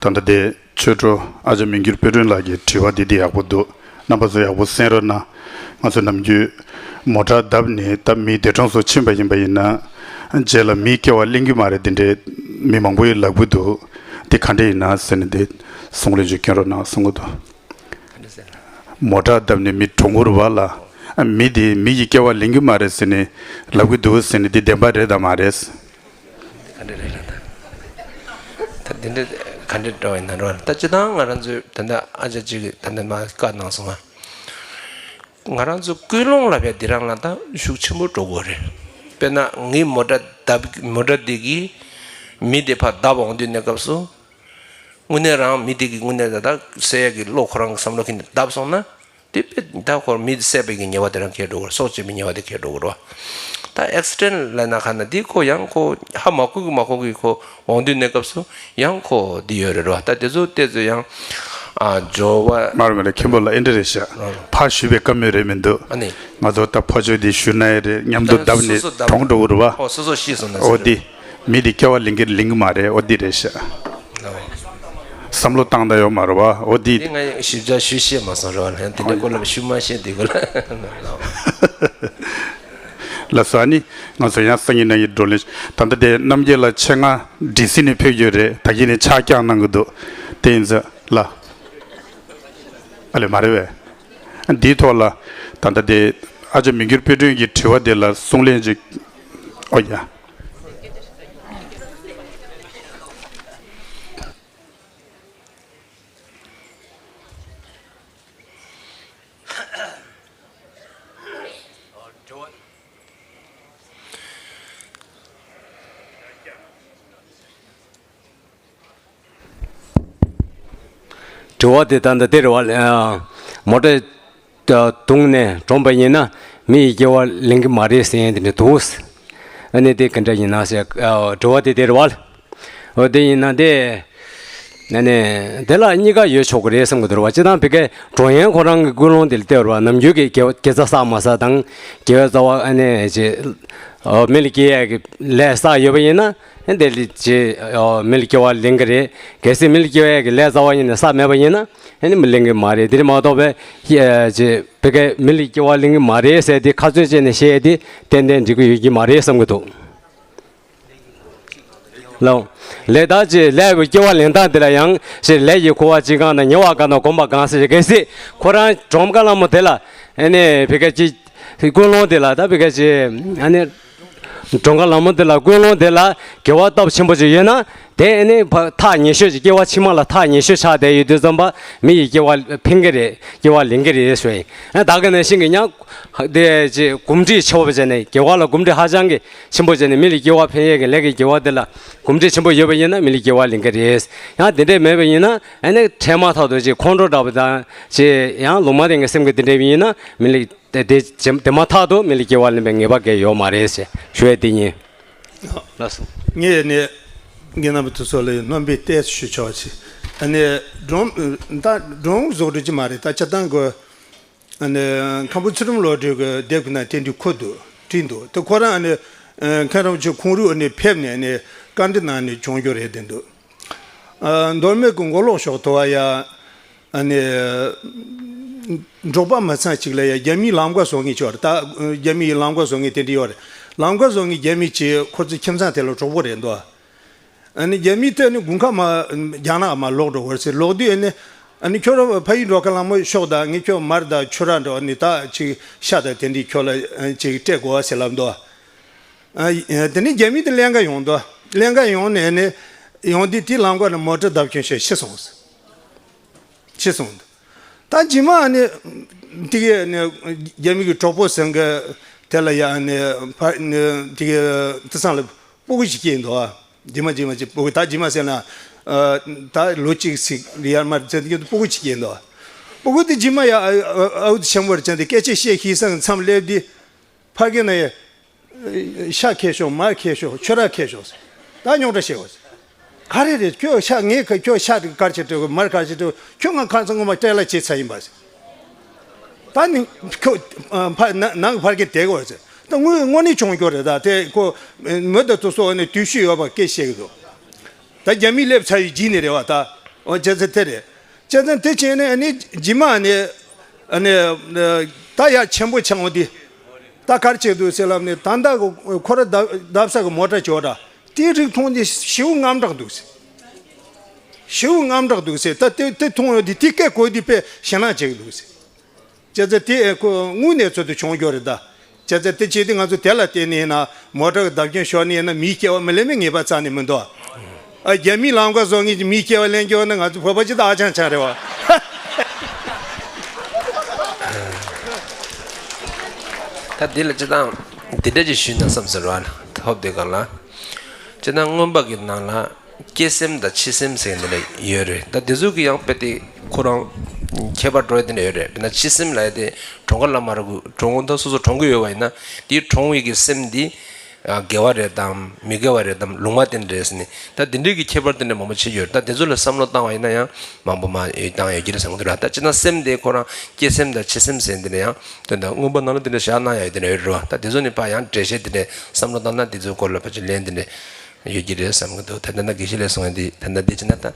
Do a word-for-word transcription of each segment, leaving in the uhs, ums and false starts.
ད་ལྟ་དེ་ཆོས་གྲོགས་ཨ་ཅག་མི་འགྱུར་དཔལ་སྒྲོན་ལགས་ཀྱི་དྲི་བ་འདི་འདི་ཡག་པོ་འདུག་རྣམ་པ་ཚོ་ཡག་པོ་གསན་རོགས་གནང་། ང་ཚོ་ནམ་རྒྱུན་མོ་ཊ་བརྡབས་ནས་ད་མི་འདས་གྲོངས་སུ་ཕྱིན་པ་ཡིན་པ་ཡིན་ན། རྗེས་ལ་མིའི་སྐྱེ་བ་ལེན་གྱི་མ་རེད། དེ་འདྲའི་མི་མང་པོ་ཡིས་ལབ་ཀྱི་འདུག་དེ་ག་འདྲ་ཡིན་ན་ཟེར་ནས་དེ་གསུང་ལན་ཅིག་སྐྱོན་རོགས་གནང་གསུང་གི་འདུག་མོ་ཊ་བརྡབས་ནས་མི་གྲོངས་ཀྱི་རེད་པ་ལ། མི་དེ་མི་ཡི་སྐྱེ་བ་ལེན་གྱི་མ་རེད་ཟེར་ནས་ལབ་ཀྱི་འདུག་ཟེར་ནས་དེ་བདེན་པ་རེད་དམ་མ་རེད། ག་འདྲ་རེད་ལ་ད། ད་དེ་འདྲ་ག་འདྲ་འདྲ་བ་ཡིན་ན་རོ། ད་སྤྱིར་བཏང་ང་རང་ཚོའི་ད་ལྟ་ཨ་ཅག་ཅིག་གིས་ད་ལྟ་མ་བཀའ་གནང་སོང་ང་། ང་རང་ཚོ་ཀུན་སློང་ལབ་ཡ་འདི་རང་ལ་ད་ཤུགས་ཆེན་པོ་འགྲོ་གི་རེད། དཔེར་ན་ངའི་མོ་ཊ་བརྡབ་མོ་ཊ་འདི་གིས་མི་དེ་ཕར་བརྡབ་འོང་དུས་གནས་སྐབས་སུ། དངོས་གནས་རང་མི་དེ་གིས་དངོས་གནས་ད་ད་བསད་ཡ་གི་བློ་ཁོ་རང་གི་བསམ་བློ་ཁྱེར་ནས་བརྡབ་སོང་ན། དེ་དཔེ་ད་ཁོ་མི་བསད་པའི་གི་ཉེས་པ་དེ་རང་འཁྱེར་འགྲོ་གི་རེད། སྲོག་བཅད་པའི་ཉེས་པ་དེ་འཁྱེར་འགྲོ་གི་རེད་བ། ད་ཨེག་སི་ཌེན་ཊི་ལབ་ན་ག་ན་དེ་ཁོ་ཡང་ཁོ་ཧ་མ་གོ་གི་མ་གོ་གི་ཁོ་འོང་དུས་གནས་སྐབས་སུ་ཡང་ཁོ་དེ་ཡོད་རེད་བ། ད་དེ་ཚོ་ཏོག་ཙམ་ཡང་ཨ་སྦྱོར་བ། མ་རེད་མ་རེད། མཁན་པོ་ལགས་ཨེ་འདྲ་རེད་ཤག་ཕར་ཞུས་པའི་བཀའ་མོལ་རེད་མི་འདུག་ཨ་ནི། ང་ཚོ་ད་ཕར་ཕྱོགས་དེ་ཞུས་ན་ཡ་རེད། མཉམ་དུ་ད་བརྡབས་སོ་ནས་སོ་བརྡབས་གྲོངས་འགྲོ་གི་རེད་བ། ཨོ་སོ་སོ་ཤེས་སོང་ན་ཨོ་ཟེར། དེ་མི་དེ་སྐྱེ་བ་ལེན་གི་ལེན་གི་མ་རེད། ཨོ་དེ་རེད་ཤག་བསམ་བློ་བཏང་ད་ཡོད་མ་རེད་བ། ཨོ་དེ། དེ་ང་ཞིབ་ཆ་ཞུ་ཤེས་མ་སོང་རེད་བ། དེ་འདྲའི་སྐོར་ལ་ཞུ་མ་ཤེས་དེ་སྐོར་ལ། ལགས་སོ། ཨ་ནི་ང་ཚོ་ཡང་སང་ཉིན་གནངས་ཉིན་བགྲོ་གླེང་། ད་ལྟ་དེ་རྣམ་རྒྱལ་ལགས་ཆེད་མངགས་ཌི་སི་ནས་ཕེབས་རྒྱུ་རེད། ད་གིན་ནས་ཕྱག་བརྐྱངས་གནང་གི་འདུག་དེ་ཡིན་ཙང་ལ། ཨ་ལས་མ་རེད་བས། འདིའི་ཐོག་ལ་ད་ལྟ་དེ་ཨ་ཅག་མི་འགྱུར་དཔལ་སྒྲོན་གྱི་དྲི་བ་དེ་ལ་གསུང་ལན་ཅིག་ཨོ་ཡ། དྲི་བ་དེ་ད་ལྟ་དེ་རེད་བ། ཨ། མོ་ཊ་བརྡུངས་ནས་གྲོངས་པ་ཡིན་ན་མི་ཡི་སྐྱེ་བ་ལེན་གྱི་མ་རེད་ཟེར་མཁན་དེ་འདྲ་འདུག་ཨ་ནི་དེ་ག་འདྲ་ཡིན་ན་ཟེར། ཨ། དྲི་བ་དེ་དེ་རེད་བ། འོ་དེ་ཡིན་ན་དེ། ཨ་ནི་དེ་ལ་གཉིས་ཀ་ཡོད་ཆོག་གི་རེད་བསམ་གྱི་འདུག་རེད་བ། སྤྱིར་བཏང་བི་ཀའི་གྲོངས་ཡན་ཁོ་རང་གི་ཀུན་སློང་དེ་ལ་བལྟས་པ་རེད་བ། ནམ་རྒྱུན་གྱི་དགེ་དགེ་རྩ་བསགས་མ་བསགས་དང་། དགེ་བའི་རྩ་བ་ཨ་ནི་ཅེ། མི་ལ་སྐྱེ་ཡས་ཀྱི་ལས་བསགས་ཡོད་པ་ཡིན་ན། ཨ་ནི་དེ་ལ་ཅེ། མི་ལ་སྐྱེ་བ་ལེན་གྱི་རེད། གལ་སྲིད་མི་ལ་སྐྱེ་ཡས་ཀྱི་ལས་རྩ་བ་ཉིད་ནས་བསགས་མེད་པ་ཡིན་ན། ཨ་ནི་མི་ལེན་གྱི་མ་རེད། དེ་མ་གཏོགས་པའི་ཅེ། བི་ཀའི་མི་ལ་སྐྱེ་བ་ལེན་གྱི་མ་རེད་ཟེར་དེ་ཁ་ཚོན་བཅད་ནས་བཤད་ཡས་དེ་ཏན་ཏན་འགྲིག་གི་ཡོད་ཀྱི་མ་རེད་བསམ་གྱི་འདུག་ལགས། ལས་དག་ཅིག་ལས་ཀྱི་སྐྱེ་བ་ལེན་སྟངས་དེ་ལ་ཡང་ཞེས་ལས་ཀྱི་འཁོར་བ་ཅི་གང་དང་། ཉེ་བར་གང་དང་གོམས་པ་གང་ཟེར། གལ་སྲིད་ཁོ་རང་གྲོངས་ཀ་ལ་མོ་དེ་ལ་ཨ་ནི་བི་ཀའི་ཅི་ཀུན་སློང་དེ་ལ་ད་བི་ཀའི་ཅི་ཨ་ནི་གྲོངས་ཀ་ལ་མོ་དེ་ལ་ཀུན་སློང་དེ་ལ་དགེ་བ་སྟོབས་ཆེན་པོ་ཅིག་ཡོད་ན། དེ་ཨ་ནི་ཕ་ཐག་ཉེ་ཤོས་ཅིག་སྐྱེ་བ་ཕྱི་མ་ལ་ཐག་ཉེ་ཤོས་ཆགས་བསྡད་ཡོད་དུས་ཙམ་པ་མི་ཡི་སྐྱེ་བ་ཕན་གྱི་རེད། སྐྱེ་བ་ལེན་གྱི་རེད་ཞུ་ཡིན། ཨ་ད་ག་ནང་བཞིན་གྱི་ཡང་དེ་ཅི་གོམས་འདྲིས་ཆེ་བ་བྱས་ནས་དགེ་བ་ལ་གོམས་འདྲིས་ཧ་ཅང་གི་ཆེན་པོ་བྱས་ནས་མི་ལ་སྐྱེ་བ་ཕན་ཡས་ཀྱི་ལས་ཀྱི་དགེ་བ་དེ་ལ་གོམས་འདྲིས་ཆེན་པོ་ཡོད་པ་ཡིན་ན་མི་ལ་སྐྱེ་བ་ལེན་གྱི་རེད། ཡང་དེ་འདྲས་མེད་པ་ཡིན་ན་ཨ་ནི་འཕྲལ་མ་ཐག་ཏུ་ཅིག་ཁོང་ཁྲོ་འདྲ་པོ་དང་ཅིག་ཡང་ལུང་མ་བསྟན་གྱི་སེམས་ཀྱི་དེ་འདྲས་ཡིན་ན་མི་ལ་དེ་དེ་དེ་མ་ཐག་ཏུ་མི་ལ་སྐྱེ་བ་ལེན་པའི་ངེས་པ་གང་ཡོད་མ་རེད་ཞེས་ཞུ་ཡས་དེ་ཡིན། ལགས་སོ། ངས་ནི་རྒན་རྣམ་པ་དེ་ཚོ་ལ་སྣོན་པའི་ཏོག་ཙམ་ཞུ་ཆོག་ཅིག་ཨ་ནི་སྒྲུང་ད་སྒྲུང་བཟོ་འགྲོ་གི་མ་རེད། ད་སྤྱིར་བཏང་གི་ཨ་ནི་མཁན་པོ་ཚུལ་ཁྲིམས་བློ་གྲོས་ཀྱི་དེབ་ཀྱི་ནང་དེ་འདྲ་འཁོད་འདུག་བྲིས་འདུག་དེ་ཁོ་རང་ཨ་ནི་མཁན་རིན་པོ་ཆེ་ཁོང་རུ་ཨ་ནི་ཕེབས་ནས་ཨ་ནི་བཀའ་འདྲི་གནང་ནས་བྱུང་རྒྱུ་རེད་བསྡད་འདུག་ཨ། མདོ་སྨད་ཀྱི་མགོ་ལོག་ཕྱོགས་དུ་བ་ཡ་ཨ་ནི་འབྲོག་པ་མི་ཚང་གཅིག་ལ་ཡ་རྒྱ་མིའི་ལམ་ཀ་བཟོ་མཁན་ཅིག་ཡོད་རེད། ད་རྒྱ་མིའི་ལམ་ཀ་བཟོ་མཁན་དེ་འདྲ་ཡོད་རེད། ལམ་ཀ་བཟོ་མཁན་རྒྱ་མི་ཅིག་ཁོ་ཚོའི་ཁྱིམ་ཚང་དེ་ལ་གྲོགས་པོ་རེད་འདུག་ཨ་ནི་རྒྱ་མི་དེ་ནི་དགུན་ཁ་མ་རྒྱ་ནག་མར་ལོག་འགྲོ་བར་ཟེར། ལོག་དུས་ཨ་ནི་ཨ་ནི་ཁྱོད་རང་ཕ་ཡུལ་འགྲོ་ཁ་ལ་མོ་ཤོག་དང་། ངས་ཁྱོད་མར་དང་ཕྱུར་ར་འགྲོ། ཨ་ནི་ད་ཅིག་ཤ་དང་དེ་འདྲའི་ཁྱོད་ལ་ཅིག་སྤྲད་དགོས་པ་ཟེར་ལབ་འདུག་ཨ། དེ་ནས་རྒྱ་མི་དེ་ཀླན་ཀ་ཡོང་འདུག་ཀླན་ཀ་ཡོང་ནས་ཨ་ནི་ཡོང་དུས་དེ་ལམ་ཀ་ནས་མོ་ཊ་བརྡབ་སྐྱོན་བྱས་ཤི་སོང་། ཤི་སོང་འདུག་ད་རྗེས་མ་ཨ་ནི་དེ་གའི་ཨ་ནི་རྒྱ་མི་གི་གྲོགས་པོ་ཟེར་མཁན་དེ་ལ་ཡ་ཨ་ནི་ཕ་ཨ་ནི་དེ་གའི་དེ་ཚང་ལ་སྤུ་གུ་ཞིག་སྐྱེས་འདུག་ཨ། རྗེས་མ་རྗེས་མ་ཅིག་སྤུ་གུ། ད་རྗེས་མ་ཟེར་ན་ཨ་ད་ལོ་གཅིག་ཙམ་ཡར་མར་ཙམ་དེ་སྤུ་གུ་ཞིག་སྐྱེས་འདུག་ཨ། སྤུ་གུ་དེ་རྗེས་མ་ཡ་ཨ་ཨ་ཨ་འུ་ཆེན་པོར་ཅན་དེ་སྐད་ཆ་བཤད་ཤེས་སང་མཚམས་སླེབས་དུས་ཕ་གི་ན་ཡ་ཤ་ཁྱེར་ཤོག་མར་ཁྱེར་ཤོག་ཕྱུར་ར་ཁྱེར་ཤོག་ཟེར། ད་རྙོག་དྲ་བཤད་པ་ཟེར། ག་རེ་རེད། ཁྱོད་ཤ་ངས་ཁྱོད་ཤ་དེ་ག་རེ་བྱེད་སྤྲད་དགོས། མར་ག་རེ་བྱེད་སྤྲད་དགོས། ཁྱོད་ང་ཁ་སང་ངོ་མ་སྤྲད་ལ་བྱེད་ཚར་ཡིན་པ་ཟེར། ད་ནི་ཁོ་ཨ་ཕ་ན་ནང་གི་ཕ་གི་དེ་གོ་ཟེར། ད་དངོས་དངོས་གནས་བྱུང་རྒྱུ་རེད། ད་དེ་ཁོ་མི་དེ་ཚོ་སོགས་ནས་དུས་ཚོད་ཡོད་པ་སྐད་བཤད་གི་འདུག་ད་རྒྱ་མི་སླེབས་ཚར་བའི་རྗེས་ནས་རེད་བ། ད་ ཨོ་བྱས་ཙང་དེ་རེད། བྱས་ཙང་དེ་བྱས་ནས་ཨ་ནི་རྗེས་མ་ནི་ཨ་ནི་ད་ཡ་ཆེན་པོ་ཆགས་འོང་དེ། ད་ག་རེ་བྱེད་འདུག་ཟེར་ལབ་ནས་ད་ལྟ་གི་ཁོ་ར་བརྡབ་བརྡབ་ས་གི་མོ་ཊ་ཅོ་འདྲ་དེའི་རིགས་མཐོང་དེ་ཞེ་པོ་དངངས་སྐྲག་འདུག་ཟེར། ཞེ་པོ་དངངས་སྐྲག་འདུག་ཟེར། ད་དེ་དེ་མཐོང་ཡོང་དེ་དེ་སྐད་གོ་དེ་དཔེ་ཞེད་སྣང་བྱེད་ཀྱི་འདུག་ཟེར། བྱས་ཙང་དེ་ཁོ་དངོས་གནས་ཚོད་དུ་བྱུང་རྒྱུ་རེད་ད། བྱས་ཙང་དེ་བྱས་ཏེ་ང་ཚོ་དེ་ལ་བརྟེན་ནས་ཡིན་ན་མོ་ཊ་གི་བརྡབ་སྐྱོན་ཤོར་ནས་ཡིན་ན་མིའི་སྐྱེ་བ་མི་ལེན་པའི་ངེས་པ་རྩ་ནས་མི་འདུག་ཨ། རྒྱ་མིའི་ལམ་ཁ་བཟོ་མཁན་གྱི་མིའི་སྐྱེ་བ་ལེན་རྒྱུ་ནི་ང་ཚོ་བོད་པ་སྤྱི་དང་ཨ་ཅང་ཅང་རེད་བ། ད་འདི་ལ་སྤྱི་བཏང་འདི་འདྲ་ཅིག་ཞུས་ན་བསམ་ཟེར་བ་ཐོབ་དེ་ག་ལ། སྤྱི་བཏང་མངོན་པ་གི་ནང་ལ། སྐྱེ་སེམས་དང་འཆི་སེམས་ཟེར་འདི་འདྲ་ཡོད་རེད། ད་དེ་ཚོ་གི་ཡང་དཔེ་དེ་ཁོ་རང་ཁྱད་པར་འགྲོ་ཡ་དེ་འདྲ་ཡོད་རེད། དཔེར་ན་འཆི་སེམས་ལབ་ཡ་དེ་གྲོངས་ཁ་ལ་མ་རག་གི་གྲོངས་ད་སོ་སོ་གྲོངས་གི་ཡོད་པ་ཡིན་ན་དེའི་གྲོངས་པའི་གི་སེམས་འདི་དགེ་བ་རེད་དམ་མི་དགེ་བ་རེད་དམ་ལུང་མ་བསྟན་རེད་ཟེར་ནས་ད་དེ་འདྲའི་གི་ཁྱད་པར་དེ་འདྲ་མང་པོ་ཕྱེ་ཡོད་རེད། ད་དེ་ཚོ་ལ་བསམ་བློ་བཏང་བ་ཡིན་ན་ཡང་མང་པོ་མ་བཏང་ཡོད་ཀྱི་རེད་བསམ་གི་འདུག་ར། ད་སྤྱིར་ན་སེམས་དེ་ཁོ་རང་སྐྱེ་སེམས་དང་འཆི་སེམས་ཟེར་འདི་འདྲ་ཡང་དོན་དག་མངོན་པ་ནང་ལ་དེ་འདྲ་བཞག་གནང་ཡ་ཡོད་དེ་འདྲ་ཡོད་རེད་བ། ད་དེ་ཚོ་ནི་ཕ་ཡང་འགྲེལ་བཤད་དེ་འདྲ་བསམ་བློ་བཏང་ན་དེ་ཚོའི་སྐོར་ལ་ཕལ་ཆེར་ལན་དེ་འདྲ། ཡོད་ཀྱི་རེད་བསམ་གྱི་འདུག་ད་ལྟ་ན་དགེ་བཤེས་ལགས་གསུངས་ཡ་འདི་ད་ལྟ་འདི་བྱས་ན་ད་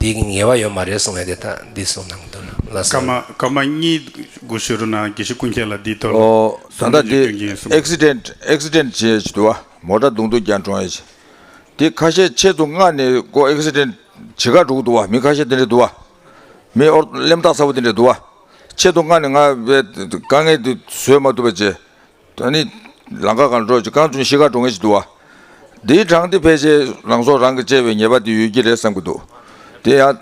འདི་གི་ངེས་པ་ཡོད་མ་རེད་གསུངས་ཡ་འདི་ད་འདི་གསུངས་གནང་གི་འདུག་ལ་ལགས་སོ། སྐར་མ་སྐར་མ་གཉིས་དགུ་ཞུ་རོགས་གནང་། དགེ་བཤེས་ཀུན་མཁྱེན་ལགས་འདིའི་ཐོག་ལ་ཨོ་ད་ལྟ་འདི་ཨེག་སི་ཌེན་ཊི་ཨེག་སི་ཌེན་ཊི་བྱས་ཀྱི་འདུག་བ། མོ་ཊ་རྡུང་རྡུང་རྒྱག་གྲོངས་ཡ་ཅིག་འདི་ཁ་ཤས་ཆེད་དུ་མངགས་ནས་ཀོ་ཨེག་སི་ཌེན་ཊི་བྱེད་ག་འགྲོ་གི་འདུག་བ། མི་ཁ་ཤས་དེ་འདྲ་འདུག་བ། མི་ཨོ་གླེན་རྟགས་གསར་པ་དེ་འདྲ་འདུག་བ། ཆེད་དུ་མངགས་ནས་ང་བའི་དཀའ་ངལ་འདི་བཟོད་མ་ཐུབ་པ་བྱས། ད་ནི་ལམ་ཁ་སྒང་འགྲོ་ཅིག་རྐང་བཙུགས་ཤི་ཁར་འགྲོ་མཁན་ཞིག་འདུག་བ། འདིའི་གྲངས་འདི་ཕལ་ཆེར་རང་སྲོག་རང་གིས་བཅད་པའི་ཉེས་པ་འདི་ཡོད་ཀྱི་རེད་བསམ་གྱི་འདུག་དེ་ཡང་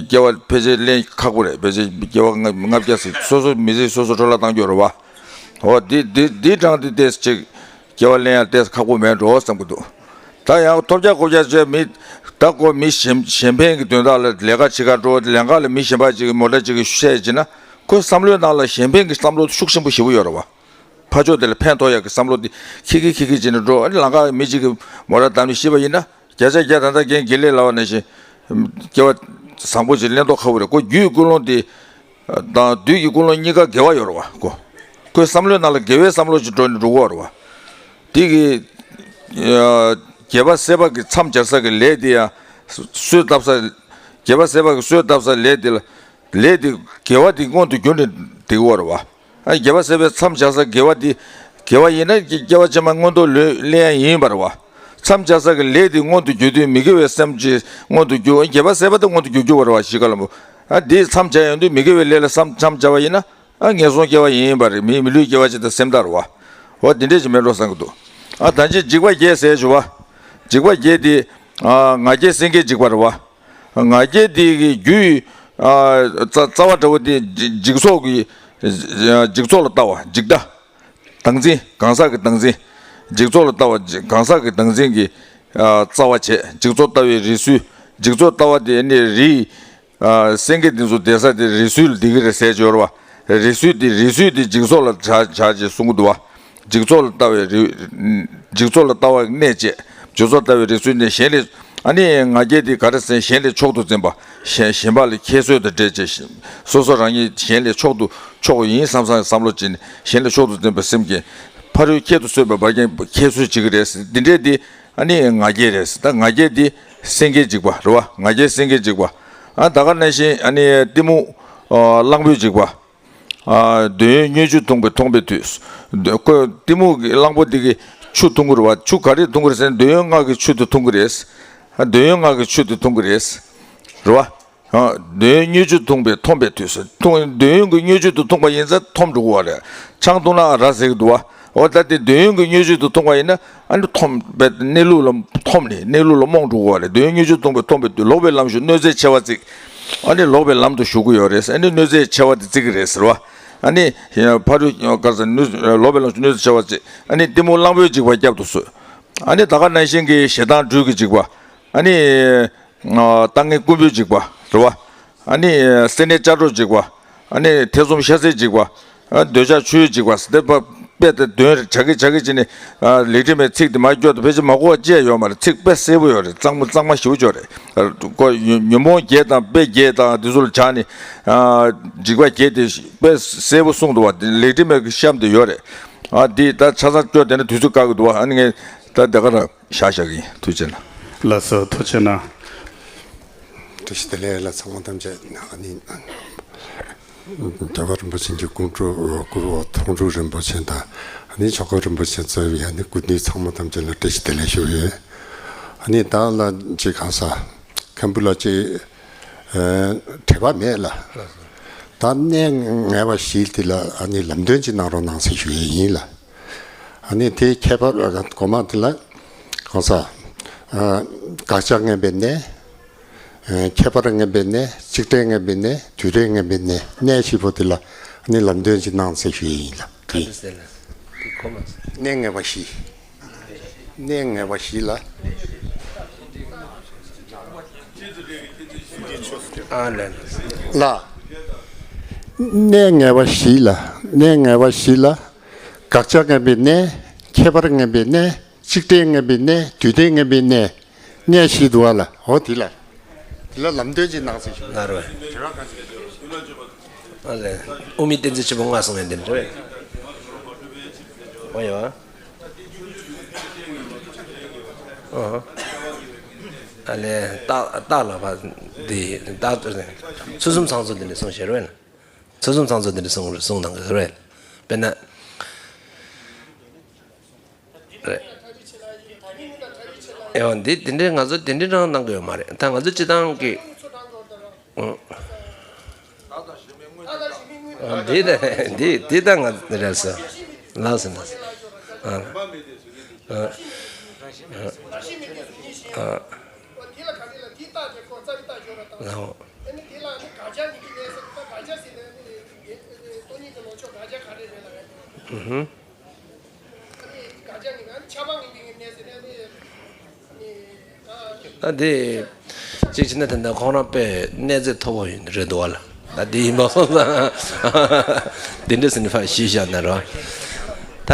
སྐྱེ་བ་ཕལ་ཆེར་ལེན་ཁག་པོ་རེད། ཕལ་ཆེར་སྐྱེ་བ་ལྔ་ལྔ་བརྒྱ་ཟིན་སོ་སོ་མི་ཚེ་སོ་སོ་འཕྲོ་བརླག་བཏང་རྒྱུ་རེད་བ། འོ་འདི་འདི་འདིའི་གྲངས་འདི་ཏོག་ཙམ་ཅིག་སྐྱེ་བ་ལེན་ཡ་ཏོག་ཙམ་ཁག་པོ་མེད་འགྲོ་བསམ་གྱི་འདུག་ད་ཡང་ཐོབ་རྒྱག་ཁོབ་རྒྱག་བྱས་མི་ད་ཁོ་མི་གཞན་གཞན་ཕན་གྱི་དོན་དག་ལ་ལས་ཀ་བྱེད་གར་འགྲོ་ལམ་ཁ་ལ་མི་གཞན་པ་ཅིག་གིས་མོ་ཊ་ཅིག་གིས་བཤད་བྱས་ན་ཁོའི་བསམ་བློའི་ནང་ལ་གཞན་ཕན་གྱི་བསམ་བློ་ཤུགས་ཆེན་པོ་ཞེ་པོ་ཡོད་རེད་བ། ཕར་ཕྱོགས་དེ་ལ་ཕན་ཐོགས་ཡག་གི་བསམ་བློ་དེ་ཁྱི་ཁྱི་ཁྱི་ཁྱི་བྱས་ནས་འགྲོ། ཨ་ནི་ལམ་ཁ་མི་གཅིག་གིས་མོ་ཊ་བསྡམས་ནས་ཤི་བ་ཡིན་ན་བརྒྱ་ཆ་བརྒྱ་ད་ལྟ་རྒན་དགེ་ལེགས་ལབ་པ་ནང་བཞིན་སྐྱེ་བ་བཟང་པོ་ཞིག་ལེན་མདོག་ཁ་པོ་རེད། ཁོ་རྒྱུད་ཀུན་སློང་དེ་དང་བདུད་ཀྱི་ཀུན་སློང་གཉིས་ཀ་དགེ་བ་ཡོད་རེད་བ། ཁོ་ཁོའི་བསམ་བློའི་ནང་ལ་དགེ་བའི་བསམ་བློ་ཞིག་འགྲོ་ནས་འགྲོ་གི་ཡོད་རེད་བ། དེ་གི་རྒྱལ་བ་སྲས་པ་གི་མཚམས་སྦྱར་ས་གི་ལས་དེ་ཡང་གསོལ་བཏབ་ས་རྒྱལ་བ་སྲས་པ་གི་གསོལ་བཏབ་ས་ལས་དེ་ལ་ལས་དེ་དགེ་བ་དེ་མངོན་དུ་གྱུར་ནས་བསྡད་ཀྱི་ཡོད་རེད་བ། ཨ་རྒྱལ་བ་སྲས་པའི་མཚམས་བཞག་ས་དགེ་བ་འདི། དགེ་བ་ཡིན་ན་སྐྱེ་བ་ཕྱི་མ་མངོན་མཐོ་ལོས་ལེན་ཡ་ཡིན་པ་རེད་བ། མཚམས་བཞག་ས་གི་ལས་འདི་མངོན་དུ་གྱུར་དུས་མི་དགེ་བའི་སེམས་ཀྱིས་མངོན་དུ་གྱུར། རྒྱལ་བ་སྲས་པ་དེ་མངོན་དུ་གྱུར་གྱི་ཡོད་རེད་བ་གཤིས་ཀ་ལ་མོ། ཨ་འདིས་མཚམས་བཞག་ཡོང་དུས་མི་དགེ་བའི་ལས་ལ་བསམ་མཚམས་བཞག་པ་ཡིན་ན། ཨ་ངན་སོང་སྐྱེ་བ་ཡིན་པ་རེད། མི་མི་ལུས་སྐྱེ་བ་ཅིག་དང་སེམས་ཐག་རེད་བ། འོ་འདི་འདྲས་ཅིག་མེད་འགྲོ་བསམ་གྱི་འདུག་ཨ་ད་ཅི་འཇིགས་པ་བརྒྱད་ཟེར་ཞུ་བ། འཇིགས་པ་བརྒྱད་འདི། ཨ་ང་རྒྱལ་སེང་གེའི་འཇིགས་པ་རེད་བ། ང་རྒྱལ་དེ་གི་རྒྱུ་ཡི་ཨ་རྩ་རྩ་བ་འདྲ་བོ་དེ་འཇིགས་འཇིགས་ཚོགས་ཀྱི་འཇིགས་ཚོགས་ལ་ལྟ་བ་འཇིགས་ལྟ། བདག་འཛིན་གང་ཟག་གི་བདག་འཛིན། འཇིགས་ཚོགས་ལ་ལྟ་བ་གང་ཟག་གི་བདག་འཛིན་གྱི་ཨ་རྩ་བ་བྱས། འཇིགས་ཚོགས་ལྟ་བའི་རི་སུལ། འཇིགས་ཚོགས་ལྟ་བ་དེ་ནི་རི་ཨ་སེང་གེ་འདི་ཚོ་བསྡད་ས་དེ་རི་སུལ་འདི་གི་རེད་ཟེར་གྱི་ཡོད་རེད་བ། རི་སུལ་དེ་རི་སུལ་དེ་འཇིགས་ཚོགས་ལ་བྱ་བྱ་ཅེས་གསུང་གི་འདུག་བ། འཇིགས་ཚོགས་ལ་ལྟ་བའི་རི། འཇིགས་ཚོགས་ལ་ལྟ་བ་གནས་བཅས། འཇིགས་ཚོགས་ལྟ་བའི་རི་སུལ་ནས་གཞན་ལས། ཨ་ནི་ང་རྒྱལ་འདི་ག་རེ་ཟེར། གཞན་ལས་མཆོག་ཏུ་འཛིན་པ། གཞན་གཞན་པ་ལ་ཁྱད་གསོད་དང་འདྲེས་བྱས། སོ་སོ་རང་ཉིད་གཞན་ལས་མཆོག་ཏུ་མཆོག་ཡིན་བསམ་བསམ་བསམ་བློ་ཅན། གཞན་ལས་མཆོག་ཏུ་འཛིན་པའི་སེམས་ཀྱིས་ཕ་རོལ་ཁྱད་དུ་གསོད་པའི་བར་རྐྱེན་ཁྱད་གསོད་བྱེད་ཀྱི་རེད། འདི་འདྲས་འདི་ཨ་ནི་ང་རྒྱལ་རེད། ད་ང་རྒྱལ་འདི་སེང་གེའི་འཇིགས་པ་རེད་བ། ང་རྒྱལ་སེང་གེའི་འཇིགས་པ། ཨ་ད་ག་ནང་བཞིན་ཨ་ནི་གཏི་མུག་གླང་པོའི་འཇིགས་པ། ཨ་འདོད་ཡོན་མྱོས་བྱེད་འཐུང་བས་འཐོམས་པའི་དུས། འདོད་ཁོ་གཏི་མུག་གི་གླང་པོ་འདི་གིས་ཆུ་འཐུང་གི་རེད་བ། ཆུ་ག་རེ་འཐུང་གི་རེད་ཟེར་ན་འདོད་ཡོན་ལྔ་གི་ཆུ་དེ་འཐུང་གི་རེད། ཨ་འདོད་ཡོན་ལྔ་གི་ཆུ་དེ་འཐུང་གི་རེད། རེད་བ། ཨ་འདོད་ཡོན་མྱོས་བྱེད་འཐུང་བས་འཐོམས་པའི་དུས་སུ་འཐུང་། འདོད་ཡོན་གྱི་མྱོས་བྱེད་དུ་འཐུང་བ་ཡིན་ཙང་འཐོམས་འགྲོ་གི་རེད། ཆང་འཐུང་ན་ར་ཟེར་གི་འདུག་བ། འོ་ད་དེ་འདོད་ཡོན་གྱི་མྱོས་བྱེད་དུ་འཐུང་བ་ཡིན་ན་ཨ་ནི་འཐོམས་པའི་གནས་ལུགས་ལ་འཐོམས་ནས་གནས་ལུགས་ལ་རྨོངས་འགྲོ་གི་རེད། འདོད་ཡོན་མྱོས་བྱེད་འཐུང་བས་འཐོམས་པའི་དུས། ལོག་པའི་ལམ་ཞུགས་གནོད་འཚེ་ཆེ་བ་བརྩིགས། ཨ་ནི་ལོག་པའི་ལམ་དུ་ཞུགས་ཀྱི་ཡོད་རེད། ཨ་ནི་གནོད་འཚེ་ཆེ་བ་དེ་བརྩིགས་ཀྱི་རེད་ཟེར་བ། ཨ་ནི་ཕ་རོལ་ག་རེ་ཟེར། ལོག་པའི་ལམ་ཞུགས་གནོད་འཚེ་ཆེ་བ་བརྩིགས། ཨ་ནི་གཏི་མུག་གླང་པོའི་འཇིགས་པ་བསྐྱབ་ཏུ་གསོལ། ཨ་ནི་ད་ག་ནང་བཞིན་གྱི་ཞེ་སྡང་སྦྲུལ་གྱི་འཇིགས་པ། ཨ་ནི་ལྟ་ངན་རྐུན་པོའི་འཇིགས་པ་རེད་བ། ཨ་ནི་སེར་སྣའི་ལྕགས་སྒྲོག་འཇིགས་པ། ཨ་ནི་ཐེ་ཚོམ་ཤ་ཟའི་འཇིགས་པ། ཨ་འདོད་ཆགས་ཆུ་ཡི་འཇིགས་པ་ཟེར་ཏེ་པ་དཔེ་དེ་འདོན་རེ་བྱ་གི་བྱ་གི་བྱས་ནས། ཨ་ལེགས་སྒྲིག་མའི་ཚིག་དེ་མ་སྐྱོར་དུ་ཕལ་ཆེར་མ་གོ་བ་ཅི་ཡང་ཡོད་མ་རེད། ཚིག་དཔེ་གསལ་པོ་ཡོད་རེད། གཙང་མ་གཙང་མ་ཞེ་པོ་ཅིག་ཡོད་རེད། ཨ་ཁོ་ཉོན་ཉོན་མོངས་བརྒྱད་དང་དཔེ་བརྒྱད་དང་དེ་ཚོ་ལ་སྦྱར་ནས། ཨ་འཇིགས་པ་བརྒྱད་དེ་དཔེ་གསལ་པོ་གསུངས་འདུག་བ། དེ་ལེགས་སྒྲིག་མའི་གི་གཤམ་དེ་ཡོད་རེད། ཨ་འདི་ད་ཆ་ཚང་སྐྱོར་དེ་ནས་དུས་ཚོད་བཀག་གི་འདུག་བ། ཨ་ནི་ངས་ད་དེ་ག་རང་བཞག་བཞག་གི་ཡིན། ཐུགས་རྗེ་གནང་། ལགས་སོ། ཐུགས་རྗེ་གནང་། བཀྲ་ཤིས་བདེ་ལེགས་ལ་ཚང་མ་ཐམས་ཅད་ཨ་ནི། རྒྱལ་བ་རིན་པོ་ཆེ་གི་སྐུ་དྲུང་སྐུ་མཐོང་གྲོལ་རིན་པོ་ཆེ་དང་ཨ་ནི་ཆོས་དཀོན་རིན་པོ་ཆེ་གཙོས་པའི་ཨ་ནི་སྐུ་མདུན་ཚང་མ་ཐམས་ཅད་ལ་བཀྲ་ཤིས་བདེ་ལེགས་ཞུ་ཡོད། ཨ་ནི་ད་ལ་ཅིག་གང་ཟག་མཁན་པོ་ལ་ཅིག་ཨ་དྲི་བ་མེད་ལ། ད་གནས་ངེས་པ་བཞི་དེ་ལ་ཨ་ནི་ལམ་སྟོན་ཅིག་གནང་རོགས་གནང་ཟེར་ཞུ་ཡས་ཡིན་ལ། ཨ་ནི་དེའི་ཁྱད་པར་གོ་མ་དེ་ལ་གང་ཟག་ཨ་དགག་བྱ་ངེས་པའི་གནས། ཨ་ཁྱད་པར་ངེས་པའི་གནས། གཅིག་སྒྲིལ་ངེས་པའི་གནས། དུས་འབྲས་ངེས་པའི་གནས། གནས་བཞི་པོ་དེ་ལ་ཨ་ནི་ལམ་སྟོན་ཅིག་གནང་ཟེར་ཞུ་ཡས་ཡིན་ལ། ག་རེ་ཟེར་ལ། དེ་གོ་མ་སོང་། གནས་ངེས་པ་བཞི། གནས་ངེས་པ་བཞི་ལ། ཨ་ལས། ལ། གནས་ངེས་པ་བཞི་ལ། གནས་ངེས་པ་བཞི་ལ། དགག་བྱ་ངེས་པའི་གནས། ཁྱད་པར་ངེས་པའི་གནས། གཅིག་སྒྲིལ་ངེས་པའི་གནས། དུས་འབྲས་ངེས་པའི་གནས། གནས་བཞི་འདུག་བ་ལ། འོ་དེ་ལ། དེ་ལ་ལམ་སྟོན་ཅིག་གནང་ཟེར་ཞུ། ལ་རོ། དྲི་བ་གང་ཞིག་ཨ་ལས། དབུ་མའི་གཏན་ཚིགས་ཆེན་པོ་ལྔ་གསུངས་ཡོད་འདི་འདྲ་རེད། འོ་ཡོ། ཨ་ལས་རྟགས་རྟགས་ལ་བ་འདི་རྟགས་ཚུལ་གསུམ་ཚང་ཚོ་འདི་འདྲ་གསུངས་ཤེར་བས་ན། ཚུལ་གསུམ་ཚང་ཚོ་འདི་འདྲ་གསུངས་གསུངས་གནང་གི་རེད། དཔེར་ན། རེད། ཨེ་འོ་འདི་འདི་འདྲའི་ང་ཚོ་འདི་འདྲའི་རང་གནང་གི་ཡོད་མ་རེད། ད་ང་ཚོ་སྤྱི་བཏང་གི་ཨང་། འདི་ད་འདི་འདི་ད་ང་རེད་ས། ལགས་སོ་ལགས་སོ། ཨ་ཨ་ཨ་ཨ་ལའོ། ཨུ་ཧུ། ད་དེ་གཅིག་བྱས་ན་ད་ལྟ་ཁོང་རང་དཔེ་གནས་ཚད་མཐོ་པོ་ཡིན་རེད་འདུག་བ་ལ། ད་དེ་ཡིན་པ་སོང་ཙང་དེ་འདྲ་ཟེར་ནས་ཕར་ཞུས་བཞག་ན་རོ། ད་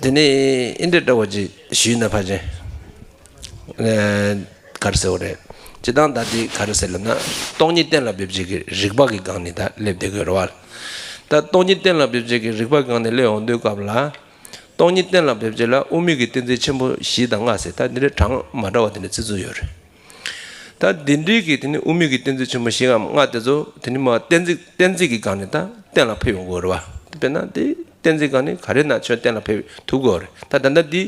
དེ་ནས་ཨིན་འདྲ་འདྲ་བོ་ཅིག་ཞུས་ན་ཕལ་ཆེར། ཨ་ག་རེ་ཟེར་བ་རེད། སྤྱིར་བཏང་ད་འདི་ག་རེ་ཟེར་ལབ་ན། སྟོང་ཉིད་གཏན་ལ་འབེབས་བྱེད་ཀྱི་རིགས་པ་གི་སྒང་ནས་ད་སླེབས་བསྡད་དགོས་རེད་བ། ད་སྟོང་ཉིད་གཏན་ལ་འབེབས་བྱེད་ཀྱི་རིགས་པ་གི་སྒང་ནས་སླེབས་ཡོང་དུས་སྐབས་ལ། སྟོང་ཉིད་གཏན་ལ་འབེབས་བྱེད་ལ་དབུ་མའི་གི་གཏན་ཚིགས་ཆེན་པོ་བཞི་དང་ལྔ་ཟེར་ད་འདི་འདྲའི་གྲངས་མ་འདྲ་བ་དེ་འདྲ་བརྩི་ཚུལ་ཡོད་རེད། ད་འདི་འདྲའི་གི་དེ་ནི་དབུ་མའི་གི་གཏན་ཚིགས་ཆེན་པོ་བཞི་འམ་ལྔ་དེ་ཚོ་དེ་ནི་མ་གཏན་ཚིགས་གཏན་ཚིགས་ཀྱི་སྒང་ནས་ད་གཏན་ལ་ཕེབས་ཡོང་དགོས་རེད་བ། དཔེར་ན་དེ་གཏན་ཚིགས་སྒང་ནས་ག་རེ་ན་ཆོས་གཏན་ལ་ཕེབས་ཐུབ་དགོས་རེད། ད་ད་ལྟ་འདི་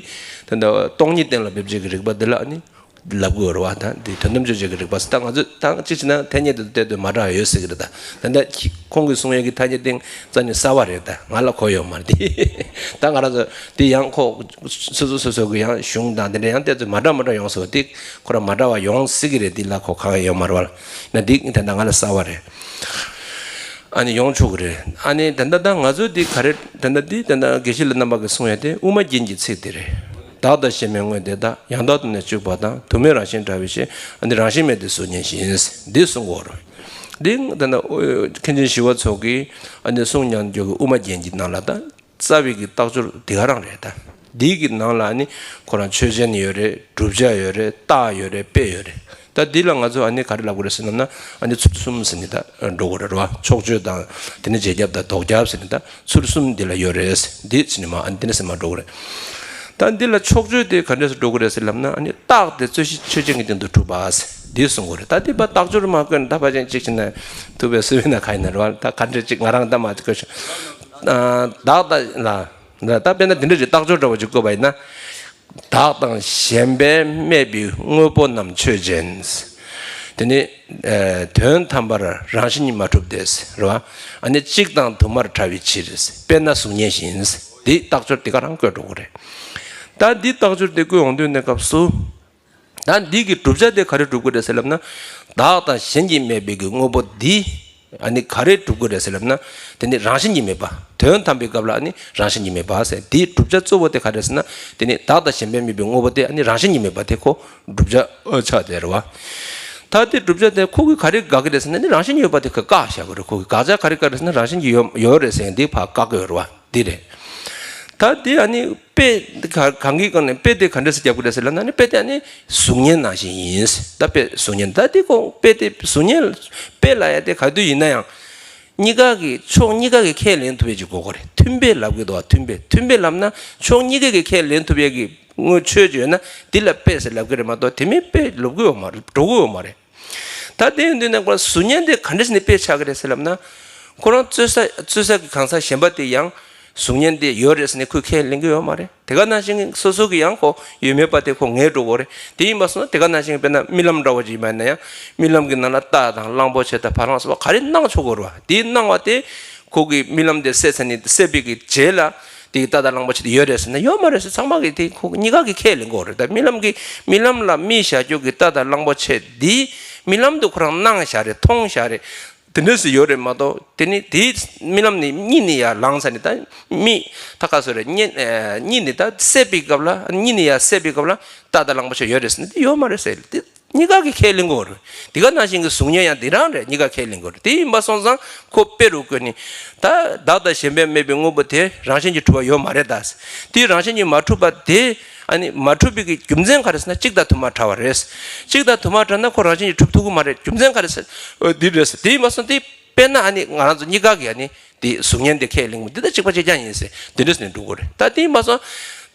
ད་ལྟ་སྟོང་ཉིད་གཏན་ལ་འབེབས་བྱེད་ཀྱི་རིགས་པ་འདི་ལ་ནི་ལབ་དགོས་རེད་བ། ད་འདི་དོན་དམ་དཔྱོད་བྱེད་ཀྱི་རིགས་པ་ད་ང་ཚོས་ད་གཅིག་བྱས་ན་ཐ་སྙད་དེ་ཚོ་བལྟས་དུས་མ་འདྲ་བ་ཡོད་སྲིད་ཀྱི་རེད། ད་ད་ལྟ་ཁྱི་ཁོང་གིས་གསུང་ཡས་ཀྱི་ཐ་སྙད་སྟེང་རྩ་ནས་གསར་བ་རེད། ད་ང་ལ་གོ་ཡོད་མ་རེད། ད་ང་རང་ཚོ་འདི་ཡང་ཁོ་སོ་སོ་སོ་སོ་གི་ཡང་གཞུང་དང་དེ་འདྲ་ཡང་བལྟས་དུས་མ་འདྲ་མ་འདྲ་ཡོང་སྲིད་པ་དེ། ཁོ་རང་མ་འདྲ་བ་ཡོང་སྲིད་ཀྱི་རེད། འདི་ལ་ཁོ་གང་ཡང་ཡོད་མ་རེད་བ། ན་འདི་ད་ལྟ་ང་ལ་གསར་བ་རེད། ཨ་ནི་ཡོང་ཆོག་གི་རེད། ཨ་ནི་ད་ལྟ་ད་ང་ཚོ་འདི་ག་རེ་ད་ལྟ་འདི་ད་ལྟ་དགེ་བཤེས་ལགས་རྣམ་པ་གིས་གསུངས་ཡ་དེ་དབུ་མ་རྒྱན་གྱི་ཚིག་དེ་རེད། བདག་དང་གཞན་མའི་དངོས་དེ་དག་ཡང་དག་ཏུ་ནི་བཅུག་པ་དང་དུ་མས་རང་བཞིན་བྲལ་བའི་ཕྱིར། ཨ་ནི་རང་བཞིན་མེད་དེ་གཟུགས་བརྙན་བཞིན། འདི་གསུང་གོ་རེད། འདི་ད་ལྟ་མཁན་ཆེན་ཞི་བ་འཚོ་གིས་ཨ་ནི་གསུང་མྱོང་རྒྱུ་གི་དབུ་མ་རྒྱན་གྱི་ནང་ལ་ད། རྩ་བའི་གི་རྟགས་སྦྱོར་འདི་ག་རང་རེད་ད། འདི་གི་ནང་ལ་ནི་ཁོ་རང་ཆོས་ཅན་ཡོད་རེད། བསྒྲུབ་བྱ་ཡོད་རེད། རྟགས་ཡོད་རེད། དཔེ་ཡོད་རེད། ད་འདི་ལ་ང་ཚོ་ཨ་ནི་ག་རེ་ལབ་དགོས་རེད་ཟེར་ན་ཨ་ནི་ཚུལ་གསུམ་ཟེར་ནི་ད་འགྲོ་དགོས་རེད་རོ། ཕྱོགས་ཆོས་དང་དེ་ནི་རྗེས་ཁྱབ་དང་ལྡོག་ཁྱབ་ཟེར་ནི་ད་ཚུལ་གསུམ་འདི་ལ་ཡོད་རེད། འདི་ཟེར་ནི་མ་ཨ་ནི་དེ་ནི་ཟེར་མ་འགྲོ་དགོས་རེད། ད་འདི་ལ་ཕྱོགས་ཆོས་དེ་ག་འདྲས་སུ་འགྲོ་དགོས་རེད་ཟེར་ལབ་ན་ཨ་ནི་རྟགས་དེ་རྩོད་གཞི་ཆོས་ཅན་གྱི་སྟེང་དུ་གྲུབ་པ་ཟེར་འདི་གསུང་དགོས་རེད། ད་འདི་པ་རྟགས་སྦྱོར་མ་བཀོད་ན་ད་ཕལ་ཆེར་གཅིག་བྱས་ན་ཐུབ་པའི་སྲོལ་ཡིན་ན་ག་ཡིན་ན་རོ། ད་ག་འདྲས་གཅིག་ང་རང་ད་མ་ཐུབ་ཀྱི། བདག་དང་ལ་ད་དཔེར་ན་འདི་འདྲ་ཅིག་རྟགས་སྦྱོར་འདྲ་བོ་ཅིག་བཀོད་པ་ཡིན་ན། བདག་དང་གཞན་པས་སྨྲས་པའི་དངོས་པོ་རྣམས་ཆོས་ཅན། དེ་ནི་དོན་དམ་པར་རང་བཞིན་གྱིས་མ་གྲུབ་སྟེ་རེད་བ། ཨ་ནི་གཅིག་དང་དུ་མར་བྲལ་བའི་ཕྱིར། དཔེར་ན་གཟུགས་བརྙན་བཞིན། འདི་རྟགས་སྦྱོར་འདི་ག་རང་བཀོད་འགྲོ་གི་རེད། ད་འདི་རྟགས་སྦྱོར་འདི་བཀོད་ཡོང་དུས་ནས་སྐབས་སུ། ད་འདི་གི་བསྒྲུབ་བྱ་དེ་ག་རེ་སྒྲུབ་དགོས་རེད་ཟེར་ལབ་ན། བདག་དང་གཞན་གྱིས་སྨྲས་པའི་གི་དངོས་པོ་འདི། ཨ་ནི་ག་རེ་སྒྲུབ་དགོས་རེད་ཟེར་ལབ་ན། དེ་ནི་རང་བཞིན་གྱིས་མེད་པ། དོན་དམ་པའི་སྐབས་ལ་ཨ་ནི་རང་བཞིན་གྱིས་མེད་པ་ཟེར། འདིའི་བསྒྲུབ་བྱ་གཙོ་བོ་དེ་ག་རེ་ཟེར་ན། དེ་ནི་བདག་དང་གཞན་པས་སྨྲས་པའི་དངོས་པོ་དེ་ཨ་ནི་རང་བཞིན་གྱིས་མེད་པ་དེ་ཁོ་བསྒྲུབ་བྱ་ཆགས་བསྡད་རེད་བ། ད་དེ་བསྒྲུབ་བྱ་དེ་ཁོ་གིས་ག་རེ་དགག་གི་རེད་ཟེར་ན་ནི་རང་བཞིན་ཡོད་པ་དེ་ཁོས་བཀག་བཞག་གི་རེད། ཁོ་གིས་དགག་བྱ་ག་རེ་བཀག་རེད་ཟེར་ན་རང་བཞིན་གྱིས་ཡོད་ཡོད་རེད་ཟེར་འདི་ཕར་བཀག་གི་ཡོད་རེད་བ། འདི་རེད། ད་དེ་ཨ་ནི་དཔེ་ག་གང་གི་སྒང་ནས་དཔེ་དེ་ག་འདྲས་སེ་རྒྱབ་དགོས་རེད་ཟེར་ལབ་ན་ཨ་ནི་དཔེ་དེ་ཨ་ནི་གཟུགས་བརྙན་ནང་བཞིན་ཡིན། ད་དཔེ་གཟུགས་བརྙན་ད་དེ་ཁོ་དཔེ་དེ་གཟུགས་བརྙན་དཔེ་ལབ་ཡ་དེ་ག་དུས་ཡིན་ན་ཡང་། གཉིས་ཀ་གི་ཕྱོགས་གཉིས་ཀ་གི་ཁས་ལེན་ཐུབ་ཡ་ཅིག་དགོས་ཀྱི་རེད། མཐུན་དཔེ་ལབ་ཀྱི་འདུག་བ། མཐུན་དཔེ་མཐུན་དཔེ་ལབ་ན་ཕྱོགས་གཉིས་ཀ་གི་ཁས་ལེན་ཐུབ་ཡ་གི་དངོས་ཆོས་ཅིག་ཡོད་ན་དེ་ལ་དཔེ་ཟེར་ལབ་ཀྱི་རེད་མ་གཏོགས་དེ་མིན་དཔེ་ལབ་ཀྱི་ཡོད་མ་རེད། འགྲོ་གི་ཡོད་མ་རེད། ད་དེ་ཡིན་དུས་ནས་ཁོ་རང་གཟུགས་བརྙན་དེ་ག་འདྲས་ནས་དཔེ་ཆགས་ཀྱི་རེད་ཟེར་ལབ་ན། ཁོ་རང་རྩོད་ས་རྩོད་ས་གི་གང་ཟག་གཞན་པ་དེ་ཡང་གཟུགས་བརྙན་དེ་ཡོད་རེད་ཟེར་ནས་ཁོས་ཁས་ལེན་གྱི་ཡོད་མ་རེད། དེ་ག་ནང་བཞིན་སོ་སོ་གི་ཡང་ཁོ་ཡོད་མེད་པ་དེ་ཁོ་ངེས་འགྲོ་གི་རེད། དེ་ཡིན་པ་སོང་ན་དེ་ག་ནང་བཞིན་དཔེར་ན་རྨི་ལམ་འདྲ་བོ་ཅིག་ཡིན་པ་ཡིན་ན་ཡང་རྨི་ལམ་གྱི་ནང་ལ་རྟ་དང་གླང་པོ་ཆེ་དང་བ་ལང་སོགས་པ་ག་རེ་སྣང་ཆོག་གི་རེད་བ། དེའི་སྣང་བ་དེ་ཁོ་གི་རྨི་ལམ་དེ་སད་ཚར་ནས་སད་པའི་གི་རྗེས་ལ་དེ་གི་རྟ་དང་གླང་པོ་ཆེ་དེ་ཡོད་རེད་ཟེར་ན་ཡོད་མ་རེད་ཟེར། ཚང་མ་གི་དེ་ཁོ་གཉིས་ཀ་གི་ཁས་ལེན་གྱི་ཡོད་རེད། ད་རྨི་ལམ་གི་རྨི་ལམ་ལ་རྨིས་བཞག་རྒྱུ་གི་རྟ་དང་གླང་པོ་ཆེ་དེ་རྨི་ལམ་དུ་ཁོ་རང་སྣང་བཞག་རེད། མཐོང་བཞག་རེད། དེ་འདྲ་ཞིག་ཡོད་རེད་མ་གཏོགས། དེ་ནི་དེའི་རྨི་ལམ་ནི་གཉིད་ནས་ཡར་ལངས་ཚར་ནས་ད་མི་ད་ག་སོ་རེད། གཉིད་གཉིད་ནས་ད་སད་པའི་སྐབས་ལ་གཉིད་ནས་ཡར་སད་པའི་སྐབས་ལ་རྟ་དང་གླང་པོ་ཆེ་ཡོད་རེད་ཟེར་ན་དེ་ཡོད་མ་རེད་ཟེར། དེ་གཉིས་ཀ་གི་ཁས་ལེན་གྱི་ཡོད་རེད། དེ་ག་ནང་བཞིན་གྱི་གཟུགས་བརྙན་ཡང་དེ་རང་རེད། གཉིས་ཀ་ཁས་ལེན་གྱི་ཡོད་རེད། དེ་ཡིན་པ་སོང་ཙང་ཁོ་དཔེ་རུ་བཀོད་ནས་ད་བདག་དང་གཞན་ཕན་མེད་པའི་དངོས་པོ་དེ་རང་བཞིན་གྱིས་གྲུབ་པ་ཡོད་མ་རེད་ད། དེ་རང་བཞིན་གྱིས་མ་གྲུབ་པ་དེ། ཨ་ནི་མ་གྲུབ་པའི་གི་རྒྱུ་མཚན་ག་རེ་ཟེར་ན་གཅིག་དང་དུ་མ་བྲལ་བ་རེད། གཅིག་དང་དུ་མ་བྲལ་ན་ཁོ་རང་བཞིན་གྱིས་གྲུབ་ཐུབ་ཀྱི་མ་རེད། རྒྱུ་མཚན་ག་རེ་ཟེར། འོ་འདི་རེད་ཟེར། དེ་ཡིན་པ་སོང་དེ་དཔེར་ན་ཨ་ནི་ང་རང་ཚོ་གཉིས་ཀ་གི་ཨ་ནི་དེ་གཟུགས་བརྙན་དེ་ཁས་ལེན་མི་འདི་ད་གཅིག་པ་གཅིག་རྐྱང་ཡིན་ཟེར་འདི་འདྲ་ཟེར་ནས་འགྲོ་གི་རེད། ད་དེ་ཡིན་པ་སོང་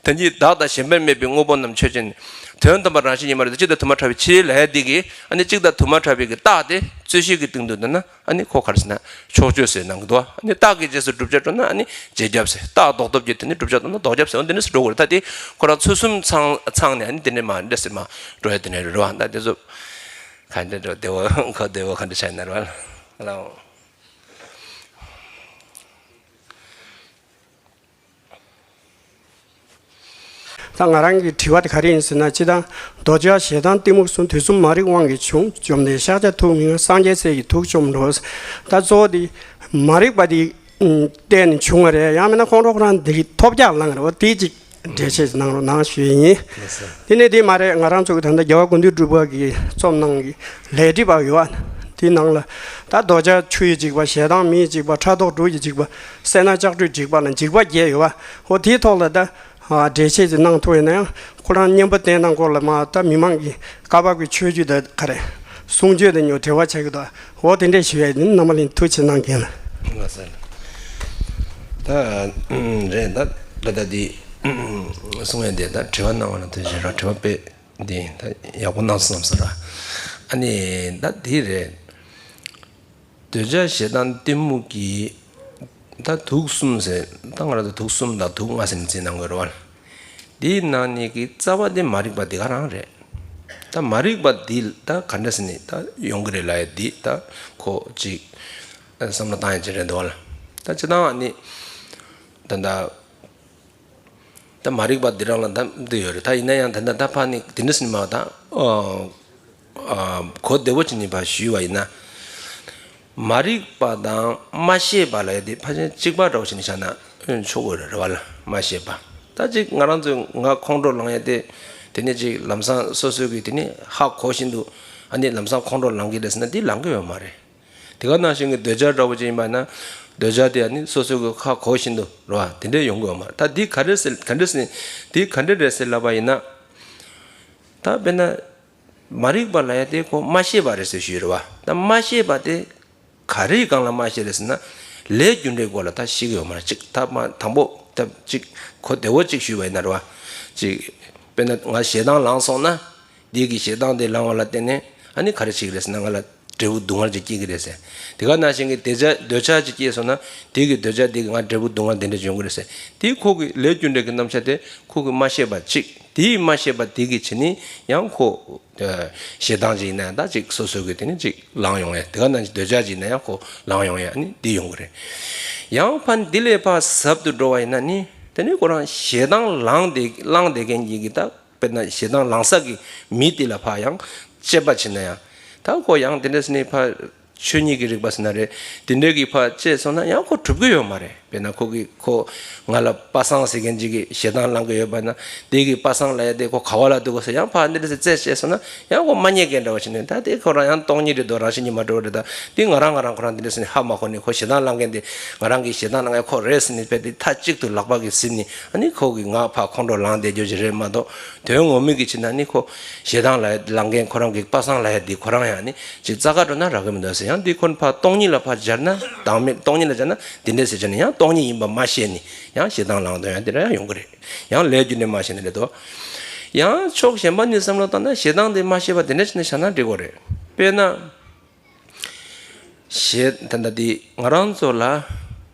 ད་གཉིས་བདག་དང་གཞན་ཕན་མེད་པའི་དངོས་པོ་རྣམས་ཆོས་ཅན། དོན་དམ་པར་རང་བཞིན་གྱིས་མ་གྲུབ་སྟེ། གཅིག་དང་དུ་མ་བྲལ་བའི་ཕྱིར་ལབ་ཡ་འདི་གི་ཨ་ནི་གཅིག་དང་དུ་མ་བྲལ་བའི་གི་རྟགས་དེ་རྩོད་གཞི་གི་སྟེང་དུ་འདོད་ན། ཨ་ནི་ཁོ་ག་རེ་ཟེར་ན་ཕྱོགས་ཆོས་ཟེར་གནང་གི་འདུག་ཨ་ནི་རྟགས་ཀྱི་རྗེས་སུ་བསྒྲུབ་བྱ་འགྲོ་ན་ཨ་ནི་རྗེས་ཁྱབ་ཟེར། རྟགས་ལྡོག་སྟོབས་ཀྱིས་དེ་ནི་བསྒྲུབ་བྱ་ལྡོག་ན་ལྡོག་ཁྱབ་ཟེར། འོ་འདི་འདྲ་ཟེར་འགྲོ་དགོས་རེད། ད་དེ་ཁོ་རང་ཚུལ་གསུམ་ཚང་ཚང་ནས་ཨ་ནི་དེ་འདྲ་མ་འདྲ་ཟེར་མ་འགྲོ་ཡ་དེ་འདྲ་རེད་བ། ད་དེ་ཚོ་ག་འདྲ་འགྲོ་བདེ་བོ་ཁོ་བདེ་བོ་ག་འདྲ་ཆགས་ཡིན་ན་རེད་བ། ལའོ། ད་ང་རང་གི་དྲི་བ་དེ་ག་རེ་ཡིན་ཟེར་ན། སྤྱིར་བཏང་འདོད་ཆགས་ཞེ་སྡང་གཏི་མུག་གསུམ། དུས་གསུམ་མ་རིག་དབང་གིས་བྱུང་། བཅོམ་ལྡན་ཤཱཀྱ་ཐུབ་མིན། སངས་རྒྱས་སྲས་ཀྱིས་དུག་བཅོམ་འགྲོ། ད་གཙོ་བོ་དེ་མ་རིག་པ་དེ་བརྟེན་ནས་བྱུང་བ་རེད། ཡང་མིན་ན་ཁོང་ཁྲོ་ཁོ་རང་དེ་གི་ཐོབ་རྒྱག་ལངས་རེད་བ། དེ་གཅིག་འགྲེལ་བཤད་ཅིག་གནང་རོགས་གནང་ཞུ་ཡི་ཡིན། དེ་ནས་དེ་མ་རེད། ང་རང་ཚོ་གི་ད་ལྟ་རྒྱལ་བ་དགུང་སྟོན་གྲུབ་པ་གི་རྩོམ་ནང་གི་ལས་སྒྲིབ་པ་ཡོད་བ། དེའི་ནང་ལ་ད་འདོད་ཆགས་ཆུ་ཡི་འཇིགས་པ། ཞེ་སྡང་མེའི་འཇིགས་པ། ཕྲག་དོག་དྲི་ཡི་འཇིགས་པ། སེར་སྣ་ལྕགས་སྦྲུལ་འཇིགས་པ་ལ་འཇིགས་པ་བརྒྱད་ཡོད་བ། འོ་དེའི་ཐོག་ལ་ད་ཨ་འགྲེལ་བཤད་ཅིག་གནང་ཐུབ་ཡོད་ན་ཡང་། ཁོ་རང་གཉེན་པོ་བསྟེན་སྟངས་སྐོར་ལ་མ་ད་མི་མང་གི་བཀའ་བབས་ཀྱི་ཆོས་བརྒྱུད་དང་ག་རེ་གསུང་ཆོས་དང་ཉོ་འབྲེལ་བ་ཆགས་ཀྱི་འདུག་འོ་དེ་འདྲས་ཞུ་ཡ་ཡིན། རྣམ་པ་ལྷན་ཐུགས་ཆེ་གནང་མཁན་ལ། ལགས་སོ། ད་རེད། ད་ད་ལྟ་འདི་གསུང་ཡ་དེ་ད་དྲི་བ་གནང་བ་ལ་ཐུགས་རྗེ་ཆེ་ར། དྲི་བ་དཔེ་འདི་ད་ཡག་པོ་གནང་སོང་བསམ་སོང་ར། ཨ་ནི་ད་འདི་རེད། འདོད་ཆགས་ཞེ་སྡང་གཏི་མུག་གི་ད་དུག་གསུམ་ཟེར། ད་ང་རང་ཚོ་དུག་གསུམ་དང་དུག་ལྔ་ཟེར་ནས་བརྩིས་གནང་དགོས་རེད་བ། འདིའི་ནང་ནས་ཀྱི་རྩ་བ་དེ་མ་རིག་པ་དེ་ག་རང་རེད། ད་མ་རིག་པ་འདི་ད་ག་འདྲ་ཟེར་ནས་ད་ཡོང་གི་རེད་ལབ་ཡ་འདི་ད་ཁོ་ཅིག་བསམ་བློ་བཏང་ཡ་ཅིག་རེད་འདུག་བ་ལ། ད་སྤྱིར་བཏང་ནི་ད་ད་ད་མ་རིག་པ་འདི་རང་ལ་ད་འདི་ཡོད་རེད། ད་ཡིན་ན་ཡང་ད་ད་ད་ཕ་ནི་འདི་འདྲ་ཟེར་ནས་མ་ད་ཨ་ཨ་གོ་བདེ་བོ་ཅིག་ནས་ཕར་ཞུས་པ་ཡིན་ན། མ་རིག་པ་དང་མ་ཤེས་པ་ལབ་ཡ་དེ་ཕལ་ཆེར་གཅིག་པ་འདྲ་བོ་ཞིག་ནས་བཞག་ན་ཆོག་གི་རེད་བ་ལ། མ་ཤེས་པ། ད་ཅིག་ང་རང་ཚོས་ང་ཁོང་ཁྲོ་ལངས་ཡ་དེ། དེ་ནས་ཅིག་ལམ་སང་སོ་སོས་ཀྱི་དེ་ནས་ཧ་གོ་བཞིན་དུ་ཨ་ནི་ལམ་སང་ཁོང་ཁྲོ་ལངས་ཀྱི་རེད་ཟེར་ན་དེ་ལངས་ཀྱི་ཡོད་མ་རེད། དེ་ག་ནང་བཞིན་གྱི་འདོད་ཆགས་འདྲ་བོ་ཅིག་ཡིན་པ་ན། འདོད་ཆགས་དེ་ཨ་ནི་སོ་སོས་ཀྱི་ཧ་གོ་བཞིན་དུ་རེད་བ། དེ་འདྲས་ཡོང་གི་ཡོད་མ་རེད། ད་དེ་ག་རེ་ཟེར་ག་འདྲས་ཟེར་དེ་ག་འདྲས་རེད་ཟེར་ལབ་པ་ཡིན་ན། ད་དཔེར་ན། མ་རིག་པ་ལབ་ཡ་དེ་ཁོ་མ་ཤེས་པ་རེད་ཟེར་ཞུས་རེད་བ། ད་མ་ཤེས་པ་དེ་ག་རེའི་སྒང་ལ་མ་ཤེས་རེད་ཟེར་ན། ལས་རྒྱུ་འབྲས་སྐོར་ལ་ད་ཤེས་ཀྱི་ཡོད་མ་རེད། ཅིག་ད་མ་དང་པོ་ད་ཅིག་གོ་བདེ་བོ་ཅིག་ཞུས་པ་ཡིན་ན་རེད་བ། ཅིག་དཔེར་ན་ང་ཞེ་སྡང་ལངས་སོང་ན། འདི་གི་ཞེ་སྡང་དེ་ལངས་པ་ལ་བརྟེན་ནས་ཨ་ནི་ག་རེ་བྱེད་ཀྱི་རེད་ཟེར་ན། ང་ལ་འབྲས་བུ་སྡུག་བསྔལ་ཅིག་སྐྱེ་གི་རེད་ཟེར། དེ་ག་ནང་བཞིན་གྱི་འདོད་ཆགས་འདོད་ཆགས་ཅིག་སྐྱེས་སོང་ན། དེ་གི་འདོད་ཆགས་དེ་གི་ང་འབྲས་བུ་སྡུག་བསྔལ་དེ་འདྲ་ཅིག་ཡོང་གི་རེད་ཟེར། དེ་ཁོ་གི་ལས་རྒྱུ་འབྲས་ཀྱི་རྣམ་གཞག་དེ་ཁོ་གི་མ་ཤེས་པ་ཅིག་དེའི་མ་ཤེས་པ་དེ་གི་བྱས་ནས་ཡང་ཁོ། ཞེ་སྡང་ཅིག་ཡིན་ན་ཡང་ད་ཅིག་སོ་སོ་གི་དེ་ནི་ཅིག་ལངས་ཡོང་ཡ། དེ་ག་ནང་བཞིན་འདོད་ཆགས་ཅིག་ཡིན་ན་ཡང་ཁོ་ལངས་ཡོང་ཡ་ནི་འདི་ཡོང་གི་རེད། ཡང་ཕན་འདི་ལས་ཕར་ཟབ་ཏུ་འགྲོ་བ་ཡིན་ན་ནི་དེ་ནི་ཁོ་རང་ཞེ་སྡང་ལངས་ཏེ་ལངས་བསྡད་མཁན་གྱི་གི་ད། དཔེར་ན་ཞེ་སྡང་ལངས་ས་གི་མི་དེ་ལ་ཕར་ཡང་དཔྱད་པ་བྱེད་ན་ཡང་། ད་ཁོ་ཡང་དེ་འདྲས་ནས་ཕར་ཆོས་ཉིད་ཀྱི་རིག་པ་ཟེར་ན་རེད། དེ་འདྲས་ཀྱི་ཕར་དཔྱད་སོང་ན་ཡང་ཁོ་གྲུབ་ཀྱི་ཡོད་མ་རེད། དཔེར་ན་ཁོ་གི་ཁོ་ང་ལ་པ་སངས་ཟེར་མཁན་ཅིག་གི་ཞེ་སྡང་ལངས་ཀྱི་ཡོད་པ་ན། དེ་གི་པ་སངས་ལབ་ཡ་དེ་ཁོ་ག་བ་ལ་འདུག་གོ་ཟེར་ཡང་ཕར་འདི་འདྲས་རྩད་བཅད་སོང་ན་ཡང་ཁོ་མ་རྙེད་མཁན་འདྲ་བོ་ཞིག་ནས། ད་དེ་ཁོ་རང་ཡང་སྟོང་ཉིད་རེད་དོ། རང་བཞིན་གྱིས་མ་གྲུབ་པ་རེད། ད་དེ་ང་རང་ང་རང་ཁོ་རང་འདི་འདྲས་ནས་ཧ་མ་གོ་ནས། ཁོ་ཞེ་སྡང་ལངས་མཁན་དེ་ང་རང་གི་ཞེ་སྡང་ལངས་མཁན་ཁོ་རེད་ཟེར་ནས་དཔེ་དེ་མཐའ་གཅིག་ཏུ་ལག་པ་གིས་ཟིན་ནས། ཨ་ནི་ཁོ་གི་ང་ཕར་ཁོང་ཁྲོ་ལངས་བསྡད་རྒྱུ་ཞིག་རེད་མ་གཏོགས། དོན་ངོ་མའི་གི་ཕྱིར་ན་ནི་ཁོ་ཞེ་སྡང་ལ་ལངས་མཁན་ཁོ་རང་གི་པ་སངས་ལབ་ཡ་འདི་ཁོ་རང་ཡང་ནི་ཅིག་རྩ་ཁ་འགྲོ་ན་རག་གི་མི་འདུག་ཟེར། ཡང་འདི་ཁོ་ཕར་སྟོང་ཉིད་ལ་ཕར་སྦྱར་ན། བདག་མེད་སྟོང་ཉིད་ལ་སྦྱར་ན་འདི་འདྲས་ཟེར་བྱས་ནས་ཡང་སྟོང་ཉིད་ཡིན་པ་མ་ཤེས་ནས་ཡང་ཞེ་སྡང་ལངས་དོན་ཡང་འདི་འདྲ་ཡང་ཡོང་གི་རེད། ཡང་ལས་རྒྱུ་འབྲས་མ་ཤེས་ན་རེད་དོ། ཡང་ཕྱོགས་གཞན་པ་ནས་བསམ་བློ་བཏང་ན་ཞེ་སྡང་འདི་མ་ཤེས་པ་འདི་འདྲ་བྱས་ནས་བཞག་ན་འགྲིག་གི་རེད། དཔེར་ན། ཞེས་ད་ལྟ་དེ་ང་རང་ཚོ་ལ་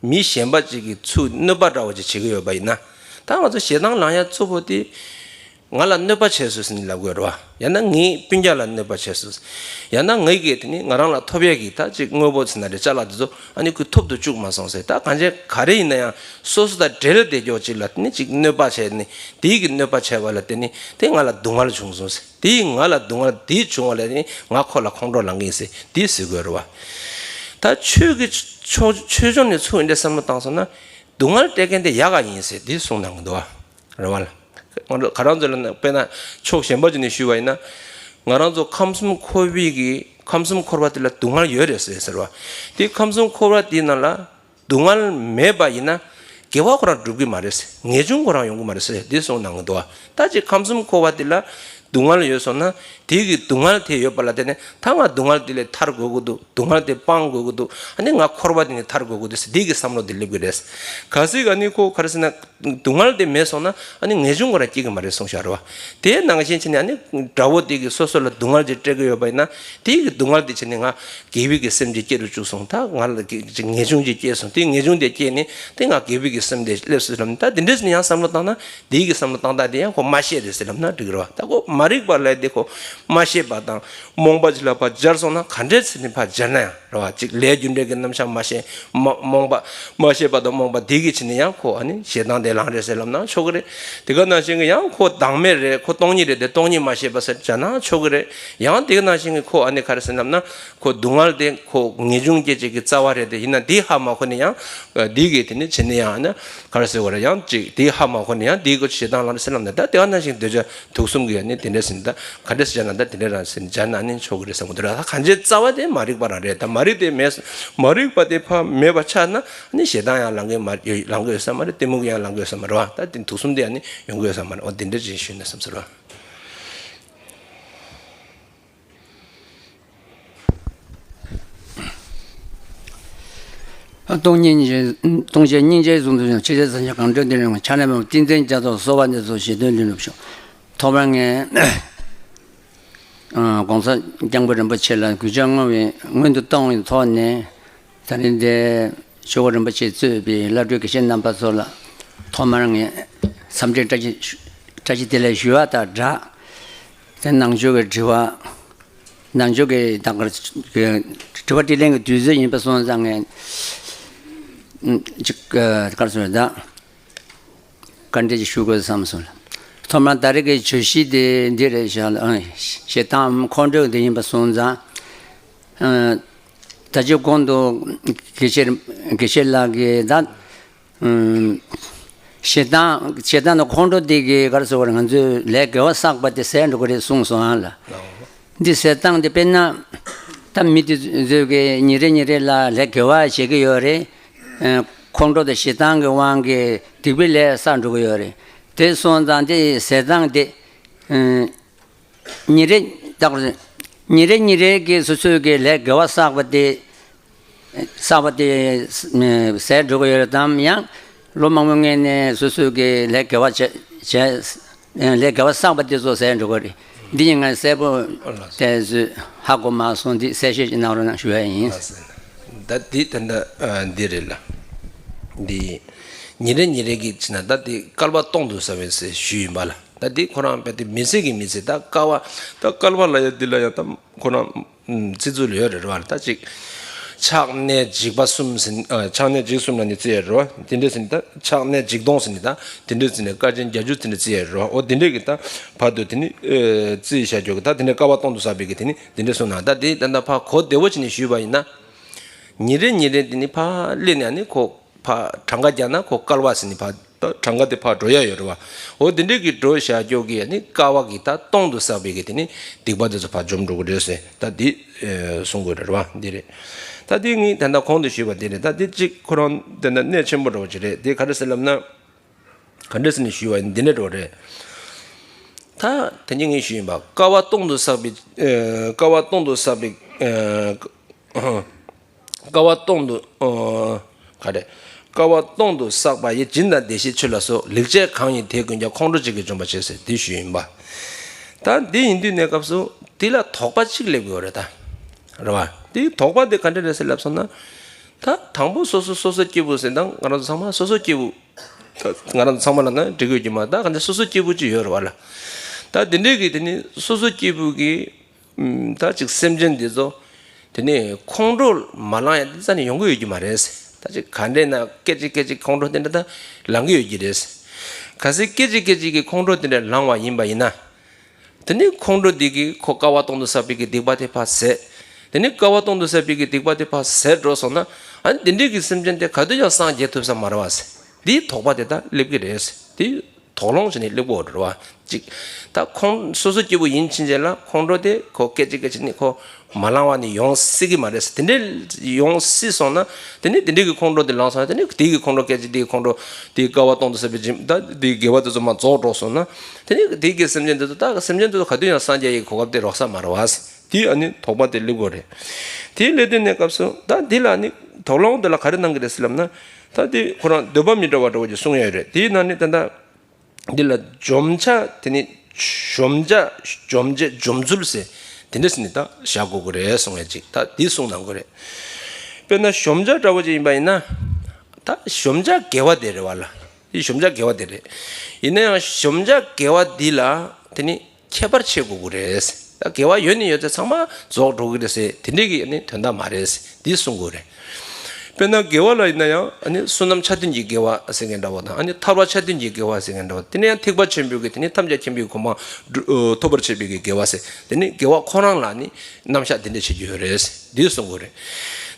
མི་གཞན་པ་ཅིག་གིས་ཚུར་གནོད་པ་འདྲ་བོ་ཅིག་བྱེད་ཀྱི་ཡོད་པ་ཡིན་ན། ད་ང་ཚོ་ཞེ་སྡང་ལངས་ཡ་གཙོ་བོ་དེ་ང་ལ་གནོད་པ་བྱས་སོང་ཟེར་ནས་ལབ་དགོས་རེད་བ། ཡང་ན་ངའི་སྤུན་ཀྱག་ལ་གནོད་པ་བྱས་སོང་། ཡང་ན་ངའི་གིས་དེ་ནི་ང་རང་ལ་ཐོབ་ཡ་གི་ད་ཅིག་དངོས་པོ་ཟེར་ན་རེད། ཅ་ལག་དེ་ཚོ་ཨ་ནི་ཁོས་ཐོབ་ཏུ་བཅུག་མ་སོང་ཟེར། ད་གང་ཅི་ག་རེ་ཡིན་ན་ཡང་སོ་སོ་དང་འབྲེལ་བསྡད་ཀྱོག་ཅིག་ལ་དེ་ནི་ཅིག་གནོད་པ་བྱས་ནས་དེའི་གི་གནོད་པ་བྱས་པ་ལ་དེ་ནི་དེ་ང་ལ་སྡུག་བསྔལ་བྱུང་སོང་ཟེར། དེས་ང་ལ་སྡུག་བསྔལ་དེ་བྱུང་བ་ལ་ནི་ང་ཁོ་ལ་ཁོང་ཁྲོ་ལངས་ཀྱི་ཡིན་ཟེར་དེ་ཟེར་དགོས་རེད་བ། ད་ཆོས་ཀྱི་ཕྱོགས་ཆོས་ཕྱོགས་ནས་ཚུར་འདྲ་བསམ་བློ་བཏང་སོང་ན་སྡུག་བསྔལ་སྤྲད་མཁན་དེ་ཡག་ག་ཡིན་ཟེར་དེ་གསུངས་གནང་གི་འདུག་བ། རེད་བ་ལ། ང་ཚོ་ང་རང་ཚོ་ལ་ན་དཔེར་ན་ཕྱོགས་གཞན་པ་ཅིག་ནས་ཞུས་པ་ཡིན་ན། ང་རང་ཚོ་ཁམས་གསུམ་འཁོར་བའི་གི་ཁམས་གསུམ་འཁོར་བ་དེ་ལ་སྡུག་བསྔལ་ཡོད་རེད་ཟེར་ཟེར་བ། དེ་ཁམས་གསུམ་འཁོར་བ་དེའི་ནང་ལ་སྡུག་བསྔལ་མེད་པ་ཡིན་ན་དགེ་བ་ཁོ་རང་འགྲུབ་ཀྱི་མ་རེད་ཟེར། ངེས་འབྱུང་ཁོ་རང་ཡོང་གི་མ་རེད་ཟེར་འདི་གསུངས་གནང་གི་འདུག་བ། ད་ཅིག་ཁམས་གསུམ་འཁོར་བ་འདི་ལ་སྡུག་བསྔལ་ཡོད་སོང་ན་དེ་གི་སྡུག་བསྔལ་དེ་ཡོད་པ་ལ་བརྟེན་ནས་ད་ང་སྡུག་བསྔལ་དེ་ལས་ཐར་དགོས་ཀྱི་འདུག་སྡུག་བསྔལ་དེ་སྤང་དགོས་ཀྱི་འདུག་ཨ་ནི་ང་འཁོར་བ་དེ་ནས་ཐར་དགོས་ཀྱི་འདུག་ཟེར་འདི་གི་བསམ་བློ་དེ་སླེབས་ཀྱི་རེད། གལ་སྲིད་ཨ་ནི་ཁོ་ག་རེ་ཟེར་ན། སྡུག་བསྔལ་དེ་མེད་སོང་ན་ཨ་ནི་ངེས་འབྱུང་ཁོ་རང་སྐྱེ་གི་མ་རེད་གསུངས་བཞག་རེད་བ། དེའི་ནང་བཞིན་བྱས་ནས་ཨ་ནི་དགྲ་བོ་དེ་གིས་སོ་སོ་ལ་སྡུག་བསྔལ་ཅིག་སྤྲད་ཀྱི་ཡོད་པ་ཡིན་ན་དེའི་གི་སྡུག་བསྔལ་དེ་བྱས་ནས་ང་དགེ་བའི་གི་སེམས་ཅིག་སྐྱེ་རུ་བཅུག་སོང་། ད་ང་ལ་གི་ཅིག་ངེས་འབྱུང་ཅིག་སྐྱེས་སོང་། དེ་ངེས་འབྱུང་དེ་སྐྱེས་ནས་དེ་ང་དགེ་བའི་གི་སེམས་དེ་སླེབས་སོང་ལབ་ན། ད་དེ་འདྲས་ནས་ཡང་བསམ་བློ་བཏང་ན་དེའི་གི་བསམ་བློ་བཏང་སྟངས་དེ་ཡང་ཁོ་མ་ཤེས་རེད་ཟེར་ལབ་ན་འགྲིག་རེད་བ། ད་ཁོ་མ་རིག་པ་ལས་དེ་ཁོ་མ་ཤེས་པ་དང་རྨོངས་པ་ཅིག་ལ་ཕར་སྦྱར་སོང་ན་ག་འདྲས་ཟེར་ནས་ཕར་སྦྱར་ན་ཡང་རེད་བ། ཅིག་ལས་རྒྱུ་འབྲས་ཀྱི་རྣམ་གཞག་མ་ཤེས། མ་རྨོངས་པ། མ་ཤེས་པ་དང་རྨོངས་པ་དེ་གི་ཕྱིར་ནས་ཡང་ཁོ་ཨ་ནི་ཞེ་སྡང་དེ་ལངས་རེད་ཟེར་ལབ་ན་ཆོག་གི་རེད། དེ་ག་ནང་བཞིན་གྱི་ཡང་ཁོ་བདག་མེད་རེད། ཁོ་སྟོང་ཉིད་རེད། དེ་སྟོང་ཉིད་མ་ཤེས་པ་ཟེར་བྱ་ན་ཆོག་གི་རེད། ཡང་དེ་ག་ནང་བཞིན་གྱི་ཁོ་ཨ་ནི་ག་རེ་ཟེར་ལབ་ན་ཁོ་སྡུག་བསྔལ་དེ་ཁོ་ངེས་འབྱུང་སྐྱེད་བྱེད་ཀྱི་རྩ་བ་རེད། དེ་ཡིན་ན་དེ་ཧ་མ་གོ་ནས་ཡང་དེ་གི་དེ་ནི་ཕྱིར་ནས་ཡང་ཨ་ནི་ག་རེ་ཟེར་དགོས་རེད། ཡང་ཅིག་དེ་ཧ་མ་གོ་ནས་ཡང་དེ་གི་ཞེ་སྡང་ལངས་རེད་ཟེར་ལབ་ན། ད་དེ་ག་ནང་བཞིན་འདོད་ཆགས་དུག་གསུམ་གྱི་ཨ་ནི་དེ་འདྲ་ཟེར་ན་ད་ག་འདྲ་ཟེར་བྱ་ན་ད་དེ་འདྲ་རང་ཟེར་ན་བྱ་ན་ཨ་ནི་ཆོག་གི་རེད་བསམ་གི་འདུག་ར། ད་གང་ཅིའི་རྩ་བ་དེ་མ་རིག་པ་རང་རེད། ད་མ་རིག་དེ་མེད། མ་རིག་པ་དེ་ཕར་མེད་པ་ཆགས་ན་ཨ་ནི་ཞེ་སྡང་ཡང་ལངས་གི་མ་ལངས་གི་ཡོད་ས་མ་རེད། གཏི་མུག་ཡང་ལངས་གི་ཡོད་ས་མ་རེད་བ། ད་དེ་དུག་གསུམ་དེ་ཨ་ནི་ཡོང་གི་ཡོད་ས་མ་རེད། འོ་དེ་འདྲ་ཅིག་ཞུས་ན་བསམ་ཟེར་བ། སྟོང་ཉིད་སྙིང་རྗེ། སྟོང་ཆེན་སྙིང་རྗེ་གཟུངས་སུ་ཡང་། ཆེ་ཆེར་ཟིན་ཞིང་གང་འགྲོ་འདིར་ཡོང་བ། ཆ་ལས་མེད་པ་ཏིང་འཛིན་རྒྱ་མཚོ་གསོལ་བ་འདེབས་སོ་ཞེས་དོན་ལུས་ལུགས་ཤོག་ཐོག་མར་ངས་༸གོང་ས་༸སྐྱབས་མགོན་རིན་པོ་ཆེ་ལ་གུས་ཕྱག་བསྔོ་བའི་སྔོན་དུ་བཏང་བའི་ཐོག་ནས། ད་རིང་འདིར་ཇོ་བོ་རིན་པོ་ཆེས་གཙོས་པའི་བླ་སྤྲུལ་དགེ་བཤེས་རྣམ་པ་ཚོ་ལ་ཐོག་མར་ངས་འཚམས་འདྲི་བཀྲ་ཤིས་བཀྲ་ཤིས་བདེ་ལེགས་ཞུ་བ་དང་སྦྲགས། དེ་ནང་ཆོས་ཀྱི་དྲི་བ། ནང་ཆོས་ཀྱི་ད་གར་གྱི་དྲི་བ་དྲིས་ལན་གྱི་དུས་ཚོད་ཡིན་པ་སོང་ཙང་ངས་ཅིག་ག་རེ་ཟེར་ད། བཀའ་འདྲི་ཞུ་དགོས་བསམ་སོང་། ཐོག་མར་ད་རེས་ཀྱི་བརྗོད་གཞི་དེ་འདི་རེད་བཞག་ལ། ཨ། ཞེ་སྡང་ཁོང་ཁྲོ་དེ་ཡིན་པ་སོང་ཙང་། ཨ། ད་ཅི་གོང་དུ་དགེ་བཤེས་དགེ་བཤེས་ལགས་ཀྱིས་ད། ཨ། ཞེ་སྡང་ཞེ་སྡང་དང་ཁོང་ཁྲོ་དེ་གིས་ག་རེ་ཟེར་བ་རེད། ང་ཚོའི་ལས་དགེ་བ་བསགས་པ་དེ་ཟད་འགྲོ་གི་རེད་གསུངས་སོང་ཨ་ལ། འདི་ཟེར་སྟངས་དེ་དཔེར་ན། ད་མི་དེ་ཚོས་ཀྱི་ཉིན་རེ་ཉིན་རེ་ལ་ལས་དགེ་བ་བྱེད་ཀྱི་ཡོད་རེད། ཨ། ཁོང་ཁྲོ་དང་ཞེ་སྡང་གི་དབང་གིས་སྡིག་པའི་ལས་བསགས་འགྲོ་གི་ཡོད་རེད། དེ་སོང་ཙང་དེ་ཟེར་སྟངས་དེ། ཨ། ཉིན་རེ་ད་ཉིན་རེ་ཉིན་རེ་གི་སོ་སོའི་གི་ལས་དགེ་བ་བསགས་པ་དེ། བསགས་པ་དེ་ཟད་འགྲོ་གི་ཡོད་རེད་དམ། ཡང་ལོ་མང་པོའི་སྔོན་ནས་སོ་སོའི་གི་ལས་དགེ་བ་བྱས་བྱས། ལས་དགེ་བ་བསགས་པ་དེ་ཚོ་ཟད་འགྲོ་གི་རེད། འདི་ཡིན་ང་གསལ་པོ་ཨོ་ལགས་སོ། དེ་ཚོས་ཧ་གོ་མ་སོང་། འདི་གསལ་བཤད་ཅིག་གནང་རོགས་གནང་ཞུ་ཡ་ཡིན། ལགས་སོ། ད་འདི་ད་ལྟ་ཨ་འདི་རེད་ལ། འདི་ཉིན་རེ་ཉིན་རེ་གི་ཕྱིན་ན་ད་འདི་བསྐལ་པ་སྟོང་དུ་བསགས་པའི་ཟེར་ཞུས་ཡིན་པ་ལ། ད་འདི་ཁོ་རང་རྦད་དེ་མི་ཚེ་གི་མི་ཚེ་ད་བསྐལ་པ་ད་བསྐལ་པ་ལབ་ཡ་འདི་ལ་ཡང་ད་ཁོ་རང་ཚིག་མཛོད་ལ་ཡོད་རེད་བ། ད་ཅིག་ཕྱག་གནས་འཇིགས་པ་གསུམ་ཟེར། ཨ། ཕྱག་གནས་འཇིགས་གསུམ་ལ་ནི་བརྩི་ཡ་རེད་བ། དེ་འདྲས་ཟེར་ནི་ད་ཕྱག་གནས་འཇིགས་སྟོང་ཟེར་ནི་ད་དེ་འདྲས་ཟེར་ནི་དཀའ་ཆེན་བརྒྱད་ཅུ་ཟེར་ནི་བརྩི་ཡ་རེད་བ། འོ་དེ་འདྲས་ཀྱི་ད་བར་དུ་དེ་ནི་ཨེ་བརྩི་བཞག་རྒྱུ་གི་ད་དེ་འདྲས་བསྐལ་པ་སྟོང་དུ་བསགས་པའི་གི་དེ་ནི་དེ་འདྲས་གསུངས་ན། ད་དེ་ད་ད་ཕར་གོ་བདེ་བོ་བྱས་ནས་ཞུས་པ་ཡིན་ན། ཉིན་རེ་ཉིན་རེ་དེ་ནི་ཕར་སླེབས་ནས་ནི་ཁོ། ཕར་གྲངས་ཀ་རྒྱག་ན་ཁོ་བསྐལ་པ་ཟེར་ནི་ཕར་གྲངས་ཀ་དེ་ཕར་འགྲོ་ཡ་ཡོད་རེད་བ། འོ་དེ་འདྲས་ཀྱི་འགྲོ་བཞག་རྒྱུ་གི་ནི་བསྐལ་པ་གི་ད་སྟོང་དུ་བསགས་པའི་གི་དེ་ནི་སྡིག་པ་དེ་ཚོ་ཕར་འཇོམས་འགྲོ་གི་རེད་ཟེར། ད་འདི་ཨེ་གསུང་དགོས་རེད་བ། འདི་རེད། ད་འདི་ངས་ད་ལྟ་གོང་དུ་ཞུས་པ་འདི་རེད། ད་འདི་གཅིག་ཁོ་རང་ད་ལྟ་གནད་ཆེན་པོ་འདྲ་བོ་ཅིག་རེད། འདི་ག་རེ་ཟེར་ལབ་ན། ག་འདྲས་ཟེར་ནས་ཞུས་པ་ཡིན་འདི་འདྲས་འདྲ་བོ་རེད། ད་དེ་ནི་ངས་ཞུས་ཡིན་པ་བསྐལ་པ་སྟོང་དུ་བསགས་པའི་ཨེ་བསྐལ་པ་སྟོང་དུ་བསགས་པའི་ཨེ། བསྐལ་པ་སྟོང་དུ། ཨ། ག་རེ། བསྐལ་པ་སྟོང་དུ་བསགས་པ་ཡི་སྦྱིན་དང་བདེ་གཤེགས་མཆོད་ལ་སོགས། ལེགས་སྤྱད་གང་ཡིན་དེ་ཀུན་ཀྱང་། ཁོང་ཁྲོ་གཅིག་གིས་འཇོམས་པར་བྱེད་ཟེར་འདི་ཞུས་ཡིན་པ། ད་འདི་ཡིན་དུས་གནས་སྐབས་སུ་འདི་ལ་དོགས་པ་གཅིག་སླེབས་ཡོད་རེད་ད། རེད་བ། དེའི་དོགས་པ་དེ་ག་འདྲ་རེད་ཟེར་ལབ་སོང་ན། ད་དང་པོ་སོ་སོ་སོ་སོ་སྐྱེས་བུ་ཟེར་དང་ང་རང་ཚོ་ཚང་མ་སོ་སོ་སྐྱེས་བུ། ད་ང་རང་ཚོ་ཚང་མ་ལ་ན་འགྲིག་ཡོད་ཀྱི་མ་ད་ག་འདྲ་སོ་སོ་སྐྱེས་བུ་ཅིག་ཡོད་རེད་བ་ལ། ད་དེ་འདྲའི་གི་དེ་ནི་སོ་སོ་སྐྱེས་བུ་གི་ད་ཅིག་སེམས་ཅན་འདི་ཚོ་དེ་ནས་ཁོང་ཁྲོ་མ་ལངས་ཡ་དེ་རྩ་ནས་ཡོང་གི་ཡོད་ཀྱི་མ་རེད། ད་ཅིག་ག་འདྲས་ན་སྐད་ཅིག་སྐད་ཅིག་ཁོང་ཁྲོ་དེ་འདྲ་ད་ལངས་ཀྱི་ཡོད་ཀྱི་རེད། གལ་སྲིད་སྐད་ཅིག་སྐད་ཅིག་གི་ཁོང་ཁྲོ་དེ་འདྲ་ལངས་པ་ཡིན་པ་ཡིན་ན། དེ་ནས་ཁོང་ཁྲོ་དེ་གིས་ཁོ་དཀའ་བ་གཏོང་དུ་ཟ་བའི་གི་སྡིག་པ་དེ་ཕར་ཟད། དེ་ནས་དཀའ་བ་གཏོང་དུ་ཟ་བའི་གི་སྡིག་པ་དེ་ཕར་ཟད་འགྲོ་སོང་ན། ཨ་ནི་དེ་འདྲས་ཀྱི་སེམས་ཅན་དེ་ག་དུས་ཀྱང་སངས་རྒྱས་ཐུབ་ས་མ་རེད་བ། འདིའི་དོགས་པ་དེ་ད་སླེབས་ཀྱི་རེད། དེ་དོགས་སློང་བྱས་ནས་སླེབས་དགོས་རེད་བ། ཅིག་ད་ཁོང་སོ་སོ་སྐྱེ་བོ་ཡིན་ཕྱིན་ཆད་ལ་ཁོང་ཁྲོ་དེ་ཁོ་སྐད་ཅིག་སྐད་ཅིག་ནི་ཁོ་མ་ལངས་བ་ནི་ཡོང་སྲིད་ཀྱི་མ་རེད། དེ་འདྲའི་ཡོང་སྲིད་སོང་ན། དེ་ནི་དེ་འདྲའི་གི་ཁོང་ཁྲོ་དེ་ལངས་སོང་ན། དེ་ནི་དེའི་གི་ཁོང་ཁྲོ་སྐད་ཅིག་དེའི་ཁོང་ཁྲོ་དེའི་དཀའ་བ་གཏོང་དུ་ཟ་བའི་སྦྱིན་ད་དེའི་དགེ་བ་དེ་ཚོ་མར་རྫོགས་འགྲོ་སོང་ན། དེ་ནི་དེའི་གི་སེམས་ཅན་དེ་ཚོ་ད་སེམས་ཅན་དེ་ཚོ་ག་དུས་ཡང་སངས་རྒྱས་ཡི་གོ་སྐབས་དེ་རག་ས་མ་རེད་བ། དེ་ཨ་ནི་དོགས་པ་དེ་སླེབས་དགོས་རེད། དེ་སླེབས་དུས་ནས་སྐབས་སུ་ད་འདི་ལ་ནི་དོགས་སློང་དེ་ལ་ག་རེ་གནང་གི་རེད་ཟེར་ལབ་ན། ད་དེ་ཁོ་རང་འདོད་པ་མི་འདྲ་བ་འདྲ་བོ་ཅིག་གསུང་ཡ་ཡོད་རེད། དེའི་ནང་ནས་ད་ལྟ། འདི་ལ་འཇོམས་བྱ་དེ་ནི་གཞོམ་བྱ་འཇོམས་བྱེད་འཇོམས་ཚུལ་ཟེར་དེ་འདྲ་ཟེར་ནས་ད་བཞག་དགོས་ཀྱི་རེད་གསུང་བའི་ཅིག་ད་འདི་གསུང་གནང་དགོས་རེད། དཔེར་ན་གཞོམ་བྱ་འདྲ་བོ་ཅིག་ཡིན་པ་ཡིན་ན། ད་གཞོམ་བྱ་དགེ་བ་དེ་རེད་བ་ལ། འདི་གཞོམ་བྱ་དགེ་བ་དེ་རེད། ཡིན་ན་ཡང་གཞོམ་བྱ་དགེ་བ་འདི་ལ་དེ་ནི་ཁྱད་པར་ཕྱེ་དགོས་ཀྱི་རེད། ད་དགེ་བ་ཡོད་ནི་ཡོད་ཚད་ཚང་མ་རྫོགས་འགྲོ་གི་རེད་ཟེར་དེ་འདྲའི་གི་ནི་དོན་དག་མ་རེད་ཟེར་འདི་གསུང་དགོས་རེད། དཔེར་ན་དགེ་བ་ལ་ཡིན་ན་ཡང་ཨ་ནི་བསོད་ནམས་ཆ་མཐུན་གྱི་དགེ་བ་ཟེར་མཁན་འདྲ་བོ་དང་། ཨ་ནི་ཐར་པ་ཆ་མཐུན་གྱི་དགེ་བ་ཟེར་མཁན་འདྲ་བོ། དེ་ནས་ཡང་ཐེག་པ་ཆེན་པོའི་གི་དེ་ནི་ཐམས་ཅད་མཁྱེན་པའི་གོ་འཕང་འགྲུ་ཨོ་ཐོབ་པར་བྱེད་པའི་གི་དགེ་བ་ཟེར་དེ་ནི་དགེ་བ་ཁོ་རང་ལ་ནི་རྣམ་གཞག་དེ་འདྲ་བྱེད་ཀྱི་ཡོད་རེད་ཟེར་འདི་གསུང་དགོས་རེད།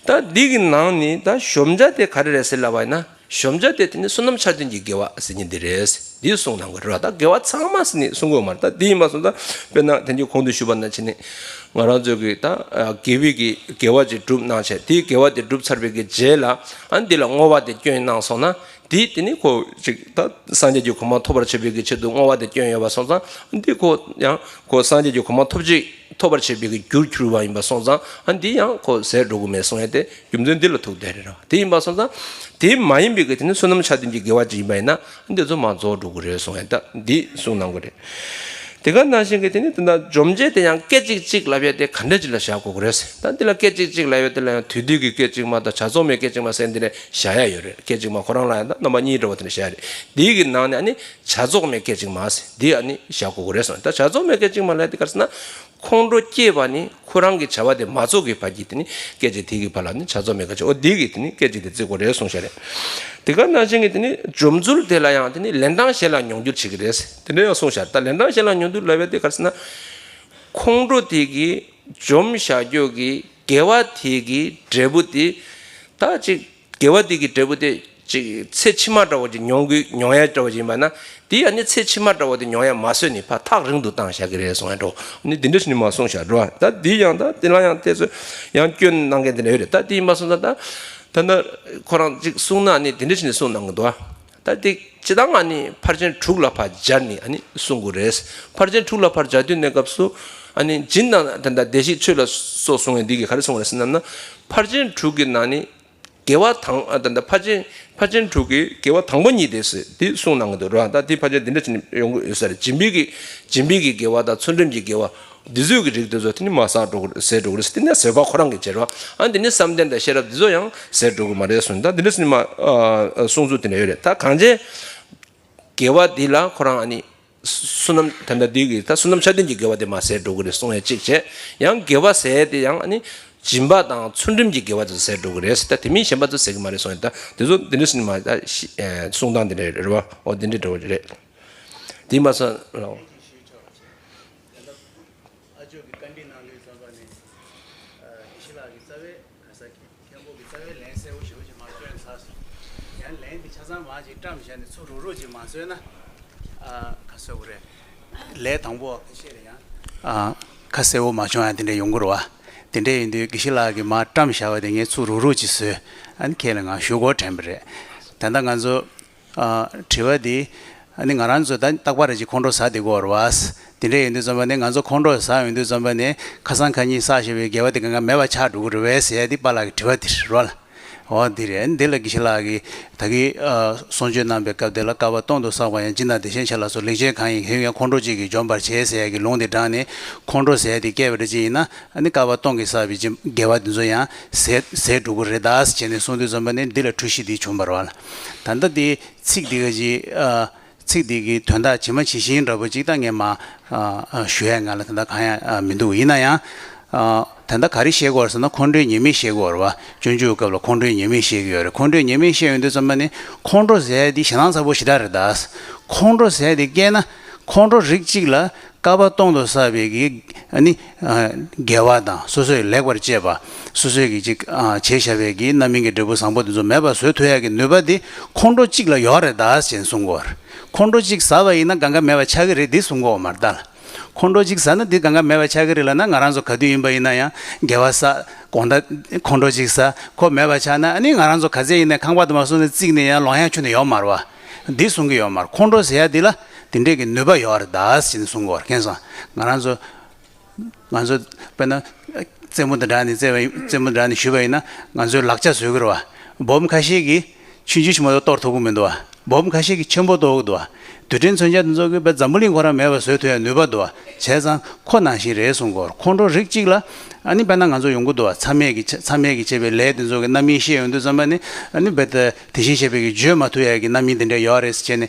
ད་འདི་གི་ནང་ནི་ད་གཞོམ་བྱ་དེ་ག་རེ་རེད་ཟེར་ལབ་པ་ཡིན་ན། གཞོམ་བྱ་དེ་དེ་ནི་བསོད་ནམས་ཆ་མཐུན་གྱི་དགེ་བ་ཟེར་མཁན་འདི་རེད། འདི་གསུངས་གནང་དགོས་རེད་བ། ད་དགེ་བ་ཚང་མ་ཟེར་ནས་གསུང་དགོས་མ་རེད། ད་འདི་ཡིན་པ་སོང་ཙང་དཔེར་ན་དེང་གི་གོང་དུ་ཞུས་པ་ནང་བཞིན་ནི་ང་རང་ཚོའི་གི་ད་དགེ་བའི་གི་དགེ་བ་ཅིག་བསྒྲུབས་གནང་བྱས། དེའི་དགེ་བ་དེ་བསྒྲུབས་ཚར་བའི་གི་རྗེས་ལ་ཨ་འདི་ལ་བསྔོ་བ་དེ་བསྐྱོན་གནང་སོང་ན། དེ་དེ་ནི་ཁོ་ཅིག་ད་སངས་རྒྱས་ཀྱི་གོ་འཕང་ཐོབ་པར་བྱེད་པའི་གི་ཆེད་དུ་བསྔོ་བ་དེ་བསྐྱོན་ཡོད་པ་སོང་ཙང་འདི་ཁོ་ཡང་ཁོ་སངས་རྒྱས་ཀྱི་གོ་འཕང་ཐོབ་ཅིག་ཐོབ་པར་བྱེད་པའི་གི་རྒྱུར་གྱུར་བ་ཡིན་པ་སོང་ཙང་ཨ་འདི་ཡང་ཁོ་ཟད་འགྲོ་གི་མེད་གསུང་ཡ་དེ་རྒྱུ་མཚན་འདི་ལ་ཐུག་བསྡད་རེད་ར། དེ་ཡིན་པ་སོང་ཙང་དེ་མ་ཡིན་པའི་གི་དེ་ནི་བསོད་ནམས་ཆ་མཐུན་གྱི་དགེ་བ་ཅིག་ཡིན་པ་ཡིན་ན་ཨ་འདི་ཚོ་མར་རྫོགས་འགྲོ་གི་རེད་གསུང་ཡ་ད་འདི་གསུང་གནང་གི་རེད། དེ་ག་ནང་བཞིན་གི་དེ་ནི་དེ་འདྲ་འཇོམས་བྱེད་དེ་ཡང་སྐད་ཅིག་གཅིག་ལབ་ཡ་དེ་ག་འདྲ་ཅིག་ལ་བཞག་དགོས་ཀྱི་རེད་ཟེར། ད་འདི་ལ་སྐད་ཅིག་གཅིག་ལབ་ཡ་དེ་ལ་ཡང་དུས་དུས་ཀྱི་སྐད་ཅིག་མ་དང་བྱ་རྫོགས་མའི་སྐད་ཅིག་མ་ཟེར་འདི་ནས་བཞག་ཡ་ཡོད་རེད། སྐད་ཅིག་མ་ཁོ་རང་ལ་ཡང་ད་རྣམ་པ་གཉིས་འདྲ་བོ་དེ་ནས་བཞག་ཡ་རེད། འདིའི་གི་ནང་ནས་ཨ་ནི་བྱ་རྫོགས་མའི་སྐད་ཅིག་མ་ཟེར་འདི་ཨ་ནི་བཞག་དགོས་ཀྱི་རེད་གསུངས། ད་བྱ་རྫོགས་མའི་སྐད་ཅིག་མ་ལབ་ཡ་དེ་ག་རེ་ཟེར་ན། ཁོང་ཁྲོ་སྐྱེས་པ་ནི་ཁོ་རང་གི་བྱ་བ་དེ་མ་རྫོགས་ཀྱི་བར་གྱི་དེ་ནི་སྐད་ཅིག་དེ་གི་བར་ལ་ནི་བྱ་རྫོགས་མའི་སྐད་ཅིག་འོ་དེ་གི་དེ་ནི་སྐད་ཅིག་དེ་བརྩི་དགོས་རེད་གསུངས་བཞག་རེད། དེ་ག་ནང་བཞིན་གྱི་དེ་ནི་འཇོམས་ཚུལ་དེ་ལ་ཡང་དེ་ནི་ལན་གྲངས་གཞན་ལ་མྱོང་འགྱུར་བྱེད་ཀྱི་རེད། དེ་འདྲ་ཡང་གསུངས་བཞག་ད་ལན་གྲངས་གཞན་ལ་མྱོང་འགྱུར་ལབ་ཡ་དེ་ག་རེ་ཟེར་ན། ཁོང་ཁྲོ་དེ་གིས་འཇོམས་བྱ་རྒྱུ་གི་དགེ་བ་དེ་གི་འབྲས་བུ་དེ་ད་ཅིག་དགེ་བ་དེ་གི་འབྲས་བུ་དེ་ཅིག་ཚེ་ཕྱི་མ་འདྲ་བོ་ཅིག་མྱོང་གི་མྱོང་ཡ་འདྲ་བོ་ཅིག་ཡིན་པ་ན། དེ་ཡང་ནི་ཚེ་ཕྱི་མ་འདྲ་བོ་དེ་མྱོང་ཡ་མ་བཟོས་ནས་ཕར་ཐག་རིང་དུ་བཏང་བཞག་གི་རེད་གསུང་ཡ་འདྲ་བོ་ནི་དེ་འདྲ་ཞིག་ནི་མ་གསུངས་བཞག་འགྲོ་བ། ད་དེ་ཡང་ད་དེ་ལ་ཡང་ཏོག་ཙམ་ཡང་སྐྱོན་གནང་མཁན་དེ་འདྲ་ཡོད་རེད། ད་དེ་ཡིན་པ་སོང་ཙང་ད་ད་ན་ཁོ་རང་ཅིག་གསུང་ན་ནི་དེ་འདྲ་ཞིག་ནི་གསུང་གནང་གི་འདུག་ད་དེ་སྤྱི་བཏང་ཨ་ནི་ཕར་ཕྱིན་དྲུག་ལ་ཕར་སྦྱར་ནས་ཨ་ནི་གསུང་དགོས་རེད། ཕར་ཕྱིན་དྲུག་ལ་ཕར་སྦྱར་དུས་གནས་སྐབས་སུ་ཨ་ནི་སྦྱིན་དང་ད་ལྟ་བདེ་གཤེགས་མཆོད་ལ་སོགས་གསུང་བའི་འདི་གིས་ག་རེ་གསུང་བ་རེད་ཟེར་ན། ཕར་ཕྱིན་དྲུག་གི་ནང་ནས། དགེ་བ་དང་ཨ་ད་ད་ཕར་ཕྱིན་ཕར་ཕྱིན་དྲུག་གི་དགེ་བ་དང་པོ་གཉིས་དེ་ཟེར་དེ་གསུངས་གནང་གི་འདུག་ར། ད་དེ་ཕལ་ཆེར་འདི་འདྲ་བྱས་ནས་ཡོང་གི་ཡོད་ས་རེད། སྦྱིན་པའི་གི་སྦྱིན་པའི་གི་དགེ་བ་དང་ཚུལ་ཁྲིམས་ཀྱི་དགེ་བ་འདི་ཚོའི་གི་རིགས་དེ་ཚོ་དེ་ནི་མར་ཟད་འགྲོ་གི་ཟད་འགྲོ་གི་རེད་ཟེར། དེ་ནི་བཟོད་པ་ཁོ་རང་གི་བྱེད་རོགས་ཨ་འདི་ནི་བསམ་གཏན་དང་ཤེས་རབ་འདི་ཚོ་ཡང་ཟད་འགྲོ་གི་མ་རེད་གསུངས། ད་འདི་འདྲ་བྱས་ནས་མར་ཨ་གསུང་ཚུལ་དེ་འདྲ་ཡོད་རེད། ད་གང་ཅི་དགེ་བ་འདི་ལ་ཁོ་རང་ཨ་ནི། བསོད་ནམས་ད་ལྟ་འདི་གི་ད་བསོད་ནམས་ཆ་ལྡན་གྱི་དགེ་བ་དེ་མར་ཟད་འགྲོ་གི་རེད་གསུང་ཡ་གཅིག་བྱས། ཡང་དགེ་བ་ཟད་དེ་ཡང་ཨ་ནི་སྦྱིན་པ་དང་ཚུལ་ཁྲིམས་ཀྱི་དགེ་བ་དེ་ཚོ་ཟད་འགྲོ་གི་རེད། ད་དེ་མིན་གཞན་པ་ཚོ་ཟད་ཀྱི་མ་རེད་གསུང་ཡ། ད་དེ་ཚོ་འདི་འདྲ་ཟེར་ནས་མ་ད་ཤི་ཨེ་གསུང་སྟངས་འདི་འདྲ་རེད་བ། འོ་འདི་འདྲ་འདྲ་བོ་རེད། དེ་མ་ཚད་ལོ། ཨ་ཅོ་གི་བཀའ་འདྲི་གནང་དུས་ཙམ་པ་ནས་དགེ་བཤེས་ལགས་ཀྱི་རྩ་བའི་ཁ་ས་ཀྱི། མཁན་པོ་གི་རྩ་བའི་ལན་གསལ་པོ་ཞེ་པོ་ཅིག་མ་བསྐྱོན་ཚར་སོང་། ཡང་ལན་དེ་ཆ་ཚང་མ་ཅིག་བཀྲམ་བཞག་ནས་ཚུར་རུག་རུག་ཅིག་མ་བཟོས་ན། ཨ་ཁ་གསལ་པོ་རེད། ལན་དང་པོ་ཁ་ཤས་རེད་ཡང་། ཨ་ཁ་གསལ་པོ་མ་བྱུང་ཡང་དེ་འདྲ་ཡོང་གི་རེད་བ། དེ་འདྲ་ཡིན་དུས་དགེ་བཤེས་ལགས་ཀྱིས་མར་བཀྲམ་བཞག་པ་དེ་ངས་ཚུར་རུག་རུག་ཅིག་བཟོས། ཨ་ནི་ཁྱེད་ལ་ང་ཞུ་དགོས་དྲན་པ་རེད། ད་ལྟ་ང་ཚོ། ཨ་དྲི་བ་འདི། ཨ་ནི་ང་རང་ཚོ་ད་རྟག་པར་རེ་ཅིག་ཁོང་ཁྲོ་ཟ་བསྡད་ཀྱི་ཡོད་རེད་བ། དེ་འདྲ་ཡིན་དུས་ཙམ་པ་ནི་ང་ཚོ་ཁོང་ཁྲོ་ཟ་ཡོང་དུས་ཙམ་པ་ནི་ཁ་སང་ཁ་ཉིན་བསགས་བཞག་པའི་དགེ་བ་དེ་གང་ག་མེད་པ་ཆགས་འགྲོ་གི་རེད་བས་ཟེར་ཡ་འདི་པཱ་ལགས་ཀྱི་དྲི་བ་འདི་རེད་བ་ལ། འོ་འདི་རེད། འདི་ལ་དགེ་བཤེས་ལགས་ཀྱིས་ད་གིན་ཨ་གསུང་ཆོས་གནང་པའི་སྐབས་དེ་ལ་བསྐལ་པ་སྟོང་དུ་བསགས་པ་ཡང་། སྦྱིན་དང་བདེ་གཤེགས་མཆོད་ལ་སོགས། ལེགས་སྤྱད་གང་ཡིན་དེ་ཡང་། ཁོང་ཁྲོ་གཅིག་གིས་འཇོམས་པར་བྱེད་ཟེར་ཡ་གི་ལུང་དེ་དྲངས་ནས། ཁོང་ཁྲོ་ཟེར་ཡ་དེ་སྐྱེས་པ་འདྲ་ཅིག་ཡིན་ན། ཨ་ནི་བསྐལ་པ་སྟོང་གིས་བསགས་པའི་དགེ་བ་དེ་ཚོ་ཡང་ཟད་ཟད་འགྲོ་གི་རེད་ད་ཟེར་ནས་གསུངས་དུས་ཙམ་པ་ནས། འདི་ལ་འཁྲུལ་གཞི་འདི་བྱུང་བ་རེད་བ་ལ། ད་ལྟ་འདི་ཚིག་འདི་ག་ཅིག་ཨ། ཚིག་འདི་གི་དོན་དག་ཇི་མ་ཇི་བཞིན་འདྲ་པོ་ཅིག་ད་ངས་མ་ཨ་ཨ་ཞུ་ཡ་ང་ལ་ད་ལྟ་གང་ཡང་ཨ་མི་འདུག་ཡིན་ན་ཡང་ཨ་ད་ལྟ་ག་རེ་བཤད་དགོས་རེད་ཟེར་ན། ཁོང་ཁྲོའི་ཉེས་དམིགས་བཤད་དགོས་རེད་བ། སྤྱོད་འཇུག་སྐབས་ལ་ཁོང་ཁྲོའི་ཉེས་དམིགས་བཤད་ཀྱི་ཡོད་རེད། ཁོང་ཁྲོའི་ཉེས་དམིགས་བཤད་ཡོང་དུས་ཙམ་པ་ནི། ཁོང་ཁྲོ་ཟེར་ཡ་འདི་ཞེ་སྡང་ཚ་པོ་ཞེ་དྲག་རེད་ད། ཁོང་ཁྲོ་ཟེར་ཡ་འདི་སྐྱེས་ན། ཁོང་ཁྲོ་རིགས་གཅིག་ལ་བསྐལ་པ་སྟོང་དུ་བསགས་པའི་གི་ཨ་ནི་ཨ་དགེ་བ་དང་། སོ་སོས་ལེགས་པར་སྤྱད་པ། སོ་སོས་ཀྱི་ཅིག་ཨ་བྱས་བཞག་པའི་གི་རྣམ་སྨིན་གྱི་འབྲས་བུ་བཟང་པོ་དེ་ཚོ་མེད་པར་བཟོ་ཐུབ་ཡ་གི་ནུས་པ་དེ་ཁོང་ཁྲོ་གཅིག་ལ་ཡོད་རེད་ད་ཟེར་གསུང་གི་ཡོད་རེད། ཁོང་ཁྲོ་གཅིག་ཟ་བ་ཡིན་ན་གང་ག་མེད་པ་ཆགས་ཀྱི་རེད་འདི་གསུང་གི་ཡོད་མ་རེད་ད། ཁོང་ཁྲོ་གཅིག་ཟ་ན་འདི་གང་ག་མེད་པ་ཆགས་ཀྱི་རེད་ལབ་ན། ང་རང་ཚོ་ག་དུས་ཡིན་པ་ཡིན་ན་ཡང་དགེ་བ་བསགས། དགོང་དག་ཁོང་ཁྲོ་གཅིག་ཟ། ཁོ་མེད་པ་ཆགས་ན། ཨ་ནི་ང་རང་ཚོ་ག་ཚད་ཡིན་ནའི་ཁང་པ་དུ་མ་སོང་ནས་བརྩིགས་ནས་ཡང་ལོང་ཡ་ཁྱོན་ནས་ཡོད་མ་རེད་བ། འདི་གསུང་གི་ཡོད་མ་རེད། ཁོང་ཁྲོ་ཟེར་ཡ་འདི་ལ་འདི་འདྲས་ཀྱི་ནུས་པ་ཡོད་རེད་ད་ཟེར་ནས་གསུང་གི་ཡོད་རེད། མཁྱེན་སོང་། ང་རང་ཚོ་ང་ཚོ་དཔེར་ན་རྩེད་མོ་དང་སྦྲགས་ནས་རྩེ་བ་ཡིན། རྩེད་མོ་དང་སྦྲགས་ནས་ཞུས་པ་ཡིན་ན། ང་ཚོའི་ལག་ཆ་བཟོ་གི་རེད་བ། སྦོམ་ཁ་ཤས་ཀྱིས་ཆུང་ཆུང་ཞིག་མ་གཏོགས་གཏོར་ཐུབ་ཀྱི་མི་འདུག་བ། སྦོམ་ཁ་ཤས་ཀྱིས་ཆེན་པོ་གཏོར་གྱི་འདུག་བ། རྡུལ་ཕྲན་མཚོན་ཆ་དེ་ཚོ་གིས་དཔེ་འཛམ་བུ་གླིང་ཁོ་རང་མེད་པ་བཟོ་ཐུབ་ཡ་ནུས་པ་འདུག་བ། བྱས་ཙང་ཁོ་ནང་བཞིན་རེད་གསུང་གི་ཡོད་རེད། ཁོང་ཁྲོ་རིགས་གཅིག་ལ། ཨ་ནི་དཔེར་ན་ང་ཚོ་ཡོང་གི་འདུག་བ། མཚམས་མེད་ཀྱིས་བྱས། མཚམས་མེད་ཀྱིས་བྱས་པའི་ལས་དེ་ཚོ་གི་རྣམ་སྨིན་ཤེས་ཡོང་དུས་ཙམ་པ་ནི། ཨ་ནི་རྦད་དེ་དེ་བཞིན་གཤེགས་པའི་གི་བརྗོད་མ་ཐུབ་ཡ་གི་རྣམ་སྨིན་དེ་འདྲ་ཡོད་རེད་ཟེར་བྱས་ནས།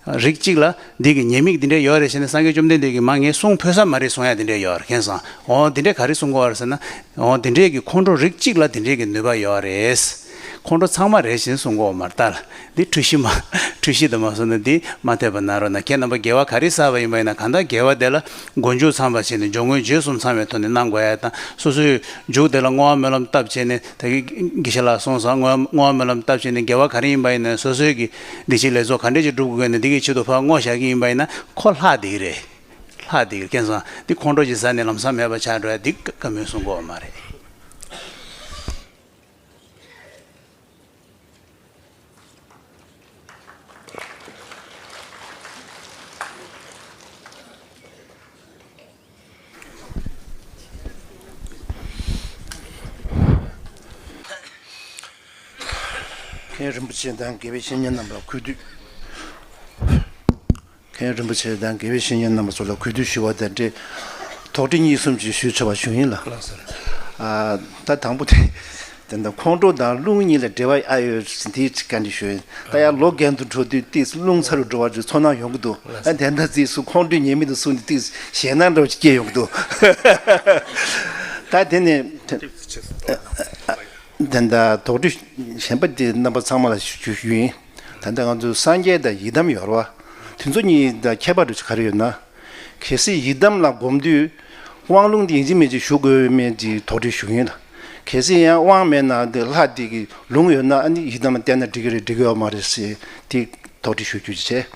རིགས་གཅིག་ལ་འདི་གི་ཉེས་དམིགས་འདི་འདྲ་ཡོད་རེད་ཟེར་ནས། སངས་རྒྱས་བཅོམ་ལྡན་འདས་ཀྱིས་མ་ངས་གསུང་ཕོད་ས་མ་རེད་གསུང་ཡ་འདི་འདྲ་ཡོད་རེད། མཁྱེན་སོང་། འོ་འདི་འདྲས་ག་རེ་གསུང་གི་ཡོད་རེད་ཟེར་ན། འོ་འདི་འདྲས་ཀྱི་ཁོང་ཁྲོ་རིགས་གཅིག་ལ་འདི་འདྲས་ཀྱི་ནུས་པ་ཡོད་རེད། ཁོང་ཁྲོ་ཚང་མ་རེད་ཟེར་གསུང་གི་ཡོད་མ་རེད་ད། འདི་འཁྲུལ་གཞི་མ། འཁྲུལ་གཞི་དུ་མ་སོང་ན་འདི་མ་ཐེབས་པ་གནང་རོགས་གནང་། ཁྱེད་རྣམ་པ་དགེ་བ་ག་རེ་བསགས་པ་ཡིན་པ་ཡིན་ན། གང་ལྟར་དགེ་བ་དེ་ལ་མགོ་མཇུག་ཚང་བ་བྱས་ནས། སྦྱོར་དངོས་རྗེས་གསུམ་ཚང་བའི་ཐོག་ནས་གནང་དགོས་ཡ་དང་། སོ་སོའི་མཇུག་དེ་ལ་བསྔོ་བ་སྨོན་ལམ་བཏབ་བྱས་ནས། ད་གིན་དགེ་བཤེས་ལགས་གསུངས་སོང་། བསྔོ་བ་བསྔོ་བ་སྨོན་ལམ་བཏབ་བྱས་ནས། དགེ་བ་ག་རེ་ཡིན་པ་ཡིན་ན། སོ་སོའི་གི་འདི་ཕྱི་ལས་ཚོགས་ག་འདྲས་ཅིག་སྒྲུབ་དགོས་ན། འདི་གི་ཆེད་དུ་ཕར་བསྔོ་བཞག་གི་ཡིན་པ་ཡིན་ན། ཁོ་ལྷག་བསྡད་ཀྱི་རེད། ལྷག་བསྡད་ཀྱི་རེད། མཁྱེན་སོང་། འདི་ཁོང་ཁྲོ་ཅིག་ཟ་ནས་ལམ་སང་མེད་པ་ཆགས་འགྲོ་ཡ་འདི་བཀའ་མོལ་གསུང་གི་ཡོད་མ་རེད། མཁན་རིན་པོ་ཆེ་དང་དགེ་བའི་བཤེས་གཉེན་རྣམ་པ་གུས་འདུད། མཁན་རིན་པོ་ཆེ་དང་དགེ་བའི་བཤེས་གཉེན་རྣམ་པ་ཚོ་ལ་གུས་འདུད་ཞུ་བ་དང་འབྲེལ། དོགས་འདྲི་གཉིས་གསུམ་ཅིག་ཞུ་ཆོག་པ་ཞུ་ཡིན་ལ། ལགས་སོ། ཨ། ད་དང་པོ་དེ། དེ་འདྲ་ཁོང་ཁྲོ་དང་རླུང་གཉིས་ལ་འབྲེལ་བ་ཨ་ཡོད་ཟེར་འདི་ཅིག་བཀའ་འདྲི་ཞུ་ཡིན། ད་ཡང་ལོ་རྒན་དུ་འགྲོ་དུས་ཏིས་རླུང་ཚ་རུ་འགྲོ་བ་ཅིག་ཚོར་སྣང་ཡོང་གི་འདུག་ལགས་སོ། ཨ། དེ་འདྲ་ཙིག་སུ་ཁོང་ཁྲོའི་ཉེས་དམིགས་དང་གསུམ་འདི་ཏིས་ཞེད་སྣང་འདྲ་བ་ཅིག་སྐྱེ་ཡོང་གི་འདུག་ད་དེ་ནས་དེ་འདྲ་དོགས་འདྲི་གཞན་པ་དེ་རྣམ་པ་ཚང་མ་ལ་ཞུ་ཞུ་ཡིན། ད་ལྟ་ང་ཚོ་སངས་རྒྱས་དང་ཡི་དམ་ཡོད་རེད་བ། དེ་ཚོ་གཉིས་དང་ཁྱད་པར་ག་རེ་ཡོད་ན། གལ་སྲིད་ཡི་དམ་ལ་སྒོམ་དུས་དབང་ལུང་དེ་ཡིན་གཅིག་མིན་གཅིག་ཞུ་དགོས་མེད་ཅེས་དོགས་འདྲི་ཞུ་གི་ཡིན་ལ། གལ་སྲིད་ཡང་དབང་མེད་ན་དེ་ལྷ་དེ་གི་ལུང་ཡོད་ན། ཨ་ནི་ཡི་དམ་ལ་བསྟེན་ན་འགྲིག་གི་རེད་འགྲིག་གི་ཡོད་མ་རེད་ཟེར་དེ་དོགས་འདྲི་ཞུ་རྒྱུ་བྱས།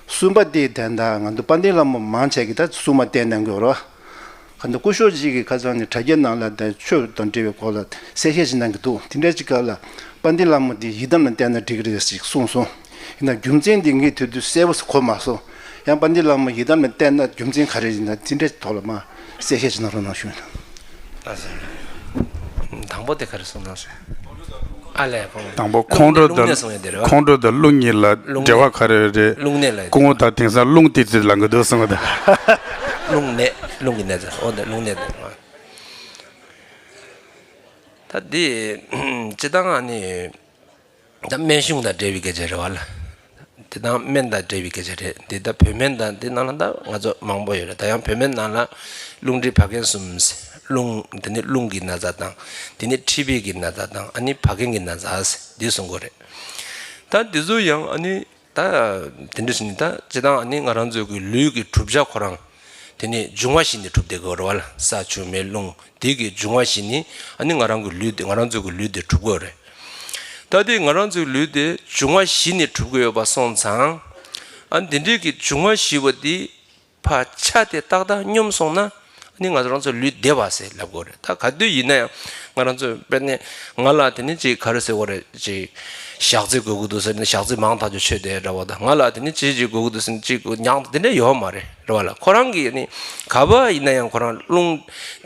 གསུམ་པ་དེ་ད་ལྟ་ང་ཚོ་དཔལ་ལྡན་ལྷ་མོ་མང་ཆེ་གིས་ད་སྲུང་མ་བསྟེན་གནང་གི་ཡོད་རེད་བ། ཁ་འདི་སྐུ་ཞབས་ཅིག་གིས་ཁ་སང་ནས་དྲ་རྒྱ་ནང་ལ་དེ་ཆོས་དང་འབྲེལ་བའི་སྐོར་ལ་གསལ་བཤད་ཅིག་གནང་གི་འདུག་དེ་འདྲ་ཅིག་སྐབས་ལ་དཔལ་ལྡན་ལྷ་མོ་འདི་ཡི་དམ་ལ་བསྟེན་ན་འགྲིག་གི་རེད་ཅེས་གསུངས་སོང་། ཡིན་ན་རྒྱུ་མཚན་འདི་ངས་དེ་དུས་གསལ་པོ་གོ་མ་སོང་། ཡང་དཔལ་ལྡན་ལྷ་མོ་ཡི་དམ་ལ་བསྟེན་ན་རྒྱུ་མཚན་ག་རེ་ཡིན་ན། དེ་འདྲའི་ཐོག་ལ་མ་གསལ་བཤད་ཅིག་གནང་རོགས་གནང་ཞུ། ལགས་སོ། དང་པོ་དེ་ག་རེ་གསུངས་གནང་སོང་། ཨ་ལས། དང་པོ་ཁོང་ཁྲོ་རླུང་ནད་དང་གསུངས་ཡོད་དེ་རེད་བ། ཁོང་ཁྲོ་དང་རླུང་གཉིས་ལ་རླུང་འབྲེལ་བ་ནད་ག་རེ་རེད། རླུང་ནད་ལ། སྐུ་ངོ་ད་དེང་སང་རླུང་ཏི་ཙི་ལང་གི་འདུག་གསུངས་ད། རླུང་ནད། རླུང་གི་ནད་ཟེར། འོ་དེ་རླུང་ནད་དེ། ད་འདི་སྤྱིར་བཏང་ཨ་ནི་ད་སྨན་གཞུང་དང་འབྲེལ་བའི་སྐད་ཆ་རེད་བ་ལ། དེ་དང་སྨན་དང་འབྲེལ་བའི་སྐད་ཆ་རེད། འདི་ད་བོད་སྨན་དང་འདི་ནང་ལ་ད་ང་ཚོ་མང་པོ་ཡོད་རེད། ད་ཡང་བོད་སྨན་ནང་ལ་རླུང་མཁྲིས་བད་ཀན་གསུམ་ཟེར། རླུང་། དེ་ནི་རླུང་གི་ན་ཚ་དང་། དེ་ནི་མཁྲིས་པའི་གི་ན་ཚ་དང་། ཨ་ནི་བད་ཀན་གྱི་ན་ཚ་ཟེར་འདི་གསུང་གི་ཡོད་རེད། ད་འདི་ཚོ་ཡང་ཨ་ནི་ད་དེ་འདྲ་ཞིག་ནི་ད་སྤྱིར་བཏང་ཨ་ནི་ང་རང་ཚོའི་གི་ལུས་ཀྱི་གྲུབ་ཆ་ཁོ་རང་དེ་ནི་འབྱུང་བ་བཞི་ནི་གྲུབ་བསྡད་ཀྱི་ཡོད་རེད་བ་ལ། ས་ཆུ་མེ་རླུང་དེ་གི་འབྱུང་བ་བཞི་ནི་ཨ་ནི་ང་རང་གི་ལུས་དེ། ང་རང་ཚོའི་གི་ལུས་དེ་གྲུབ་ཀྱི་ཡོད་རེད། ད་དེ་ང་རང་ཚོའི་ལུས་དེ་འབྱུང་བ་བཞི་ནི་གྲུབ་ཀྱི་ཡོད་པ་སོང་ཙང་། ཨ་ནི་དེ་འདྲའི་གི་འབྱུང་བ་བཞི་པོ་དེ་ཕར་ཆ་དེ་ཏག་ཏག་སྙོམས་སོང་ན། ཨ་ནི་ང་རང་ཚོ་ལུས་བདེ་བ་ཟེར་ལབ་དགོས་རེད། ད་ག་དུས་ཡིན་ན་ཡང་ ང་རང་ཚོས་དཔེར་ན་ང་ལ་དེ་ནི་ཅིག་ག་རེ་ཟེར་དགོས་རེད། ཅིག་ཞག་རྩི་དགོས་ཀྱི་འདུག་ཟེར་ནས་ཞག་རྩི་མང་ཐག་ཆོད་ཆོད་དེ་འདྲ་བོ་དང་། ང་ལ་དེ་ནི་ཅི་ཅིག་དགོས་ཀྱི་འདུག་ཟེར་ནས་ཅིག་ཉག་དེ་འདྲ་ཡོད་མ་རེད། རེད་བ་ལ། ཁོ་རང་གིས་ནི་ག་པར་ཡིན་ན་ཡང་ཁོ་རང་རླུང་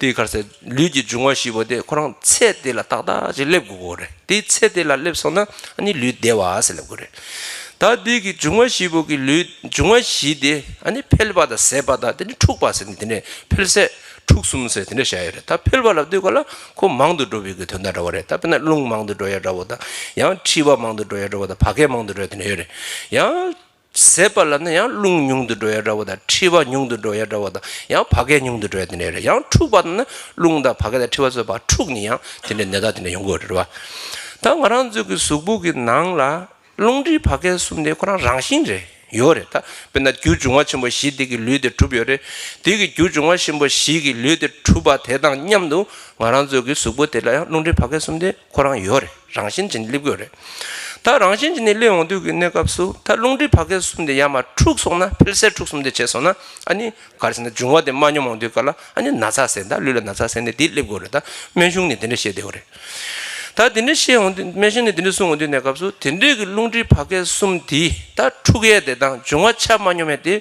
དེ་ག་རེ་ཟེར། ལུས་ཀྱི་འབྱུང་བ་བཞི་པོ་དེ་ཁོ་རང་ཚད་དེ་ལ་ཏག་ཏག་ཅིག་སླེབས་དགོས་ཀྱི་རེད། དེའི་ཚད་དེ་ལ་སླེབས་སོང་ན་ཨ་ནི་ལུས་བདེ་བ་ཟེར་ལབ་ཀྱི་རེད། ད་འདི་གི་འབྱུང་བ་བཞི་པོ་གི་ལུས་འབྱུང་བ་བཞི་དེ་ཨ་ནི་འཕེལ་བ་དང་ཟད་པ་དང་དེ་ནི་འཁྲུགས་པ་ཟེར་ནི་དེ་འདྲས། འཕེལ་ཟད་འཁྲུགས་གསུམ་ཟེར་དེ་འདྲས་བཞག་ཡོད་རེད། ད་འཕེལ་བ་ལབ་དུས་ག་ལ་ཁོ་མང་དུ་འགྲོ་བའི་གི་དོན་དག་འདྲ་བོ་རེད། ད་དཔེར་ན་རླུང་མང་དུ་འགྲོ་ཡ་འདྲ་བོ་དང་། ཡང་མཁྲིས་པ་མང་དུ་འགྲོ་ཡ་འདྲ་བོ་དང་། བ་གས་མང་དུ་འགྲོ་ཡ་དེ་འདྲ་ཡོད་རེད། ཡང་ཟད་པ་ལབ་ན་ཡང་རླུང་ཉུང་དུ་འགྲོ་ཡ་འདྲ་བོ་དང་། མཁྲིས་པ་ཉུང་དུ་འགྲོ་ཡ་འདྲ་བོ་དང་། ཡང་བ་གས་ཉུང་དུ་འགྲོ་ཡ་དེ་འདྲ་ཡོད་རེད། ཡང་འཁྲུགས་པ་ལབ་ན་རླུང་དང་བ་གས་དང་མཁྲིས་པ་སོགས་པ་འཁྲུགས་ནས་ཡང་དེ་འདྲའི་ནད་རྟགས་དེ་འདྲ་ཡོང་གི་ཡོད་རེད་བ། ད་ང་རང་ཚོའི་གི་གཟུགས་པོ་གི་ནང་ལ་རླུང་མཁྲིས་བ་གས་གསུམ་དེ་ཁོ་རང་རང་བཞིན་རེད། ཡོད་རེད། ད་དཔེར་ན་རྒྱུ་འབྱུང་བ་ཆེན་པོ་བཞི་དེ་གི་ལུས་དེ་གྲུབ་ཡོད་རེད། དེ་གི་རྒྱུ་འབྱུང་བ་ཆེན་པོ་བཞི་གི་ལུས་དེ་གྲུབ་པ་དེ་དང་མཉམ་དུ་ང་རང་ཚོ་གི་གཟུགས་པོ་དེ་ལ་ཡང་རླུང་མཁྲིས་བ་གས་གསུམ་དེ་ཁོ་རང་ཡོད་རེད། རང་བཞིན་ཅན་སླེབས་ཀྱི་ཡོད་རེད། ད་རང་བཞིན་ཅན་ནས་སླེབས་ཡོང་དུས་ཀྱི་གནས་སྐབས་སུ་ད་རླུང་མཁྲིས་བ་གས་གསུམ་དེ་ཡར་མར་འཁྲུགས་སོང་ན། འཕེལ་ཟད་འཁྲུགས་གསུམ་དེ་བྱས་སོང་ན་ཨ་ནི་ག་རེ་ཟེར་ན་འབྱུང་བ་དེ་མ་སྙོམས་ཡོང་དུས་ག་ལ་ཨ་ནི་ན་ཚ་ཟེར། ད་ལུས་ལ་ན་ཚ་ཟེར་ནས་དེ་སླེབས་ཀྱི་ཡོད་རེད། ད་སྨན་གཞུང་ནས་དེ་འདྲ་བཤད་བསྡད་ཡོད་རེད། ད་དེ་འདྲ་བཤད་ཡོང་དུས། སྨན་གཞུང་ནས་དེ་འདྲ་གསུང་ཡོང་དུས་གནས་སྐབས་སུ་དེ་འདྲའི་གི་རླུང་མཁྲིས་བ་གས་གསུམ་དེ་ད་འཁྲུགས་ཡས་དེ་དང་འབྱུང་བ་ཆ་མ་སྙོམས་ཡས་དེ་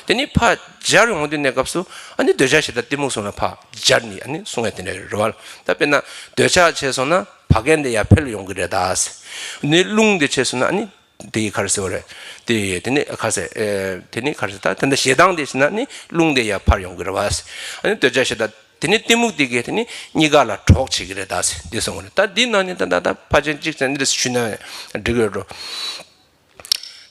དེ་ནི་ཕར་སྦྱར་ཡོང་དུས་གནས་སྐབས་སུ་ཨ་ནི་འདོད་ཆགས་ཞེ་སྡང་གཏི་མུག་གསུམ་ལ་ཕར་སྦྱར་ནས་ཨ་ནི་གསུང་ཡས་དེ་འདྲ་རེད་བ། ད་དཔེར་ན་འདོད་ཆགས་བྱས་སོང་ན་བ་གས་འདི་ཡར་འཕེལ་ཡོང་གི་རེད་ད་ཟེར། ནི་རླུང་འདི་བྱས་སོང་ན་ཨ་ནི་དེ་ག་རེ་ཟེར་བ་རེད། དེ་དེ་ནི་ག་རེ་ཟེར། ཨེ། དེ་ནི་ག་རེ་ཟེར། ད་དེ་འདྲ་ཞེ་སྡང་དེ་བྱས་ན་ནི་རླུང་དེ་ཡར་འཕར་ཡོང་གི་རེད་བ་ཟེར། ཨ་ནི་འདོད་ཆགས་ཞེ་སྡང་དེ་ནི་གཏི་མུག་དེ་གས་དེ་ནི་གཉིས་ཀ་ལ་གྲོགས་བྱེད་ཀྱི་རེད་ད་ཟེར་འདི་གསུངས་པ་རེད། ད་འདི་ནང་ནས་ད་ད་ད་ཕལ་ཆེར་གཅིག་ཙམ་འདི་ཞུས་ན་འགྲིག་གི་རེད་འགྲོ།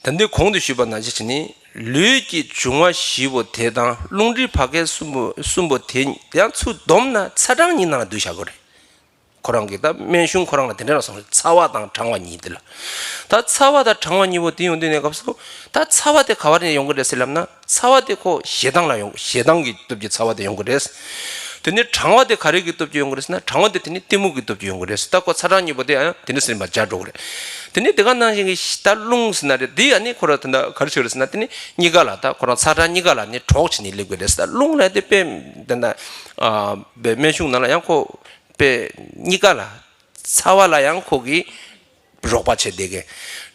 ད་འདི་གོང་དུ་ཞུས་པ་ནང་བཞིན་བྱས་ནས་ལུས་ཀྱི་འབྱུང་བ་བཞི་པོ་དེ་དང་རླུང་མཁྲིས་བ་གས་གསུམ་པོ་གསུམ་པོ་དེ་ཡང་ཚུར་བསྡོམས་ན་ཚ་གྲང་གཉིས་ནང་ལ་འདུས་བཞག་གི་རེད། ཁོ་རང་གིས་ད་སྨན་གཞུང་ཁོ་རང་ལ་དེ་འདྲ་གསུངས་རེད། ཚ་བ་དང་གྲང་བ་གཉིས་དེ་ལ། ད་ཚ་བ་དང་གྲང་བ་གཉིས་པོ་དེ་ཡོང་དུས་གནས་སྐབས་སུ་ད་ཚ་བ་དེ་ག་བ་ནས་ཡོང་གི་རེད་ཟེར་ལབ་ན། ཚ་བ་དེ་ཁོ་ཞེ་སྡང་ལ་ཡོང་། ཞེ་སྡང་གི་སྟོབས་ཀྱིས་ཚ་བ་དེ་ཡོང་གི་རེད། དེ་ནས་གྲང་བ་དེ་ག་རེ་གི་སྟོབས་ཀྱིས་ཡོང་གི་རེད་ཟེར་ན། གྲང་བ་དེ་དེ་ནི་གཏི་མུག་གི་སྟོབས་ཀྱིས་ཡོང་གི་རེད། ད་ཁོ་ཚ་གྲང་གཉིས་པོ་དེ་ཡང་དེ་ནི་ཟིན་པ་སྦྱར་འགྲོ་གི་རེད། དེ་ནི་དེ་ག་ནང་བཞིན་གྱི་ད་རླུང་ཟེར་ན་རེད། དེ་ཡང་ནི་ཁོ་ར་ད་ག་རེ་ཟེར་རེད་ཟེར་ན། དེ་ནི་གཉིས་ཀ་ལ་ད་ཁོ་རང་ཚ་གྲང་གཉིས་ཀ་ལ་ནི་གྲོགས་བྱས་ནས་སླེབས་གི་རེད་ཟེར། ད་རླུང་ལ་དེ་དཔེ་ད་ད་ཨ་དཔེ་སྨན་གཞུང་ནང་ལ་ཡང་ཁོ་དཔེ་གཉིས་ཀ་ལ། ཚ་བ་ལ་ཡང་ཁོ་གིས་རོགས་པ་བྱེད་བསྡད་མཁན།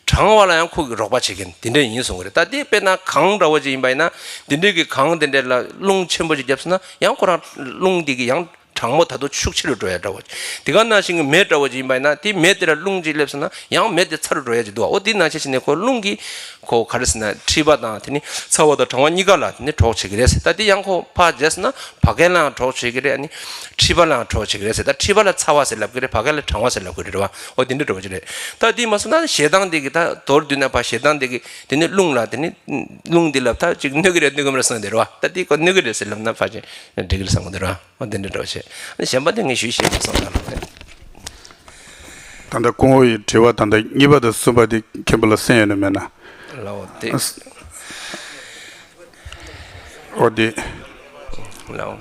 གྲང་བ་ལ་ཡང་ཁོ་གིས་རོགས་པ་བྱེད་མཁན་དེ་འདྲ་ཡིན་གསུང་གི་རེད། ད་དེ་དཔེར་ན་གངས་འདྲ་བོ་ཅིག་ཡིན་པ་ཡིན་ན། དེ་འདྲའི་གི་གངས་དེ་འདྲ་ལ་རླུང་ཆེན་པོ་ཅིག་བརྒྱབ་སོང་ན་ཡང་ཁོ་རང་རླུང་དེ་གིས་ཡང་གྲང་མོ་ད་དུང་ཤུགས་ཆེ་རུ་འགྲོ་ཡ་འདྲ་བོ། དེ་ག་ནང་བཞིན་གྱི་མེ་འདྲ་བོ་ཅིག་ཡིན་པ་ཡིན་ན། དེ་མེ་དེ་ལ་རླུང་ཅིག་སླེབས་སོང་ན་ཡང་མེ་དེ་ཚ་རུ་འགྲོ་ཡ་ཅིག་འདུག་བ། འོ་དེ་ནང་བཞིན་བྱས་ནས་ཁོ་རླུང་གིས་ཁོ་ག་རེ་ཟེར་ན་མཁྲིས་པ་དང་དེ་ནི་ཚ་བ་དང་གྲང་བ་གཉིས་ཀ་ལ་དེ་ནི་གྲོགས་བྱེད་ཀྱི་རེད་ཟེར། ད་དེ་ཡང་ཁོ་ཕར་བྱས་སོང་ན་བ་གས་ལའང་གྲོགས་བྱེད་ཀྱི་རེད། ཨ་ནི་མཁྲིས་པ་ལའང་གྲོགས་བྱེད་ཀྱི་རེད་ཟེར། ད་མཁྲིས་པ་ལ་ཚ་བ་ཟེར་ལབ་ཀྱི་རེད། བ་གས་ལ་གྲང་བ་ཟེར་ལབ་ཀྱི་རེད་བ། འོ་དེ་འདྲ་འདྲ་བོ་ཅིག་རེད། ད་དེ་མ་སོང་ན་ཞེ་སྡང་དེ་གིས་ད་མདོར་བསྡུས་ན་ཕར་ཞེ་སྡང་དེ་གིས་དེ་ནི་རླུང་ལ་དེ་ནི་རླུང་འདི་ལ་ད་ཅིག་གནོད་ཀྱི་རེད་གནོད་ཀྱི་མ་རེད་གསུངས་དེ་རེད་བ། ད་དེ་ཁོ་གནོད་ཀྱི་རེད་ཟེར་ལབ་ན་ཕལ་ཆེར་འགྲིག་གི་རེད་བསམ་གྱི་འདུག་ར། འོ་དེ་འདྲ་འདྲ་བོ་བྱས། ཨ་ནི་གཞན་པ་དེ་ངས་ཞུས་ཤེས་ཀྱི་བསམ་ད་ལ། ད་ལྟ་སྐུ་ངོ་ཡི་དྲི་བ་ད་ལྟ་གཉིས་པ་དང་གསུམ་པ་དེ་མཁན་པོ་ལ་གསན་ཡོད་ན་མེད་ན། ལའོ་དེ། ཨ་ས། འོ་དེ། ལའོ།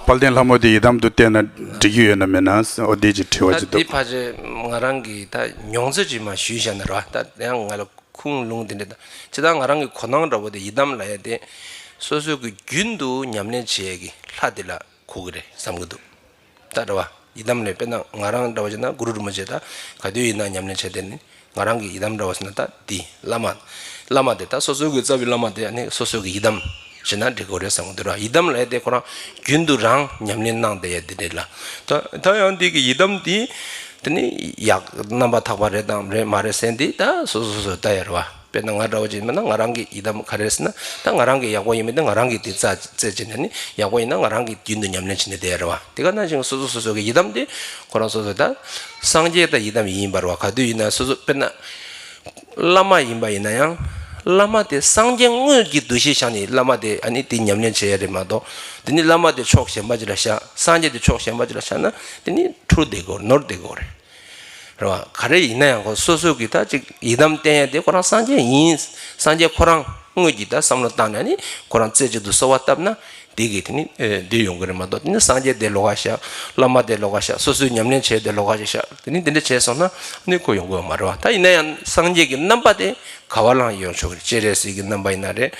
དཔལ་ལྡན་ལྷ་མོ་དེ་ཡི་དམ་དུ་བསྟེན་ན་འགྲིག་གི་ཡོད་ན་མེད་ན། འོ་དེ་ཅིག་དྲི་བ་ད་ཅིག་འདུག་དེ་ཕལ་ཆེར་ང་རང་གིས་ད་མྱོང་ཚོར་ཅིག་མར་ཞུས་བཞག་ན་ར། ད་ཡང་ང་ལ་ཁུངས་ལུང་དེ་འདྲ་ད་ཇི་ལྟར་ང་རང་གི་གོ་སྣང་འདྲ་བོ་དེ་ཡི་དམ་ལབ་ཡ་དེ་སོ་སོ་གི་རྒྱུན་དུ་ཉམས་ལེན་བྱེད་ཡ་གི་ལྷ་དེ་ལ་གོ་གི་རེད་བསམ་གི་འདུག་ད་རེད་བ། ཡི་དམ་ལས་དཔེར་ན་ང་རང་འདྲ་བ་བྱས་ན་གུ་རུ་རིན་པོ་ཆེ་ད་ག་དུས་ཡིན་ན་ཉམས་ལེན་བྱས་ཏེ་ནི་ང་རང་གི་ཡི་དམ་འདྲ་བ་ཟེར་ན་ད་འདི་བླ་མ། བླ་མ་དེ་ད་སོ་སོ་གི་རྩ་བའི་བླ་མ་དེ་ཨ་ནི་སོ་སོ་གི་ཡི་དམ་བྱས་ན་འགྲིག་གི་རེད་བསམ་གི་འདུག་ར། ཡི་དམ་ལས་དེ་ཁོ་རང་རྒྱུན་དུ་རང་ཉམས་ལེན་གནང་བསྡད་ཡ་དེ་རེད་ལ། ད་ད་ཡང་འདི་གི་ཡི་དམ་དེ་དེ་ནི་ཡག་རྣམ་པ་དག་པ་རེད་དམ་རེད་མ་རེད་ཟེར་འདི་ད་སོ་སོ་སོ་སོ་ལྟ་ཡ་རེད་བ། དཔེར་ན་ང་འདྲ་བོ་ཅིག་ཡིན་ན་ང་རང་གི་ཡི་དམ་ག་རེ་ཟེར་ན། ད་ང་རང་གི་ཡག་པོ་ཡིན་མིན་དེ་ང་རང་གིས་དེ་རྩ་རྩད་བྱས་ནས་ནི་ཡག་པོ་ཡིན་ན་ང་རང་གིས་རྒྱུན་དུ་ཉམས་ལེན་བྱས་ནས་བསྡད་ཡ་རེད་བ། དེ་ག་ནང་བཞིན་སོ་སོ་སོ་སོ་གི་ཡི་དམ་དེ་ཁོ་རང་སོ་སོ་ད་སངས་རྒྱས་དང་ཡི་དམ་ཡིན་པ་རེད་བ། ག་དུས་ཡིན་ན་སོ་སོ་དཔེར་ན་བླ་མ་ཡིན་པ་ཡིན་ན་ཡང་བླ་མ་དེ་སངས་རྒྱས་དངོས་ཀྱི་འདུ་ཤེས་བཞག་ནས་བླ་མ་དེ་ཨ་ནི་དེ་ཉམས་ལེན་བྱེད་ཡ་རེད་མ་གཏོགས། དེ་ནི་བླ་མ་དེ་ཕྱོགས་གཞན་པ་ཅིག་ལ་བཞག་སངས་རྒྱས་དེ་ཕྱོགས་གཞན་པ་ཅིག་ལ་བཞག་ན་དེ་ནི་འཁྲུལ་བསྡད་དགོས་ནོར་བསྡད་དགོས་རེད། རེད་བ། ག་རེ་ཡིན་ན་ཡང་ཁོ་སོ་སོ་གི་ད་ཅིག་ཡི་དམ་བསྟེན་ཡ་དེ་ཁོ་རང་སངས་རྒྱས་ཡིན། སངས་རྒྱས་ཁོ་རང་དངོས་ཀྱི་ད་བསམ་བློ་བཏང་ནས་ནི་ཁོ་རང་རྩེ་གཅིག་ཏུ་གསོལ་བ་བཏབ་ན་དེ་གི་དེ་ནི་ཨེ་འདི་ཡོང་གི་རེད་མ་གཏོགས། དེ་ནི་སངས་རྒྱས་དེ་ལོགས་ཀ་བཞག་བླ་མ་དེ་ལོགས་ཀ་བཞག་སོ་སོའི་ཉམས་ལེན་བྱེད་དེ་ལོགས་ཀ་ཅིག་བཞག་དེ་ནི་དེ་འདྲ་བྱས་སོང་ན་ནི་ཁོ་ཡོང་གི་ཡོད་མ་རེད་བ། ད་ཡིན་ན་ཡང་སངས་རྒྱས་ཀྱི་རྣམ་པ་དེ་ ག་བ་ལའང་ཡོང་ཆོག་གི་རེད། སྤྱན་རས་གཟིགས་ཀྱི་རྣམ་པ་ཡིན་ན་རེད།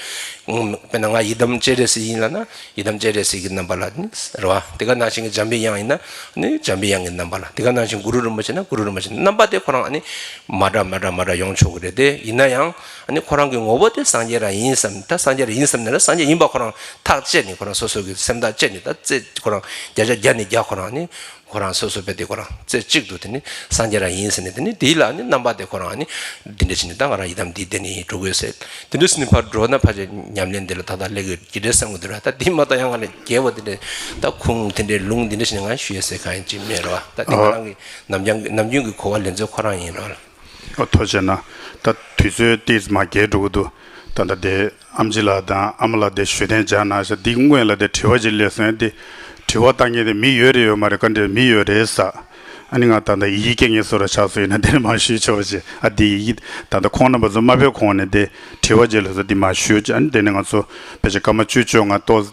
ཨང་། དཔེར་ན་ང་ཡི་དམ་སྤྱན་རས་གཟིགས་ཡིན་ལབ་ན་ཡི་དམ་སྤྱན་རས་གཟིགས་ཀྱི་རྣམ་པ་ལ་ནི་རེད་བ། དེ་ག་ནང་བཞིན་གྱི་འཇམ་པའི་དབྱངས་ཡིན་ན་ནི་འཇམ་པའི་དབྱངས་ཀྱི་རྣམ་པ་ལ། དེ་ག་ནང་བཞིན་གུ་རུ་རིན་པོ་ཆེ་ན་གུ་རུ་རིན་པོ་ཆེ། རྣམ་པ་དེ་ཁོ་རང་ཨ་ནི་མ་འདྲ་མ་འདྲ་མ་འདྲ་ཡོང་ཆོག་གི་རེད་དེ། ཡིན་ན་ཡང་ཨ་ནི་ཁོ་རང་གི་ངོ་བོ་དེ་སངས་རྒྱས་རང་ཡིན་བསམ། ད་སངས་རྒྱས་རང་ཡིན་བསམ་ནས་ལ་སངས་རྒྱས་ཡིན་པ་ཁོ་རང་ཐག་བཅད་ནས། ཁོ་རང་སོ་སོ་གི་སེམས་ཐག་བཅད་ནས། ད་རྩེ་ཁོ་རང་བརྒྱ་ཆ་བརྒྱ་ནས་བརྒྱ་ཁོ་རང་ཨ་ནི་ཁོ་རང་སོ་སོ་དཔེ་དེ་ཁོ་རང་རྩེ་གཅིག་ཏུ་དེ་ནི་སངས་རྒྱས་རང་ཡིན་ཟེར་ནས། དེ་ནི་དེ་ལ་ནི་རྣམ་པ་དེ་ཁོ་རང་ནི་འདི་འདྲ་བྱས་ནས། ད་ང་རང་ཡི་དམ་འདི་བསྟེན་ནས་འགྲོ་དགོས་ཟེར། དེ་འདྲ་ཟེར་ནས་ཕར་འགྲོ་ན་ཕལ་ཆེར་ཉམས་ལེན་འདི་ལ་ཏག་ཏག་སླེབས་ཀྱི་རེད་བསམ་གྱི་འདུག་ར། ད་འདི་མ་གཏོགས་ཡང་ང་ལ་རྒྱས་པ་དེ་འདྲ། ད་ཁུངས་དེ་འདྲའི་ལུང་དེ་འདྲ་ཞིག་ནས་ང་ཞུ་ཡས་ཟེར་གང་ཡང་ཅིག་མེད་ར་བ། ད་འདི་ང་རང་གི་ནམ་རྒྱང་ནམ་རྒྱུན་གྱི་གོ་བ་ལེན་ཚུལ་ཁོ་རང་ཡིན་ར་བ། ཨོ། ཐུགས་རྗེ་གནང་། ད་དུས་ཚོད་ཏིས་མ་རྒྱས་འགྲོ་གི་འདུག་ད་ད་དེ་ཨམ་ཆི་ལགས་དང་ཨ་མ་ལགས་དེ་ཞུ་གཏན་འཇགས་གནང་ཤག་འདི་སྔོན་ལ་དེ་དྲི་བ་ཅིག་སླེབས་སོང་། དེ་དྲི་བ་བཏང་མཁན་དེ་མི་ཡོད་རེད་ཡོད་མ་རེད། ག་འདྲས་མི་ཡོད་རེད་ཟེར། ཨ་ནི་ང་ད་ལྟ་ཡི་གེ་སྐད་ངན་བཟོ་འདྲ་ཆགས་སོང་། ཡིན་ན་དེ་ནས་མར་ཞུས་ཆོག་པ་བྱས། ཨ་འདི་ཡི་གེ་ད་ལྟ་ཁོང་རྣམ་པ་ཚོ་མ་ཕེབས་གོང་ནས་དེ་དྲི་བ་ཅིག་སླེབས་སོང་། འདི་མར་ཞུས་བྱས། ཨ་ནི་དེ་ནས་ང་ཚོ་ཕལ་ཆེར་སྐར་མ་བཅུ་བཅོ་ལྔ་ཏོག་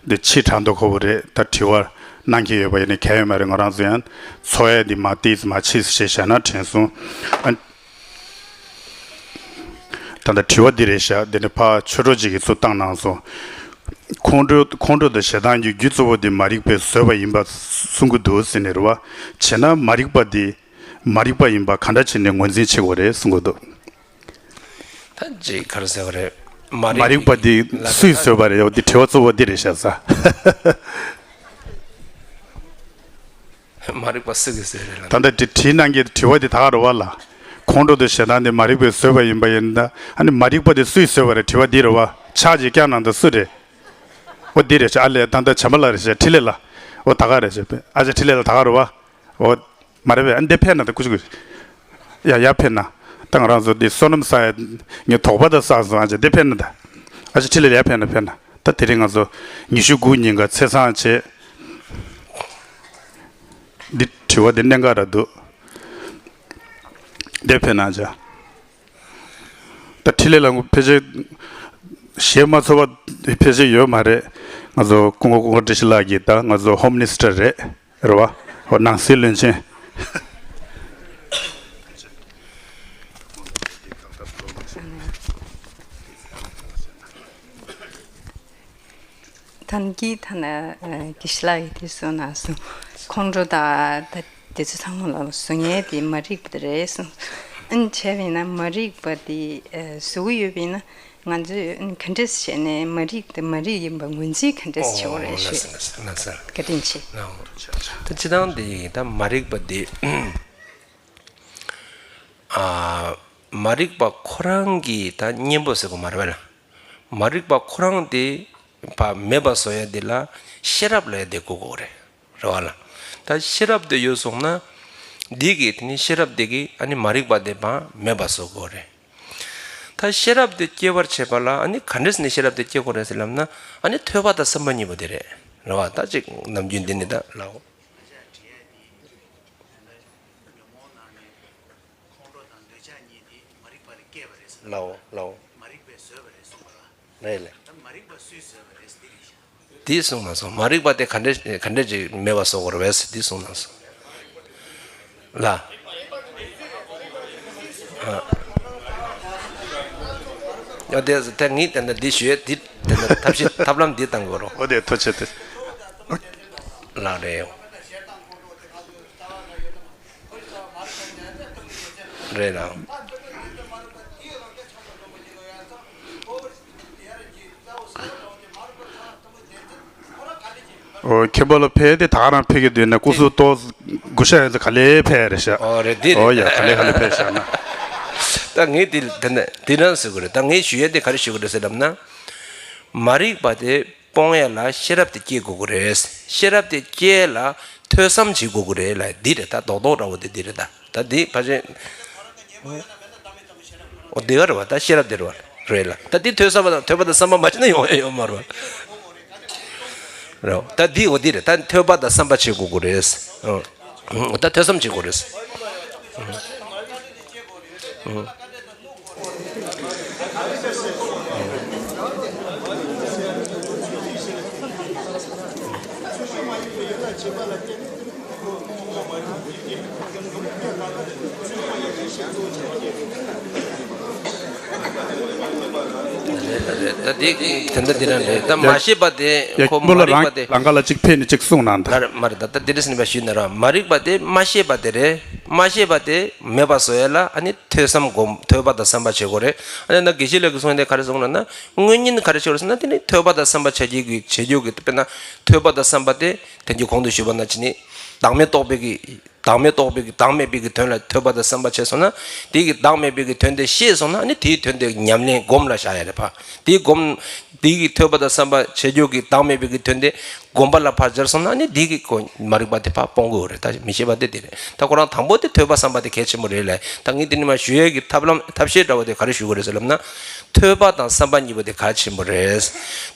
འདི་ཕྱི་དྲགས་མདོག་ཁ་པོ་རེད། ད་དྲི་བ་གནང་མཁན་ཡོད་པ་ཡིན་ན་གལ་ཡོད་མ་རེད། ང་རང་ཚོ་ཡང་འཚོགས་ཡ་འདི་མར་ཏིས་མར་ཕྱིས་ཞེས་བྱས་ན་དྲན་སོང་། ཨ། ད་ལྟ་དྲི་བ་འདི་རེད་ཤག་འདི་ནི་ཕར་ཆོས་གྲོགས་ཅིག་གིས་ཚུར་བཏང་གནང་སོང་། ཁོང་ཁྲོ་ཁོང་ཁྲོ་དང་ཞེ་སྡང་གི་རྒྱུ་གཙོ་བོ་འདི་མ་རིག་པས་བཟོས་པ་ཡིན་པ་གསུང་གི་འདུག་ཟེར་ནས་རེད་བ། བྱས་ན་མ་རིག་པ་འདི་མ་རིག་པ་ཡིན་པ་ག་འདྲ་བྱས་ནས་ངོས་འཛིན་བྱེད་དགོས་རེད་གསུང་གི་འདུག་ད་ཅིག་ག་རེ་ཟེར་བ་རེད། མ་མ་རིག་པ་འདི་ལ་སུས་བཟོས་པ་རེད། འོ་འདི་དྲི་བ་གཙོ་བོ་འདི་རེད་ཤག་ས། མ་རིག་པ་སུ་གིས་བཟོས་རེད་ལ། ད་ལྟ་དེ་དྲིས་གནང་མཁན་དྲི་བ་དེ་ད་ག་རེད་བ་ལ། ཁོང་ཁྲོ་དང་ཞེ་སྡང་དེ་མ་རིག་པས་བཟོས་པ་ཡིན་པ་ཡིན་ན། ཨ་ནི་མ་རིག་པ་དེ་སུས་བཟོས་པ་རེད། དྲི་བ་འདི་རེད་བ། ཕྱག་ཅིག་བརྐྱངས་གནང་དང་། སུ་རེད། འོ་འདི་རེད་ཤག་ཨ་ལས་ད་ལྟ་བྱམས་པ་ལགས་རེད་ཤག་འཕྲིན་ལས་ལགས། འོ་ད་ག་རེད་ཤག་ཨ་ཅག་འཕྲིན་ལས་ལགས་ད་ག་རེད་བ། འོ་མ་རེད་པས། ཨ་འདི་ཕེབས་ན་ད་ཀུ་ཅི་ཀུ་ཅི། ཡ་ཡ་ཕེབས་ན། ད་ང་རང་ཚོ་འདི་བསོད་ནམས་བསགས་ཡ་ངས་དོགས་པ་ད་བསགས་སོང་། ཨ་ཅག་འདི་ཕེབས་ན་ད། ཨ་ཅག་འཕྲིན་ལས་ལགས་ཡ་ཕེབས་ན་ཕེབས་ན། ད་དེ་རིང་ང་ཚོ་ཉི་ཤུ་དགུ་ཉིན་ག་ཚེས་བཟང་བྱས། འདི་དྲི་བ་འདི་གནད་འགག་ར་འདུག་འདི་ཕེབས་ན་ཨ་ཅག་ད་འཕྲིན་ལས་ལགས་ཕལ་ཆེར་ཞལ་མ་ཚོར་བ་ཕལ་ཆེར་ཡོད་མ་རེད། ང་ཚོ་སྐུ་ངོ་སྐུ་ངོ་བཀྲ་ཤིས་ལགས་ཀྱིས་ད་ང་ཚོ་ཧོམ་མི་ནི་སི་ཊར་རེད། རེད་བ། འོ་ནང་སྲིད་བློན་ཆེན། ཐང་གི་ཐ་ན་དགེ་བཤེས་ལགས་ཀྱིས་དེ་གསུངས་གནང་སོང་། ཁོང་ཁྲོ་དང་ད་དེ་ཚོ་ཚང་མ་ལ་བཟོ་མཁན་དེ་མ་རིག་པ་དེ་རེད་གསུངས། ཨ་ནི་བྱས་པ་ཡིན་ན་མ་རིག་པ་དེ་བཟོ་གི་ཡོད་པ་ཡིན་ན། ང་ཚོས་ག་འདྲས་བྱས་ནས་མ་རིག་དེ་མ་རིག་ཡིན་པ་ངོས་འཛིན་ག་འདྲས་བྱེད་དགོས་རེད་ཞུས། ལགས་སོ་ལགས་སོ། བཀའ་དྲིན་ཆེ། ད་སྤྱིར་བཏང་དེ་ད་མ་རིག་པ་དེ་ཨ་མ་རིག་པ་ཁོ་རང་གི་ད་གཉེན་པོ་ཟེར་དགོས་མ་རེད་པས་ལ། མ་རིག་པ་ཁོ་རང་དེ་ཕར་མེད་པ་བཟོ་ཡ་དེ་ལ་ཤེས་རབ་ལབ་ཡ་དེ་དགོས་ཀྱི་ཡོད་རེད། རེད་བ་ལ། ད་ཤེས་རབ་དེ་ཡོད་སོང་ན། འདི་གིས་དེ་ནི་ཤེས་རབ་དེ་གིས་ཨ་ནི་མ་རིག་པ་དེ་ཕར་མེད་པ་བཟོ་དགོས་རེད། ད་ཤེས་རབ་དེ་སྐྱེ་བར་བྱེད་པ་ལ་ཨ་ནི་ག་འདྲས་ནས་ཤེས་རབ་དེ་སྐྱེ་དགོས་རེད་ཟེར་ལབ་ན། ཨ་ནི་ཐོས་པ་དང་བསམ་པ་གཉིས་པོ་དེ་རེད། རེད་བ། ད་ཅིག་ནམ་རྒྱུན་འདི་ནི་ད་ལའོ། ལའོ་ལའོ། རེད་ལེ། དེ་གསུངས་གནང་སོང་། མ་རིག་པ་དེ་ག་འདྲས་ག་འདྲས་ཅིག་མེད་པ་བཟོ་དགོས་རེད་པས་དེ་གསུངས་གནང་སོང་། ལ། ཨ། ཡ་དེ་དེ་ངས་དེ་འདྲ་འདི་ཞུ་ཡས་འདི་དེ་འདྲ་ཐབས་ཤེས་ཐབས་ལམ་འདི་བཏང་དགོས་རོགས། འོ་དེ་ཐུགས་རྗེ་ཆེ། ལགས་རེད། རེད་ལགས། ཨོ། མཁན་པོ་ལ་ཕེབས་ཏེ་ད་ག་རང་ཕེབས་ཀྱི་འདུག་ན། སྐུ་གཟུགས་ཏོག་དགུ་ཤ་ཡན་ཚ་ག་ལེ་ཕེབས་རེད་ཤག་ཨོ་རེད། འདི་རེད། ཨོ་ཡ། ག་ལེ་ག་ལེ་ཕེབས་ཤག་ན། ད་ངས་འདི་འདི་ན་འདི་རང་ཟེར་དགོས་རེད། ད་ངས་ཞུ་ཡས་དེ་ག་རེ་ཞུ་དགོས་རེད་ཟེར་ལབ་ན། མ་རིག་པ་དེ་སྤོང་ཡ་ལ་ཤེས་རབ་དེ་སྐྱེ་དགོས་ཀྱི་རེད། ཤེས་རབ་དེ་སྐྱེ་ལ་ཐོས་བསམ་བྱེད་དགོས་ཀྱི་རེད་ལ། འདི་རེད། ད་རྡོག་རྡོག་འདྲ་བོ་དེ་འདི་རེད། ད་ད་འདི་ཕལ་ཆེར། འོ་འདི་ག་རེད་བ། ད་ཤེས་རབ་འདི་རེད་བ། རེད་ལ། ད་འདི་ཐོས་བསམ་པ་དང་ཐོས་པ་དང་བསམ་པ་མ་བྱས་ན་ཡོང་ཡ་ཡོད་མ་རེད་བ། རེད་བ། ད་འདི་འོ་འདི་རེད། ད་ཐོས་པ་དང་བསམ་པ་བྱེད་དགོས་ཀྱི་རེད། ཨ། ད་ཐོས་བསམ་བྱེད་དགོས་རེད། རེད། ད་དེ་དེ་འདྲ་འདི་རང་རེད། ད་མ་ཤེས་པ་དེ་ཡ་ཁོ་མ་རིག་པ་དེ། ལང་ཀ་ལ་གཅིག་ཕེབས་ནས་གཅིག་གསུངས་གནང་ད། མ་རེད་མ་རེད། ད་ད་དེ་འདྲ་ཟིན་པ་ཞུས་ན་ར། མ་རིག་པ་དེ་མ་ཤེས་པ་དེ་རེད། མ་ཤེས་པ་དེ་མེད་པ་བཟོ་ཡ་ལ་ཨ་ནི་ཐོས་བསམ་སྒོམ། ཐོས་པ་དང་བསམ་པ་བྱེད་དགོས་རེད། ཨ་ནི་ད་དགེ་བཤེས་ལགས་ཀྱིས་གསུངས་དེ་ག་རེ་གསུངས་ན་ན། དངོས་གཉེན་ག་རེ་བྱེད་དགོས་ཟེར་ན། དེ་ནི་ཐོས་པ་དང་བསམ་པ་བྱེད་རྒྱུ་གི་བྱེད་རྒྱུ་གི། དཔེར་ན་ཐོས་པ་དང་བསམ་པ་དེ་དེ་རྒྱུ་གོང་དུ་ཞུས་པ་ནང་བཞིན་ནི་བདག་མེད་རྟོགས་པའི་གི་བདག་མེད་རྟོགས་པའི་གི་བདག་མེད་པའི་གི་དོན་ལ་ཐོས་པ་དང་བསམ་པ་བྱས་སོང་ན། དེའི་གི་བདག་མེད་པའི་གི་དོན་དེ་ཤེས་སོང་ན། ཨ་ནི་དེའི་དོན་དེ་ཉམས་ལེན་སྒོམ་ལ་བཞག་ཡ་རེད་པ། དེའི་སྒོམ། དེའི་གི་ཐོས་པ་དང་བསམ་པ་བྱེད་རྒྱུ་གི་བདག་མེད་པའི་གི་དོན་དེ་སྒོམ་པ་ལ་ཕར་སྦྱར་སོང་ན། ཨ་ནི་དེའི་གི་གོ་མ་རིག་པ་དེ་ཕར་སྤོང་དགོས་རེད། ད་མི་ཤེས་པ་དེ་དེ་རེད། ད་ཁོ་རང་དང་པོ་དེ་ཐོས་པ་བསམ་པ་དེ་གལ་ཆེན་པོ་རེད་ལ། ད་ངས་དེ་ནི་མ་ཞུ་ཡས་ཀྱི་ཐབས་ལམ་ཐབས་ཤེས་འདྲ་བོ་དེ་ག་རེ་ཞུ་དགོས་རེད་ཟེར་ལབ་ན། ཐོས་པ་དང་བསམ་པ་གཉིས་པོ་དེ་གལ་ཆེན་པོ་རེད།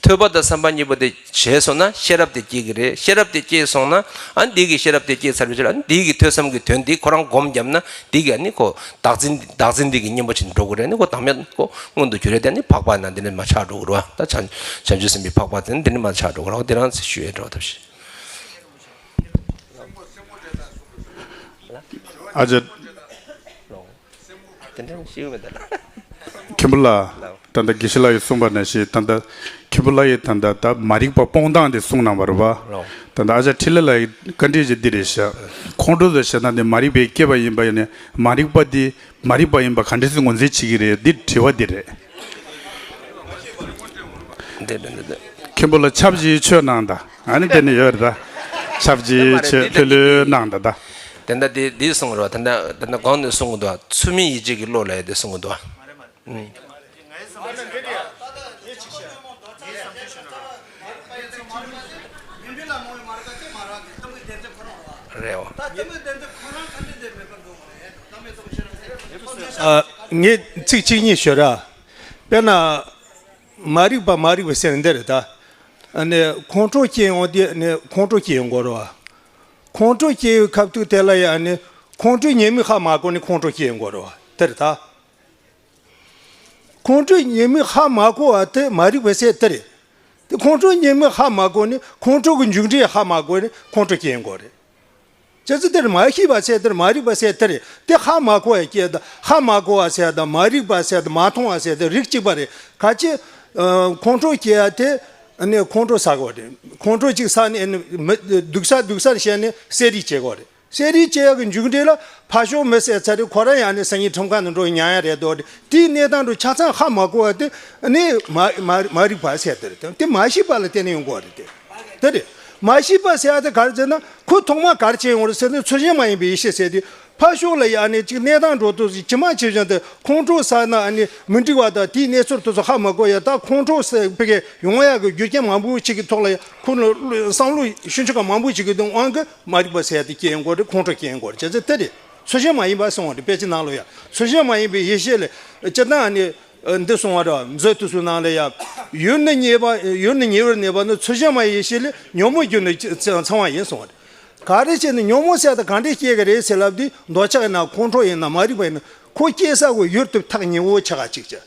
ཐོས་པ་དང་བསམ་པ་གཉིས་པོ་དེ་བྱས་སོང་ན་ཤེས་རབ་དེ་སྐྱེ་གི་རེད། ཤེས་རབ་དེ་སྐྱེས་སོང་ན། ཨ་ནི་འདི་གི་ཤེས་རབ་དེ་སྐྱེས་ཚར་བའི་ཕྱིར། ཨ་ནི་འདི་གི་ཐོས་བསམ་གྱི་དོན་འདི་ཁོ་རང་སྒོམ་བརྒྱབ་ན། འདི་གི་ཨ་ནི་ཁོ་བདག་འཛིན། བདག་འཛིན་འདི་གི་གཉེན་པོ་ཆེན་འགྲོ་གི་རེད། ཨ་ནི་ཁོ་བདག་མེད་ཁོ་མངོན་དུ་གྱུར་རེད། དེ་ཨ་ནི་འཕགས་པ་ན་འདི་ནི་མ་ཆགས་འགྲོ་གི་རེད་བ། ད་བྱང་བྱང་ཆུབ་སེམས་དཔའི་འཕགས་པ་དེ་ནི་འདི་ནི་མ་ཆགས་འགྲོ་གི་རེད་བ། དེ་རང་ཚེ་ཞུ་ཡས་འགྲོ་ཐབས་ཤེས། ཨ་ཅེ། དེ་འདྲ་ཞིག་མི་འདུག་ལ། མཁན་པོ་ལགས། ལགས། ད་ལྟ་དགེ་བཤེས་ལགས་ཀྱིས་གསུངས་པ་ནང་བཞིན། ད་ལྟ་མཁན་པོ་ལགས་ཀྱིས་ད་ལྟ་ད་མ་རིག་པ་སྤོང་སྟངས་དེ་གསུངས་གནང་བ་རེད་པ། ལགས། ད་ལྟ་ཨ་ཅག་འཕྲིན་ལས་ལགས་ཀྱི་བཀའ་འདྲི་ཅིག་འདི་རེད་ཤག་ཁོང་ཁྲོ་ཟེར་བཤད་སྟངས་དེ་མ་རིག་པས་བསྐྱེད་པ་ཡིན་པ་ཡིན་ནའི། མ་རིག་པ་འདི་མ་རིག་པ་ཡིན་པ་ག་འདྲ་སེ་ངོས་འཛིན་བྱེད་ཀྱི་རེད། འདི་དྲི་བ་འདི་རེད། འདི་འདི་འདི་འདི། མཁན་པོ་ལགས་ཆབས་ཅིག་མཆོད་གནང་ད། ཨ་ནི་དེ་ནི་ཡོད་རེད་ད། ཆབས་ཅིག་མཆོད་ལྷོད་ལྷོད་གནང་ད་ད། དེ་འདྲ་དེ་དེ་གསུང་རོགས། དེ་འདྲ་དེ་འདྲ་གོང་ནས་གསུང་གི་འདུག་ཚུལ་མིན་ཡིད་བྱེད་ཀྱི་བློ་ལབ་ཡ་དེ་གསུང་གི་འདུག་ཨུམ། རེད་འོ། ཨ། ངས་ཚིག་གཅིག་གཉིས་ཤོད་ར། དཔེར་ན། མ་རིག་པ་མ་རིག་པ་ཟེར་འདི་རེད་ད། ཨ་ནི་ཁོང་ཁྲོ་སྐྱེ་ཡོང་དུས་ནི་ཁོང་ཁྲོ་སྐྱེ་ཡོང་གི་རེད་བ། ཁོང་ཁྲོ་སྐྱེ་ཡོང་སྐབས་དུས་དེ་ལ་ཡང་ནི་ཁོང་ཁྲོའི་ཉེས་དམིགས་ཧ་མ་གོ་ནི་ཁོང་ཁྲོ་སྐྱེ་ཡོང་གི་རེད་བ། དེ་རེད་ད། ཁོང་ཁྲོའི་ཉེས་དམིགས་ཧ་མ་གོ་བ་དེ་མ་རིག་པ་ཟེར་དེ་རེད། དེ་ཁོང་ཁྲོའི་ཉེས་དམིགས་ཧ་མ་གོ་ནི་ཁོང་ཁྲོ་གི་མཇུག་འབྲས་ཧ་མ་གོ་ནི་ཁོང་ཁྲོ་སྐྱེ་ཡོང་གི་རེད། བྱས་ཙང་དེར་མ་ཤེས་པ་ཟེར་དེར་མ་རིག་པ་ཟེར་དེ་རེད། དེ་ཧ་མ་གོ་བ་སྐྱེ་དང་། ཧ་མ་གོ་བ་ཟེར་དང་མ་རིག་པ་ཟེར་དང་མ་མཐོང་བ་ཟེར་དེ་རིགས་གཅིག་པ་རེད། ག་ཅི། ཨ། ཁོང་ཁྲོ་སྐྱེ་ཡ་དེ་ནི་ཁོང་ཁྲོ་ཟ་དགོས་རེད། ཁོང་ཁྲོ་གཅིག་ཟ་ནས་ནི་མི་སྡུག་ས་སྡུག་སར་བཤད་ནས་བསད་རིགས་བྱེད་དགོས་རེད། བསད་རིགས་བྱེད་ཡ་གི་མཇུག་འབྲས་ལ་ཕར་ཕྱོགས་མི་བསད་ཚར་རེད། ཁོ་རང་ཡང་ནི་སང་ཉིན་ཁྲིམས་ཁང་དུ་འགྲོ་ཉན་ཡ་རེད་དོ། དེའི་གནས་སྟངས་དུ་ཆ་ཚང་ཧ་མ་གོ་བ་དེ་ནི་མ་མ་མ་རིག་པ་ཟེར་དེ་རེད། དེ་མ་ཤེས་པ་ལ་བརྟེན་ནས་ཡོང་གི་རེད་དེ། དེ་རེད། མ་ཤེས་པ་ཟེར་ཡ་དེ་ག་རེ་ཟེར་ན། ཁོ་ཐོག་མ་ག་རེ་བྱས་ཡོང་རེད་ཟེར་ན། ཚུལ་གཞན་མ་ཡིན་པའི་ཡེ་ཤེས་ཟེར་དེ་ཕར་ཕྱོགས་ལ་ཡ་ནི་ཅིག་གནས་སྟངས་འགྲོ་དུས་ཇི་མ་ཇི་བཞིན་དུ་ཁོང་ཁྲོ་ཟ་ན་ཨ་ནི་མི་འགྲིག་པ་དང་དེའི་གནས་ཚུལ་དེ་ཚོ་ཧ་མ་གོ་ཡ། ད་ཁོང་ཁྲོ་ཟེར་བའི་གི་ཡོང་ཡ་གི་རྒྱུ་རྐྱེན་མང་པོ་ཅིག་གི་ཐོག་ལ་ཡ་ཁོ་ལ་བསམ་བློ་ཤུགས་ཆེ་ག་མང་པོ་ཅིག་གི་དབང་གིས་མ་རིག་པ་ཟེར་ཡ་དེ་སྐྱེ་ཡོང་གི་རེད། ཁོང་ཁྲོ་སྐྱེ་ཡོང་གི་རེད། བྱས་ཙང་དེ་རེད། ཚུལ་གཞན་མ་ཡིན་པ་གསུངས་པ་རེད། དཔེ་ཆའི་ནང་ལ་ཡ་ཚུལ་གཞན་མ་ཡིན་པའི་ཡེ་ཤེས་ལས་སྤྱིར་བཏང་ནི་འདི་གསུངས་པ་རེད། མཛོད་དེ་ཚོའི་ནང་ལ་ཡ། ཡུལ་ནི་ཉེ་བ། ཡུལ་ནི་ཉེ་བར་གནས་པ་ནི། ཚུལ་གཞན་མ་ཡིན་ཡེ་ཤེས་ལས། ཉོན་མོངས་རྒྱུ་ནི་ཚང་བ་ཡིན་གསུངས་པ་རེད། ག་རེ་བྱས་ནས་ཉོན་མོངས་ཟེར་ཡ་དེ་ག་འདྲས་སྐྱེ་གི་རེད་ཟེར་ལབ་དུས། འདོད་ཆགས་ཡིན་ན་ཁོང་ཁྲོ་ཡིན་ན་མ་རིག་པ་ཡིན་ན་ཁོ་སྐྱེ་ས་གི་ཡུལ་དེ་ཐག་ཉེ་བོ་ཆགས་ཅིག་བྱས།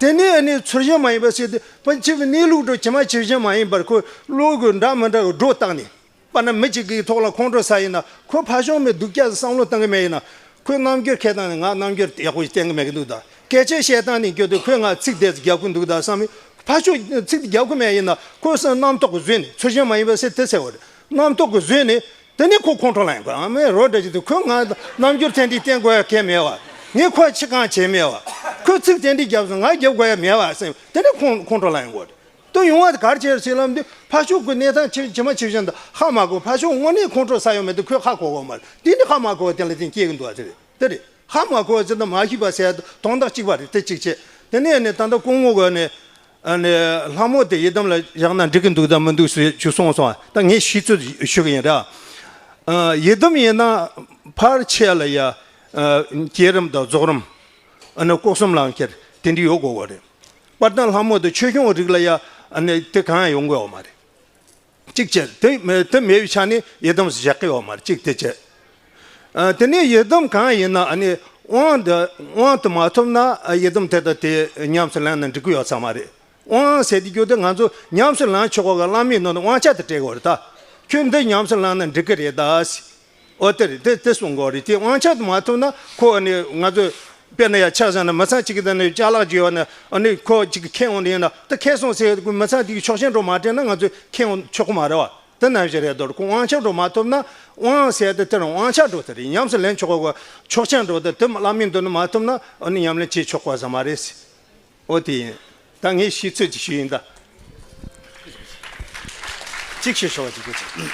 དེ་ནས་ནི་ཚུལ་གཞན་མ་ཡིན་པ་ཟེར་དུས། ཕན་ཆད་ཀྱི་གནས་ལུགས་འགྲོ་ཇི་མ་ཇི་བཞིན་མ་ཡིན་པར་ཁོ་བློ་གི་འདྲ་མི་འདྲ་གི་སྒྲོ་བཏགས་ནས། དཔེར་ན་མི་གཅིག་གི་ཐོག་ལ་ཁོང་ཁྲོ་ཟ་ཡིན་ན། ཁོས་ཕར་ཕྱོགས་མི་སྡུག་ཅག་བསམ་བློ་བཏང་གི་མེད་ཡིན་ན། ཁོས་རྣམ་འགྱུར་འཁྱེར་སྟངས་ནས་ང་རྣམ་འགྱུར་ཡག་པོ་ཞིག་བསྟན་གི་མེད་གི་འདུག་ད། སྐད་ཆ་བཤད་སྟངས་ནས་འགྱུར་དུས་ཁོས་ང་ཚིག་དེ་ཚོ་རྒྱབ་གི་འདུག་ད་བསམ་མི། ཕར་ཕྱོགས་ཚིག་དེ་རྒྱབ་གི་མེད་ཡིན་ན། ཁོས་སོ་རྣམ་རྟོག་གིས་བཟོས་ནས། ཚུལ་གཞན་མ་ཡིན་པ་ཟེར་དེ་ཟེར་བ་རེད། རྣམ་རྟོག་གིས་བཟོས་ནས། དེ་ནས་ཁོ་ཁོང་ཁྲོ་ལངས་ཡོང་གི། ཨ་མའི་རོ་འདྲ་ཅིག་དེ། ཁོས་ང་རྣམ་འགྱུར་དེ་འདྲ་བསྟན་དགོས་ཡ་གལ་མེད་བ། ངས་ཁོ་ཕྱི་གང་བྱས་མེད་བ། ཁོས་ཚིག་དེ་འདྲ་རྒྱབ་སོང་། ང་རྒྱབ་དགོས་ཡ་མེད་བ་ཟེར། དེ་ནས་ཁོང་ཁོང་ཁྲོ་ལངས་ཡོང་གི་རེད། དོན་ཡོང་བ་དེ་ག་རེ་བྱས་ཟེར་ལབ་དུས། ཕར་ཕྱོགས་ཀྱི་གནས་སྟངས་ཇི་ཇི་མ་ཇི་བཞིན་དུ་ཧ་མ་གོ། ཕར་ཕྱོགས་དངོས་གནས་ཁོང་ཁྲོ་ཟ་ཡོང་མེད་དུས་ཁོས་ཧ་གོ་གོ་མ་རེད། དེ་ནི་ཧ་མ་གོ་བ་དེ་ལ་བརྟེན་སྐྱེ་གི་འདུག་བ། དེ་རེད། དེ་རེད། ཧ་མ་གོ་བ་ཟེར་ན་མ་ཤེས་པ་ཟེར་དོན་དག་གཅིག་པ་རེད། དེ་གཅིག་བྱས། དེ་ནས་ནི་ད་ལྟ་སྐུ་ངོ་གིས་ནི་ཨ་ནི་ལྷ་མོ་དེ་ཡི་དམ་ལ་བཞག་ན་འགྲིག་གི་འདུག་དང་མི་འདུག་ཟེར་ཞུ་སོང་སོང་། ད་ངས་ཤེས་ཚོད་ཞུ་གི་ཡིན་ར། ཨ། ཡི་དམ་ཡིན་ན་ཕལ་ཆེར་ལ་ཡ། ཨ། བསྐྱེད་རིམ་དང་རྫོགས་རིམ། ཨ་ནི་སྐུ་གསུམ་ལམ་ཁྱེར་དེ་འདྲ་ཡོད་དགོས་པ་རེད། དཔེར་ན་ལྷ་མོ་དེ་ཆོས་སྐྱོང་རིགས་ལ་ཡ། ཨ་ནི་དེ་གང་ཡང་ཡོང་གི་ཡོད་མ་རེད། གཅིག་བྱས། དེ་མེད་དེ་མེད་པའི་ཆ་ནས་ཡི་དམ་བཞག་གི་ཡོད་མ་རེད། གཅིག་དེ་བྱས། ཨ། དེ་ནས་ཡི་དམ་གང་ཡིན་ན་ཨ་ནི་དབང་དེ་དབང་དེ་མ་ཐོབ་ན། ཨ། ཡི་དམ་དེ་དང་དེ་ཉམས་སུ་ལེན་ན་འགྲིག་གི་ཡོད་ས་མ་རེད། དབང་ཟེར་དུས་རྒྱུ་དེ་ང་ཚོ་ཉམས་སུ་ལེན་ཆོག་གོ་ག་བླ་མའི་ནང་དུ་དབང་ཆ་དེ་སྤྲད་དགོས་རེད་ད། ཁྱོད་འདི་ཉམས་སུ་ལེན་ན་འགྲིག་གི་རེད་ད་ཟེར། ཨོ་དེ་རེད། དེ་དེ་གསུང་དགོས་རེད། དེ་དབང་ཆ་དེ་མ་ཐོབ་ན་ཁོ་ཨ་ནི་ང་ཚོས་ དཔེར་ན་ཡ་ཆ་བཞག་ན་མི་ཚང་གཅིག་གི་ད་ནི་ཅ་ལག་བརྗེ་བ་ན་ཨ་ནི་ཁོ་གཅིག་གི་ཁེ་འོང་དེ་ཡིན་ན་ད་ཁེ་སོང་ཟེར་ཡོད་དུས་མི་ཚང་དེ་གི་ཆོག་མཆན་འགྲོ་མ་སྤྲད་ན་ང་ཚོས་ཁེ་འོང་ཆོག་གི་མ་རེད་བ། དེ་ནང་བཞིན་རེད་དོ། དབང་ཆ་འགྲོ་མ་ཐུབ་ན་དབང་ཟེར་དེ་དེ་རང་དབང་ཆ་འགྲོ་དེ་རེད། ཉམས་སུ་ལེན་ཆོག་གོ་ཆོག་མཆན་འགྲོ་དེ་དེ་བླ་མའི་མདུན་ནས་མ་ཐུབ་ན་ཨ་ནི་ཉམས་ལེན་བྱེད་ཆོག་པ་ཟ་མ་རེད། ཨོ་དེ་ཡིན། ད་ངས་ཤེས་ཚོད་ཅིག་ཞུས་ཡིན་ད། གཅིག་ཤོད་ཤོག་གཅིག་པོ་གཅིག་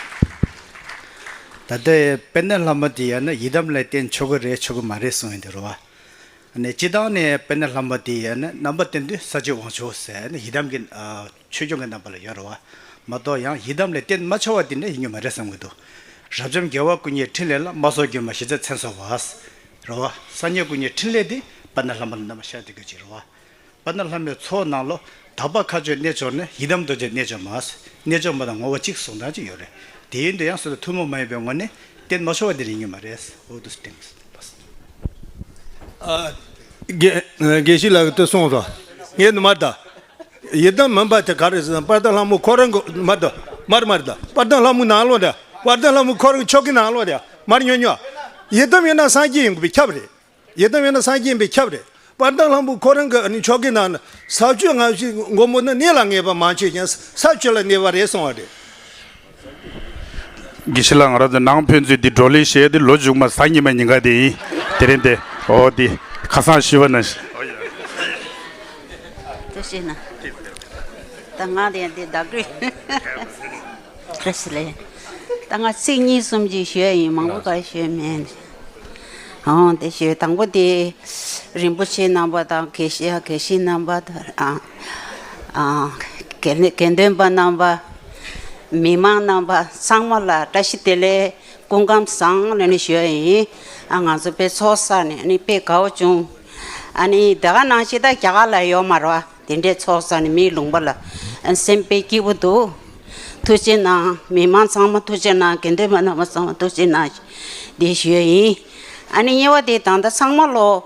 ད་ལྟ་དཔལ་ལྡན་ལྷ་མོ་དེ་ཡང་ན་ཡི་དམ་ལ་བརྟེན་ཆོག་གི་རེད་ཆོག་གི་མ་རེད་གསུང་ཡིན་དེ་རེད་བ། ནས་སྤྱི་བཏང་ནས་དཔལ་ལྡན་ལྷ་མོ་དེ་ཡང་ན་རྣམ་པ་བསྟན་དུས་ས་བཅུ་དབང་ཕྱུག་ཟེར་ནས་ཡི་དམ་གྱི་ཨ་ཆོས་སྐྱོང་གི་རྣམ་པ་ལ་ཡོད་རེད་བ། མ་གཏོགས་ཡང་ཡི་དམ་ལ་བརྟེན་མ་ཆོག་པ་དེ་འདྲ་ཡིན་རྒྱུ་མ་རེད་བསམ་གི་འདུག་རབ་འབྱམས་རྒྱལ་བ་སྐུ་གཉིས་ཕྲིན་ལས་ལ། མ་སོགས་སྒྱུ་མ་ཞེས་བྱ་མཚན་གསོལ་བ། རེད་བ། སངས་རྒྱས་སྐུ་གཉིས་ཕྲིན་ལས་དེ་དཔལ་ལྡན་ལྷ་མོ་ལ་རྣམ་པར་ཤར་དེ་དགོས་ཀྱི་རེད་བ། དཔལ་ལྡན་ལྷ་མོའི་ཚོགས་ནང་ལོ། དག་པ་མཁའ་སྤྱོད་རྣལ་འབྱོར་ནི། ཡི་དམ་རྡོ་རྗེ་རྣལ་འབྱོར་མ། རྣལ་འབྱོར་མ་དང་ངོ་བོ་གཅིག་གསུང་སྟངས་ཅིག་ཡོད་རེད། དེ་ཡིན་དུས་ཡང་སོ་སོ་ཐུན་མོང་མ་ཡིན་པའི་ངོ་ནས་བསྟེན་མ་ཆོག་པ་དེ་རེད་ཡིན་མ་རེད། འོ་དུ་བསྟེན་ཨ། དགེ་དགེ་བཤེས་ལགས་ཀྱིས་དེ་གསུངས་སོང་། ངས་ནི་མར་ད། ཡི་དམ་མིན་པ་དེ་ག་རེ་ཟེར་ན་དཔལ་ལྡན་ལྷ་མོ་ཁོ་རང་གི་མར་ད། མར་མར་ད། དཔལ་ལྡན་ལྷ་མོ་ནང་ལོགས་ད། དཔལ་ལྡན་ལྷ་མོ་ཁོ་རང་ཆོ་གའི་ནང་ལོགས་ད། མར་ཉོ་ཉོ། ཡི་དམ་ཡིན་ན་སངས་རྒྱས་ཡིན་དགོས་པའི་ཁྱབ་རེད། ཡི་དམ་ཡིན་ན་སངས་རྒྱས་ཡིན་པའི་ཁྱབ་རེད། དཔལ་ལྡན་ལྷ་མོ་ཁོ་རང་གི་ཨ་ནི་ཆོ་གའི་ནང་ན་ས་བཅུ་ང་བཞི་མགོན་པོ་ནི་གནས་ལ་ངེས་པ་མ་བྱས་ཀྱང་ས་བཅུ་ལ་གནས་པ་རེད་གསུང་བ་རེད། དགེ་བཤེས་ལགས། ང་རང་ཚོ་ནང་ཕན་ཚུན་འདི་བགྲོ་གླེང་བྱས་ཏེ་ལོ་མཇུག་མ་གཟའ་ཉི་མ་ཉིན་ཀ་དེ་ཡིན། དེ་རིང་དེ་འོ་དེ་ཁ་སང་ཞུས་པ་ན། དེ་བཤད་ན། ད་ང་དེ་འདི་བདག་གིས། བཀྲ་ཤིས་བདེ་ལེགས། ད་ང་ཚིག་གཉིས་གསུམ་ཅིག་ཞུ་ཡ་ཡིན། མང་པོ་ག་ཞུ་ཡ་མེད། ཨང་། དེ་ཞུ་དང་པོ་དེ་རིན་པོ་ཆེ་རྣམ་པ་དང་དགེ་བཤེས་དགེ་བཤེས་རྣམ་པ་དང་ཨ་ཨ་དགེ་དགེ་འདུན་པ་རྣམ་པ། མི་མང་རྣམ་པ་ཚང་མ་ལ་བཀྲ་ཤིས་བདེ་ལེགས། སྐུ་ཁམས་བཟང་ལ་ནི་ཞུ་ཡ་ཡིན། ཨ་ང་ཚོ་དཔེ་ཚོགས་བསགས་ནས་ནི་དཔེ་དགའ་བོ་བྱུང་། ཨ་ནི་དེ་ག་ནང་བཞིན་ད་རྒྱ་གར་ལ་ཡོད་མ་རེད་བ། དེ་འདྲའི་ཚོགས་བསགས་ནས་མིའི་ལུང་པ་ལ་སེམས་དཔེ་སྐྱིད་པོ་འདུག་ཐུགས་རྗེ་གནང་། མི་མང་ཚང་མ་ཐུགས་རྗེ་གནང་། དགེ་འདུན་པ་རྣམ་པ་ཚང་མ་ཐུགས་རྗེ་གནང་། འདི་ཞུ་ཡ་ཡིན། ཨ་ནི་གཉིས་པ་དེ་ད་ལྟ་ཚང་མ་ལོ།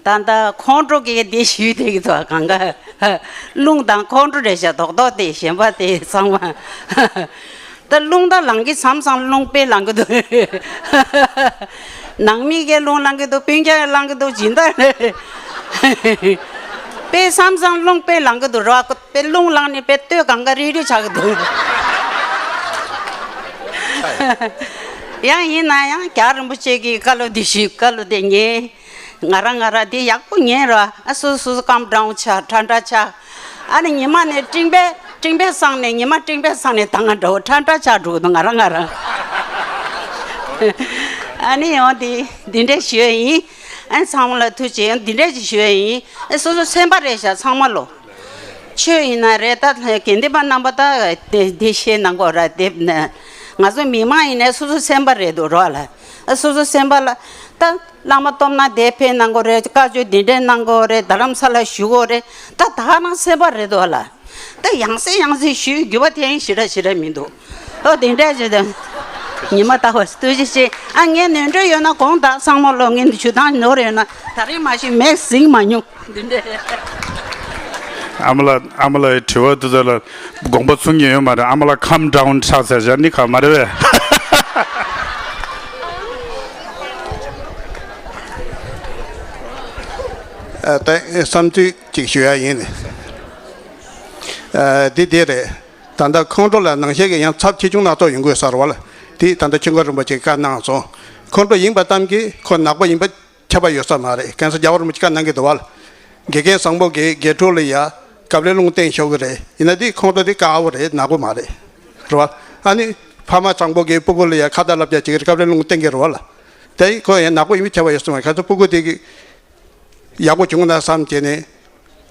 ད་ལྟ་ཁོང་ཁྲོ་གིས་འདི་ཞུས་བསྡད་ཀྱི་འདུག་གང་ག་རླུང་དང་ཁོང་ཁྲོ་རེད་ཤག་རྡོག་རྡོག་དེ་གཞན་པ་དེ་ཚང་མ། ད་རླུང་ད་ལངས་ཀྱི་མཚམས་མཚམས་རླུང་དཔེ་ལངས་ཀྱི་འདུག་ནང་མི་གིས་རླུང་ལངས་ཀྱི་འདུག་སྤུན་ཀྱག་གིས་ལངས་ཀྱི་འདུག་སྦྱིན་བདག་ལས། དཔེ་མཚམས་མཚམས་རླུང་དཔེ་ལངས་ཀྱི་འདུག་ར། དཔེ་རླུང་ལངས་ནས་དཔེ་སྟོད་གང་ག་རིལ་རིལ་ཆགས་ཀྱི་འདུག་ཡང་ཡིན་ན་ཡང་རྒྱལ་བ་རིན་པོ་ཆེ་གི་བཀའ་སློབ་འདི་ཞུས། བཀའ་སློབ་དེ་ཉན། ང་རང་ང་རང་འདི་ཡག་པོ་ཉན་ར། ཨ་སོ་སོ་སོ་སོ་ཀམ་ཌའུན་ཆགས། ཁྲ་ཁྲ་ཆགས། ཨ་ནི་ཉི་མ་ནས་སྤྲིན་པས་སྤྲིན་པས་སངས་ནས། ཉི་མ་སྤྲིན་པས་སངས་ནས་ད་ང་འདྲ་བོ་ཁྲ་ཁྲ་ཆགས་འགྲོ་གི་འདུག་ང་རང་ང་རང་། ཨ་ནི་ཡང་འདི་འདི་འདྲས་ཞུས་ཡིན། ཨ་ནི་ཚང་མ་ལ་ཐུགས་རྗེ་ཆེ། ཡང་འདི་འདྲས་ཅིག་ཞུས་ཡིན། ཨ་སོ་སོ་སེམས་པ་རེད་ཤག་ཚང་མ་ལོ། ཆོས་ཡིན་ན་རེད། ད་དགེ་འདུན་པ་རྣམ་པ་ད་དེ་དེ་བཤད་གནང་དགོས་ར། དེ་ང་ཚོ་མི་མང་ཡིན་ནའི་སོ་སོ་སེམས་པ་རེད་འདུག་རོགས་ལ། ཨ་སོ་སོ་སེམས་པ་ལ་ད། བླ་མ་སྟོབས་ན་དེ་ཕེབས་གནང་དགོས་རེད། བཀའ་ཆོས་འདི་འདྲས་གནང་དགོས་རེད། རྡ་རམ་ས་ལ་བཞུགས་དགོས་རེད། ད་ད་ག་རང་སེམས་པ་རེད་དོ་ལ། ད་ཡང་སེ་ཡང་སེ་ཞུས་རྒྱུ་བ་དེ་ཡང་ཞེ་དྲག་ཞེ་དྲག་མི་འདུག་ཨོ་དེ་འདྲས་ཞེ་དྲག་ཉི་མ་ལྟ་བ་ཐུགས་རྗེ་ཆེ། ཨ་ངས་ནོར་འཁྲུལ་ཡོད་ན་དགོངས་དག་ཚང་མ་ལོ། ངས་འདི་ཞུ་སྟངས་ནོར་ཡོད་ན་ད་རེས་མ་ཞུས་མེད་གཟིགས་མ་མྱོང་། འདི་འདྲས། ཨ་མ་ལགས། ཨ་མ་ལགས་ཀྱི་དྲི་བ་དེ་ཚོ་ལ་དགོངས་པ་ཚོམ་གྱི་ཡོད་མ་རེད། ཨ་མ་ལགས་ཁམ་ཌའུན་ཆགས་ཟེར་བཞག་ནི་ག་མ་རེད་པས། ཨ་ད་བསམ་ཚུལ་ཅིག་ཞུ་ཡ་ཡིན། ཨ་འདི་དེ་རེད། ད་ལྟ་ཁོང་ཁྲོ་ལ་ནང་བཞིན་གྱི་ཡང་ཚབས་ཆེ་ཆུང་སྣ་ཚོགས་ཡོང་གི་ཡོད་ས་རེད་བ་ལ། དེ་ད་ལྟ་ཆོས་མགོན་རིན་པོ་ཆེས་བཀའ་གནང་སོང་། ཁོང་ཁྲོ་ཡིན་པ་ཙམ་གྱིས་ཁོ་ནག་པོ་ཡིན་པ་ཁྱབ་པ་ཡོད་ས་མ་རེད། གན་ས་རྒྱལ་བ་རིན་པོ་ཆེས་བཀའ་གནང་གི་འདུག་བ་ལ། དགེ་རྒན་བཟང་པོ་གིས་དགེ་ཕྲུག་ལ་ཡ་ཀབ་ལེ་རླུང་བསྟན་ཤོག་གི་རེད། ཡིན་ན་དེ་ཁོང་ཁྲོ་དེ་དཀར་པོ་རེད། ནག་པོ་མ་རེད། རེད་བ། ཨ་ནི་ཕ་མ་བཟང་པོ་གིས་སྤུ་གུ་ལ་ཡ་ཁ་བརྡ་ལབ་རྒྱག་བྱེད་ཀྱི་རེད། ཀབ་ལེ་རླུང་བསྟན་གྱི་རེད་བ་ལ། དེ་ཁོ་ཡང་ནག་པོ་ཡིན་པས་ཁྱབ་པ་ཡོད་ས་མ་རེད། ག་ཚོད་སྤུ་གུ་དེ་གི་ཡག་པོ་བྱུང་ན་བསམ་བྱས་ནས།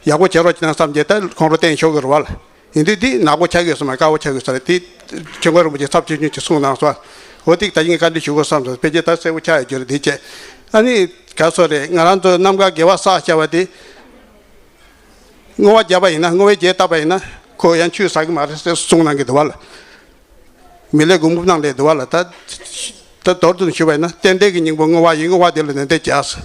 ཡག་པོ་བྱེད་རོགས་བྱེད་ན་བསམ་བྱས་ད་ཁོང་ཁྲོ་བསྟན་ཤོག་གི་རེད་བ་ལ། ཡིན་དུས་འདི་ནག་པོ་ཆགས་ཡོད་ས་མ་རེད། དཀར་པོ་ཆགས་ཡོད་ས་རེད། དེ་ཆོས་མགོན་རིན་པོ་ཆེས་ཚབས་ཆེ་ཆུང་ཅིག་གསུངས་གནང་སོང་། འོ་དེ་ད་གིན་བཀའ་འདྲི་ཞུ་དགོས་བསམ་སོང་། ཕལ་ཆེར་ད་གསལ་པོ་ཆགས་ཡོད་རྒྱུ་རེད། དེ་བྱས་ཨ་ནི་ག་སོ་རེད། ང་རང་ཚོ་རྣམ་དཀར་དགེ་བ་བསགས་བྱ་བ་དེ། བསྔོ་བ་བརྒྱབ་པ་ཡིན་ན། བསྔོ་བའི་རྒྱས་བཏབ་པ་ཡིན་ན་ཁོ་ཡང་ཆུད་ཟ་གི་མ་རེད་ཟེར་གསུངས་གནང་གི་འདུག་བ་ལ། མི་ལས་འགུགས་འབུམ་གནང་ལས་འདུག་བ་ལ། ད་ད་མདོར་བསྡུས་ནས་ཞུས་པ་ཡིན་ན་རྟེན་འབྲེལ་གྱི་སྙིང་པོ་བསྔོ་བ་ཡིན། བསྔོ་བ་དེ་ལ་ནན་ཏན་བྱས།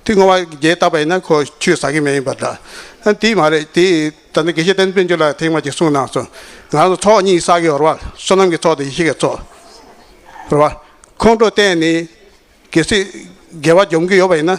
དེ་བསྔོ་བ་རྒྱས་བཏབ་པ་ཡིན་ན་ཁོ་ཆུད་ཟ་གི་མེད་ཡིན་པ་འདྲ། ཨ་དེ་མ་རེད། དེ་ད་ནི་དགེ་བཤེས་བསྟན་འཛིན་པད་འབྱུང་ལགས་ཐེངས་མ་གཅིག་གསུངས་གནང་སོང་། ང་རང་ཚོ་ཚོགས་གཉིས་བསགས་ཀྱི་ཡོད་རེད་བ། བསོད་ནམས་ཀྱི་ཚོགས་དང་ཡེ་ཤེས་ཀྱི་ཚོགས། རེད་བ། ཁོང་ཁྲོ་བསྟན་ནས། གལ་སྲིད་དགེ་བ་འཇོམས་ཀྱི་ཡོད་པ་ཡིན་ན།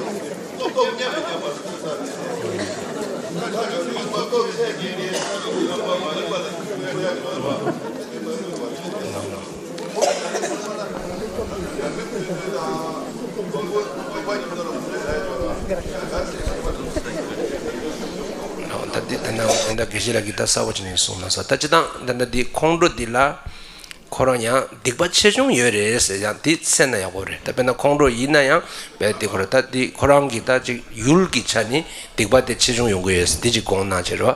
ད་འདི་ད་ནང་ད་དགེ་བཤེས་ལགས་ཀྱིས་ད་གསལ་པོ་བྱས་ནས་གསུངས་གནང་སོང་། ད་སྤྱིར་བཏང་ད་ལྟ་འདི་ཁོང་ཁྲོ་འདི་ལ་ཁོ་རང་ཡང་སྡིག་པ་ཆེ་ཆུང་ཡོད་རེད་ཟེར་ཡང་འདི་གསན་ན་ཡག་པོ་རེད། ད་དཔེར་ན་ཁོང་ཁྲོ་ཡིན་ན་ཡང་བས་འདི་ཁོ་ར་ད་འདི་ཁོ་རང་གི་ད་ཅིག་ཡུལ་གྱི་ཆ་ནས་སྡིག་པ་དེ་ཆེ་ཆུང་ཡོང་གི་ཡོད་ཟེར་འདི་ཅིག་དགོངས་གནང་བྱས་རེད་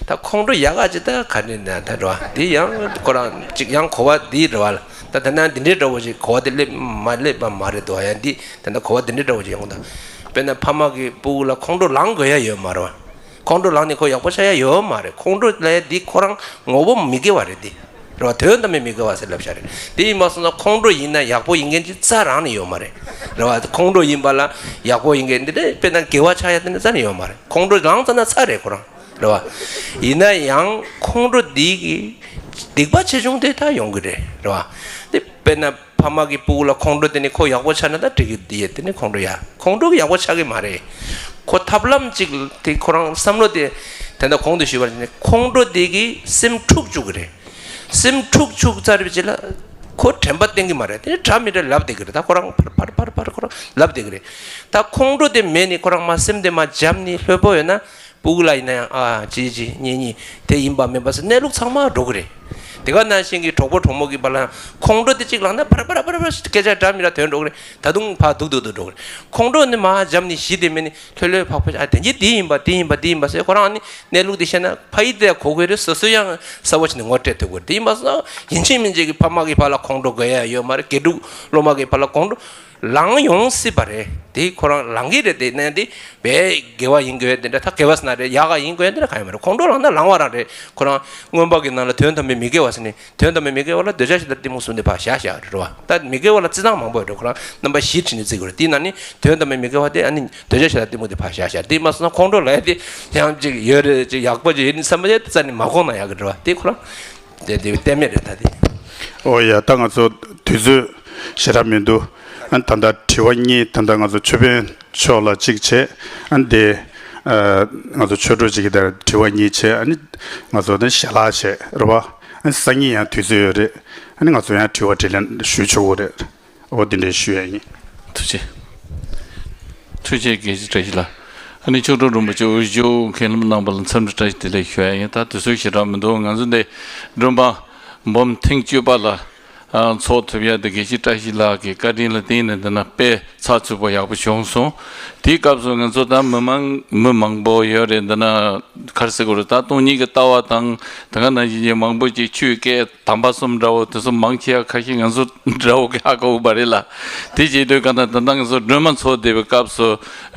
བ། ད་ཁོང་ཁྲོ་ཡག་ག་ཅིག་ད་ག་ནས་ན་ད་རེད་བ། འདི་ཡང་ཁོ་རང་ཅིག་ཡང་གོ་བ་འདི་རེད་བ་ལ། ད་ད་ན་འདི་འདྲའི་འདྲ་བོ་ཅིག་གོ་བ་དེ་སླེབས་མ་སླེབས་པ་མ་རེད་དོ། ཡང་འདི་ད་ན་གོ་བ་འདི་འདྲའི་འདྲ་བོ་ཅིག་ཡོང་གི་ད། དཔེར་ན་ཕ་མ་གི་སྤུ་གུ་ལ་ཁོང་ཁྲོ་ལངས་དགོས་ཡ་ཡོད་མ་རེད་བ། ཁོང་ཁྲོ་ལངས་ནས་ཁོ་ཡག་པོ་ཆགས་ཡ་ཡོད་མ་རེད། ཁོང་ཁྲོ་ལབ་ཡ་འདི་ཁོ་རང་ངོ་བོ་མི་དགེ་བ་རེད་འདི། རེད་བ། དོན་དམ་པའི་མི་དགེ་བ་ཟེར་ལབ་བཞག་རེད། དེ་ཡིན་པ་སོང་ཙང་ཁོང་ཁྲོ་ཡིན་ན་ཡག་པོ་ཡིན་མཁན་ཅིག་རྩ་རང་ནས་ཡོད་མ་རེད། རེད་བ། ཁོང་ཁྲོ་ཡིན་པ་ལ་ཡག་པོ་ཡིན་མཁན་འདི་འདྲ་དཔེར་ན་དགེ་བ་ཆགས་ཡ་དེ་འདྲ་རྩ་ནས་ཡོད་མ་རེད། ཁོང་ཁྲོ་ལངས་ཙ་ན་ཚར་རེད་ཁོ་རང་། རེད་བ། ཡིན་ན་ཡང་ཁོང་ཁྲོ་འདི་གི་སྡིག་པ་ཆེ་ཆུང་དེ་ད་ཡོང་གི་རེད། རེད་བ། དེ་དཔེར་ན་ཕ་མ་གི་སྤུ་གུ་ལ་ཁོང་ཁྲོ་དེ་ནི་ཁོ་ཡག་པོ་ཆགས་ན་ད་འགྲིག་གི་འདི་ཡེ་དེ་ནི་ཁོང་ཁྲོ་ཡ་ཁོང་ཁྲོ་གི་ཡག་པོ་ཆགས་གི་མ་རེད། ཁོ་ཐབས་ལམ་ཅིག་དེ་ཁོ་རང་བསམ་བློ་དེ་དེ་འདྲ་གོང་དུ་ཞུས་པ་ནི་ཁོང་ཁྲོ་དེ་གི་སེམས་འཁྲུག་བཅུག་གི་རེད། སེམས་འཁྲུག་བཅུག་ཚར་བའི་རྗེས་ལ་ཁོ་དྲན་པ་བསྟེན་གི་མ་རེད། དེ་ནི་དྲ་མི་དྲ་ལབ་བསྡད་གི་རེད། ད་ཁོ་རང་ཕར་ཕར་ཕར་ཕར་ཁོ་རང་ལབ་བསྡད་གི་རེད། ད་ཁོང་ཁྲོ་དེ་མེད་ནི་ཁོ་རང་མ་སེམས་དེ་མ་འཇམ་ནི་ལྷོད་པོ་ཡོད་ན། སྤུ་གུ་ལ་ཡིན་ན་ཡང་ཨ་གཅིག་གཅིག་གཉིས་གཉིས་དེ་ཡིན་པ་མིན་པ་ཟེར་གནས་ལུགས་ཚང་མ་འགྲོ་གི་རེད། དེ་ག་ནང་བཞིན་གྱི་གྲོགས་པོ་གྲོགས་མོ་གི་བར་ལ་ཁོང་ཁྲོ་དེ་གཅིག་ལངས་ན་ཕར་ཕར་ཕར་ཕར་སྐད་ཆ་འདྲ་མི་འདྲ་ཐོན་འགྲོ་གི་རེད། ད་དུང་ཕར་སྡུག་སྡུག་ཏུ་འགྲོ་གི་རེད། ཁོང་ཁྲོ་ནི་མ་འཇམ་ནི་ཞི་དེ་མིན་ནི་ལྷོད་ལྷོད་ཕག་ཕག་ཨ་དེ་གྱིས་དེ་ཡིན་པ་དེ་ཡིན་པ་དེ་ཡིན་པ་ཟེར་ཁོ་རང་ནི་གནས་ལུགས་དེ་ཤེས་ན་ཕ་ཡུལ་དེ་གོ་དགོས་རེད། སོ་སོ་ཡང་གསལ་པོ་བྱས་ནས་ངོ་སྤྲད་ཐུབ་དགོས་རེད། དེ་ཡིན་པ་སོང་ཡིན་གཅིག་མིན་གཅིག་གི་ཕ་མ་གི་བར་ལ་ཁོང་ཁྲོ་དགོས་ཡ་ཡོད་མ་རེད། དགེ་ཕྲུག་སློབ་མ་གི་བར་ལ་ཁོང་ཁྲོ། ལངས་ཡོང་སྲིད་པ་རེད། དེ་ཁོ་རང་ལངས་ཀྱི་རེད། དེ་ནས་དེ་བས་དགེ་བ་ཡིན་དགོས་དེ་འདྲ་ད་དགེ་བ་ཟེར་ན་རེད། ཡག་ག་ཡིན་དགོས་དེ་འདྲ་གང་ཡང་མ་རེད། ཁོང་ཁྲོ་ལངས་ན་ལངས་པ་རང་རེད། ཁོ་རང་མངོན་པ་གི་ནང་ལ་དོན་དམ་པའི་མི་དགེ་བ་ཟེར་ནས་དོན་དམ་པའི་མི་དགེ་བ་ལ་འདོད་ཆགས་ཞེ་སྡང་གཏི་མུག་གསུམ་དེ་ཕར་བཞག་བཞག་རེད་བ། ད་མི་དགེ་བ་ལ་རྩི་སྟངས་མང་པོ་ཡོད་རེད། ཁོ་རང་རྣམ་པ་བཞི་ཁྲིད་ནས་རྩི་དགོས་རེད། དེ་ནང་ནས་དོན་དམ་པའི་མི་དགེ་བ་དེ་ཨ་ནི་འདོད་ཆགས་ཞེ་སྡང་གཏི་མུག་དེ་ཕར་བཞག་བཞག་དེ་མ་སོང་ན་ཁོང་ཁྲོ་ལངས་དེ་ཡང་ཅིག་ཡོད་རེད། ཅིག་ཡག་པོ་ཅིག་ཡིན་བསམ་པ་དེ་རྩ་ནས་མ་དགོངས་ན་ཡག་གི་རེད་བ། དེ་ཁོ་རང་དེ་དེ་གཏན་མེད་རེད་ད་དེ། ཨོ་ཡ། ད་ང་ཚོ་དུས་ཚོད་ཞེ་དྲག་མི་འདུག་ཨ་ད་ལྟ་དྲི་བ་གཉིས། ད་ལྟ་ང་ཚོ་ཆོས་དཔོན་མཆོག་ལ་གཅིག་བྱས། ཨ་དེ་ཨ་ང་ཚོ་ཆོས་གྲོགས་གཅིག་གིས་དེར་དྲི་བ་གཉིས་བྱས། ཨ་ནི་ང་ཚོ་ནི་ཞལ་ལག་བྱས་རེད་བ། ཨ་སང་ཉིན་ཡང་དུས་ཚོད་ཡོད་རེད། ཨ་ནི་ང་ཚོ་ཡང་དྲི་བ་དྲིས་ལན་ཞུ་ཆོག་གི་རེད། ཨོ་དེ་འདྲས་ཞུ་ཡ་ཡིན། ཐུགས་རྗེ། ཐུགས་རྗེ་ཆེ་དགེ་བཤེས་བཀྲ་ཤིས་ལགས། ཨ་ནི་མཆོག་སྤྲུལ་རིན་པོ་ཆེ་འུ་ཅག་མཁན་སློབ་རྣམ་པ་ལ་འཚམས་འདྲི་བཀྲ་ཤིས་བདེ་ལེགས་ཞུ་ཡ་ཡིན། ད་དུས་ཚོད་ཞེ་དྲག་མི་འདུག་ང་ཚོ་འདི་སྒྲོལ་མ་འབུམ་ཐེངས་བཅུ་པ་ལ་ཨ་ཚོགས་ཐུབ་ཡ་དེ་དགེ་བཤེས་བཀྲ་ཤིས་ལགས་ཀྱི་བཀའ་དྲིན་ལ་བརྟེན་ནས་འདི་ན་དཔེ་ཚགས་ཚུད་པོ་ཡག་པོ་བྱུང་སོང་། དེའི་སྐབས་སུ་ང་ཚོ་ད་མི་མང་མི་མང་པོ་ཡོད་རེད། འདི་ན་ག་རེ་ཟེར་དགོས་རེད། ད་སྟོང་ཉིད་ཀྱི་ལྟ་བ་དང་དེ་ག་ནང་བཞིན་གྱི་མང་པོ་ཅིག་ཆོས་སྐད་དམ་པ་གསུམ་འདྲ་བོ་དེ་ཚོ་མང་ཆེ་བ་ཁ་ཤས་ང་ཚོ་འདྲ་བོ་གི་ཧ་གོ་བ་རེད་ལ། དེ་བྱེད་དུས་ག་ད་ད་ལྟ་ང་ཚོ་སྒྲོལ་མ་ཚོགས་བསྡད་པའི་སྐབས་སུ་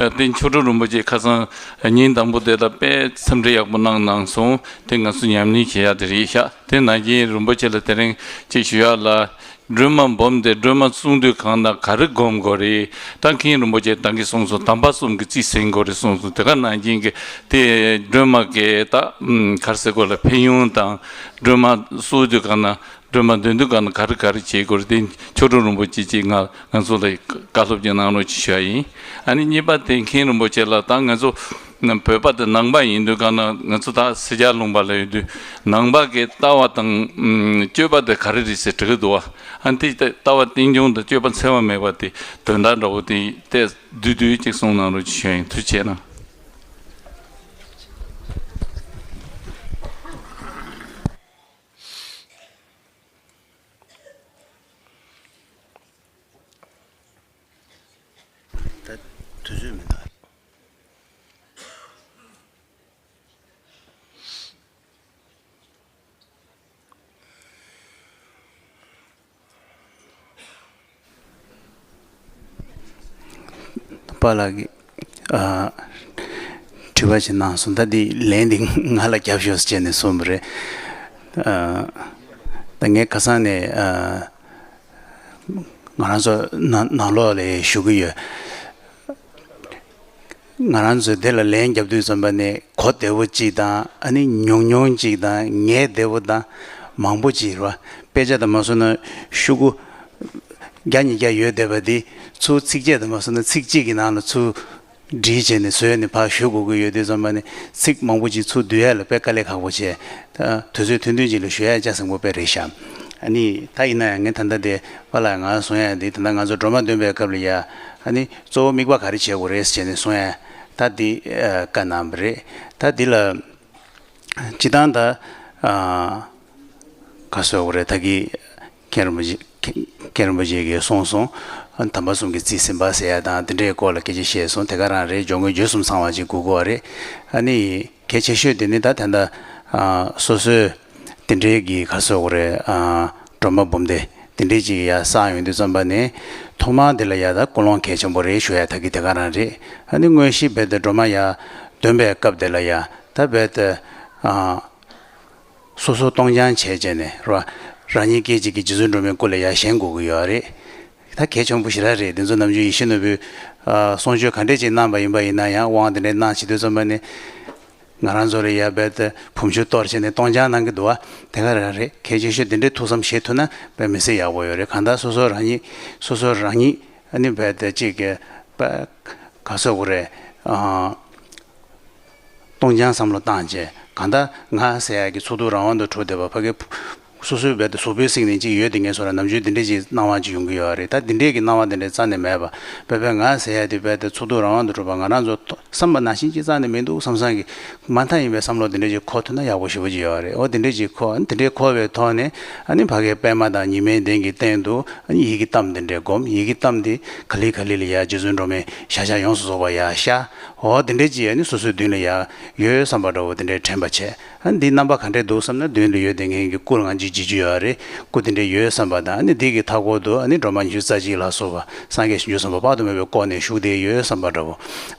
ཨ་དེ་མཆོག་སྤྲུལ་རིན་པོ་ཆེ་ཁ་སང་ཉིན་དང་པོ་དེ་ལ་དཔེ་འཚམས་འདྲི་ཡག་པོ་གནང་གནང་སོང་། དེ་ང་ཚོ་ཉམས་ལེན་བྱེད་ཡག་དེ་རེད་ཤག་དེ་ནང་བཞིན་རིན་པོ་ཆེ་ལ་དེ་རིང་ཅིག་ཞུ་ཡག་ལ། སྒྲོལ་མ་འབུམ་དེ་སྒྲོལ་མ་གསུང་དུས་གང་ན་ག་རེ་སྒོམ་དགོས་རེད། ད་མཁན་རིན་པོ་ཆེ་ད་གིན་གསུངས་སོང་། དམ་པ་གསུམ་གྱི་རྩིས་ཟིན་དགོས་རེད་གསུངས་སོང་། དེ་ག་ནང་བཞིན་གྱི་དེ་སྒྲོལ་མ་གི་ད་ཨམ་ག་རེ་ཟེར་དགོས་ལ་ཕན་ཡོན་དང་། སྒྲོལ་མ་གསོལ་དུས་གང་ན་སྒྲོལ་མ་འདོན་དུས་གང་ན་ག་རེ་ག་རེ་བྱེད་དགོས་རེད། དེ་མཆོག་སྤྲུལ་རིན་པོ་ཆེ་ཅིག་ང་ང་ཚོ་ལ་བཀའ་སློབ་ཅིག་གནང་རོགས་ཅིག་ཞུ་ཡ་ཡིན། ཨ་ནི་གཉིས་པ་དེ་མཁན་རིན་པོ་ཆེ་ལ་ད་ང་ཚོ་ ནམ་བོད་པ་དེ་ནང་པ་ཡིན་དུས་གང་ན་ང་ཚོ་ད་སེར་སྐྱ་ལུང་པ་ལ་ཡོད་དུས་ནང་པ་གི་ལྟ་བ་དང་ཨམ་སྤྱོད་པ་དེ་ག་རེ་རེད་ཟེར་དྲི་གི་འདུག་བ། ཨ་འདི་ལྟ་བ་རྟེན་འབྱུང་དང་སྤྱོད་པ་འཚེ་བ་མེད་པ་དེ་དོན་དག་འདྲ་བོ་དེ་ཏོག་བསྡུས་བསྡུས་ཅིག་གསུངས་གནང་རོགས་ཞུ་ཡ་ཡིན། ཐུགས་རྗེ་ཆེ་གནང་། ད་དུས་ཚོད་མི་འདུག་པཱ་ལགས་ཀྱིས་ཨ་དྲི་བ་ཞིག་གནང་སོང་། ད་འདི་ལན་འདི་ང་ལ་རྒྱབ་ཤོག་ཟེར་བྱས་ནས་གསུངས་པ་རེད། ཨ་ད་ངས་ཁ་སང་ནས་ཨ་ང་རང་ཚོ་ནང་ནང་ལོགས་ལ་ཞུ་གི་ཡོད། ང་རང་ཚོས་དེ་ལ་ལན་རྒྱབ་དུས་ཙམ་པ་ནས་གོ་བདེ་བོ་གཅིག་དང་། ཨ་ནི་ཉུང་ཉུང་གཅིག་དང་། ངེས་བདེ་བོ་དང་མང་པོ་གཅིག་རེད་བ། དཔེ་ཆ་དང་མ་སོང་ན་ཤོག་གུ་བརྒྱ་ཉིས་བརྒྱ་ཡོད་བསྡད་པ་འདི་ཚུར་ཚིགས་བཅད་དང་མ་སོང་ན་ཚིག་གཅིག་གི་ནང་ལ་ཚུར་བསྒྲིལ་བྱས་ནས་བཟོས་ནས་ཕར་ཞུ་དགོས་ཀྱི་ཡོད་དུས་ཙམ་པ་ནས་ཚིག་མང་པོ་གཅིག་ཚུར་བསྡུ་ཡ་ལ་དཔེ་དཀའ་ལས་ཁག་པོ་བྱས། ད་དུས་ཚོད་ཐུང་ཐུང་ཅིག་ལ་ཞུ་ཡ་ཆ་ཚང་པོ་དཔེ་རེད་ཤག་ཨ་ནི་ད་ཡིན་ན་ཡང་ངས་ད་ལྟ་དེ་པཱ་ལགས་ང་གསུང་ཡ་འདི་ད་ལྟ་ང་ཚོ་སྒྲོལ་མ་འདོན་པའི་སྐབས་ལ་ཡ་ཨ་ནི་གཙོ་བོ་དམིགས་པ་ག་རེ་བྱེད་དགོས་རེད་ཟེར་བྱས་ནས་གསུང་ཡ་ད་འདི་བཀའ་གནང་བ་རེད། ད་འདི་ལ་སྤྱི་བཏང་ད་ག་ཟེར་དགོས་རེད། ད་གི་མཁན་རིན་པོ་ཆེ་མཁན་རིན་པོ་ཆེ་གིས་གསུངས་སོང་། ཨ་ནི་དམ་པ་གསུམ་གྱི་རྩིས་ཟིན་པ་ཟེར་ཡ་དང་དེ་འདྲའི་སྐོར་ལ་སྐད་ཆ་བཤད་སོང་། དེ་ག་རང་རེད། སྦྱོར་དངོས་བརྗོད་གསུམ་ཚང་བ་ཅིག་དགོས་ཀྱི་ཡོད་རེད། ཨ་ནི་གལ་ཆེ་ཤོས་དེ་ནི་ད་ད་ལྟ་ཨ་སོ་སོའི་དེ་འདྲའི་གི་ག་ཟེར་དགོས་རེད། ཨ་སྒྲོལ་མ་འབུམ་སྡེ་དེ་འདྲའི་ཅིག་ཡར་བསགས་ཡོང་དུས་ཙམ་པ་ནས་ཐོག་མར་དེ་ལ་ཡ་ད་ཀུན་སློང་གལ་ཆེན་པོ་རེད་ཞུ་ཡ་ད་གི་དེ་ག་རང་རེད། ཨ་ནི་དངོས་གཞི་རྦད་དེ་སྒྲོལ་མ་ཡར་འདོན་པའི་སྐབས་དེ་ལ་ཡ་ད་རྦད་དེ་ཨ། སོ་སོ་སྟོང་རྐྱང་བྱས་བྱས་ནས་ར། རང་ཉིད་སྐད་ཅིག་གིས་རྗེ་བཙུན་སྒྲོལ་མའི་སྐུ་ལ་ཡར་བཞེངས་དགོས་ཀྱི་ཡོད་རེད། ད་གལ་ཆེན་པོ་ཞེ་དྲག་རེད། དེ་ཚོ་ནམ་རྒྱུན་ཡིད་བཞིན་ནོར་བུས་ཨ་གསུང་ཆོས་ག་འདྲས་ཅིག་གནང་པ་ཡིན་པ་ཡིན་ན་ཡང་དབང་དེ་འདྲས་གནང་བྱེད་དུས་ཙམ་པ་ནི། ང་རང་ཚོ་ལ་ཡར་རྦད་དེ་བུམ་ཆུ་གཏོར་བྱས་ནས་སྟོང་རྐྱང་གནང་གི་འདུག་བ། དེ་ག་རང་རེད། གལ་ཆེ་ཤོས་དེ་འདྲས་ཐུགས་བསམ་བཞེས་ཐུབ་ན་དཔེ་མི་སྲིད་ཡག་པོ་ཡོད་རེད། གང་ལྟར་སོ་སོ་རང་ཉིད་སོ་སོ་རང་ཉིད་ཨ་ནི་རྦད་དེ་ཅིག་གི་པ་ག་ཟེར་དགོས་རེད། ཨ། སྟོང་རྐྱང་བསམ་བློ་བཏང་བྱས། གང་ལྟར་ང་ཟེར་ཡག་གི་ཚོགས་སྡུད་རང་དབང་དུ་གྲུབ་བསྡད་པ་ཕ་གི་སོ་སོའི་རྦད་དེ་གཟུགས་པོའི་གཟུགས་ནས་ཅིག་ཡོད་དེ་ངས་སོ་ར་ནམ་རྒྱུན་འདི་འདྲས་ཅིག་སྣང་བ་ཅིག་ཡོང་གི་ཡོད་རེད། ད་འདི་འདྲས་ཀྱི་སྣང་བ་འདི་འདྲས་རྩ་ནས་མེད་པ། རྦད་དེ་ང་ཟེར་ཡག་དེ་རྦད་དེ་ཚོགས་སྡུད་རང་དབང་དུ་གྲུབ་པ་ང་རང་ཚོ་བསམ་པ་ནང་བཞིན་ཅིག་རྩ་ནས་མི་འདུག་བསམ་བསམ་གི་མ་མཐའ་ཡིན་པའི་བསམ་བློ་འདི་འདྲས་ཅིག་འཁོར་ཐུབ་ན་ཡག་པོ་ཞེ་པོ་ཅིག་ཡོད་རེད། འོ་འདི་འདྲས་ཅིག་འཁོར། འདི་འདྲས་འཁོར་བའི་ཐོག་ནས་ཨ་ནི་ཕ་གིའི་པད་མ་དང་ཉི་མའི་གདན་གྱི་སྟེང་དུ་ཨ་ནི་ཡི་གེ་གཏམ་འདི་འདྲས་སྒོམ། ཡི་གེ་གཏམ་འདི་ག་ལེ་ག་ལེ་ལ་ཡ་རྗེ་བཙུན་སྒྲོལ་མའི་ཞལ་ཤར་ཡོངས་སུ་རྫོགས་པ་ཡར་ཤར། འོ་དེ་འདྲའི་ཅིག་ཨ་ནི་སོ་སོའི་མདུན་ལ་ཡ་ཡོད་བསམ་པ་འདྲ་བོ་དེ་འདྲའི་དྲན་པ་བྱས། ཨ་ནི་འདིའི་རྣམ་པ་ག་འདྲས་འདུག་བསམ་ན་མདུན་དུ་ཡོད་དེ་ངེད་ཀྱི་སྐུ་ལ་ང་ཅིག་བརྗེད་རྒྱུ་ཡོད་རེད། སྐུ་དེ་འདྲའི་ཡོད་བསམ་པ་དང་། ཨ་ནི་འདི་གི་མཐའ་སྐོར་དུ་ཨ་ནི་སྒྲོལ་མ་ཉི་ཤུ་རྩ་གཅིག་ལ་སོགས་པ་སངས་རྒྱས་བྱང་ཆུབ་སེམས་དཔའ་དཔག་ཏུ་མེད་པའི་སྐུ་ནས་བཞུགས་བསྡད་ཡོད་བསམ་པ་འདྲ་བོ་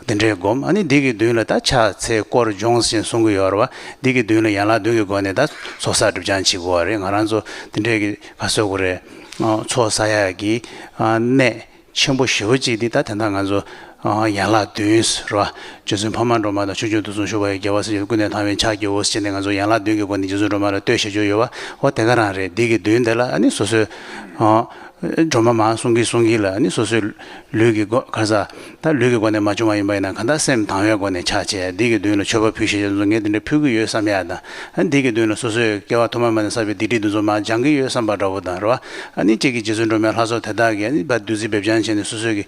དེ་འདྲའི་སྒོམ། ཨ་ནི་འདི་གི་མདུན་ལ་ད་ཕྱག་འཚལ་དཀོར་སྦྱོང་ཞེས་གསུང་གི་ཡོད་རེད་བ། འདི་གི་མདུན་ལ་ཡན་ལག་བདུན་གྱི་སྒོ་ནས་ད་ཚོགས་བསགས་སྒྲིབ་སྦྱང་བྱེད་དགོས་པ་རེད། ང་རང་ཚོ་དེ་འདྲའི་གི་ག་ཟེར་དགོས་རེད། ཚོགས་བསགས་ཡག་གི་གནས་ཆེན་པོ་ཞེ་པོ་གཅིག་འདི་ད་དེ་འདྲ་ང་ཚོ་ཡན་ལག་བདུན་ཟེར་བ། རྗེ་བཙུན་འཕགས་མ་སྒྲོལ་མ་དང་ཆོས་སྐྱོང་དུས་གསུམ་བཞུགས་པ་ཡི་རྒྱལ་བ་སྲས་བཅས་ཀུན་ནས་དང་བའི་ཕྱག་བགྱིའོ་ཟེར་ནས་ང་ཚོ་ཡན་ལག་བདུན་གྱི་སྒོ་ནས་རྗེ་བཙུན་སྒྲོལ་མ་ལ་བསྟོད་བྱ་རྒྱུ་ཡོད་བ། འོ་དེ་ག་རང་རེད། འདི་གི་མདུན་དེ་ལ་ཨ་ནི་སོ་སོའི་སྒྲོལ་མ་མར་གསུང་གིན་གསུང་གིན་ལ་ཨ་ནི་སོ་སོའི་ལུས་ཀྱི་སྒོ་ག་ས་ད་ལུས་ཀྱི་སྒོ་ནས་མ་བྱུང་བ་ཡིན་པ་ཡིན་ན་གང་ལྟར་སེམས་དང་བའི་སྒོ་ནས་ཕྱག་བྱས། འདི་གི་མདུན་ལ་མཆོད་པ་ཕུལ་ཞེས་བྱ་ཚོ་ངས་འདི་འདྲ་ཕུལ་གི་ཡོད་བསམ་ཡག་དང་། ཨ་ནི་འདི་གི་མདུན་ལ་སོ་སོའི་སྐྱེ་བ་ཐོག་མ་མ་ནས་བསགས་པའི་སྡིག་སྒྲིབ་འདི་ཚོ་མར་སྦྱང་གི་ཡོད་བསམ་པ་འདྲ་བོ་དང་རེད་བ། ཨ་ནི་གཅིག་གིས་རྗེ་བཙུན་སྒྲོལ་མའི་ལྷ་ཚོགས་དེ་དག་གིས་ཨ་ནི་བ་བདུད་རྩི་འབེབས་སྦྱང་བྱས་ནས་སོ་སོའི་གི་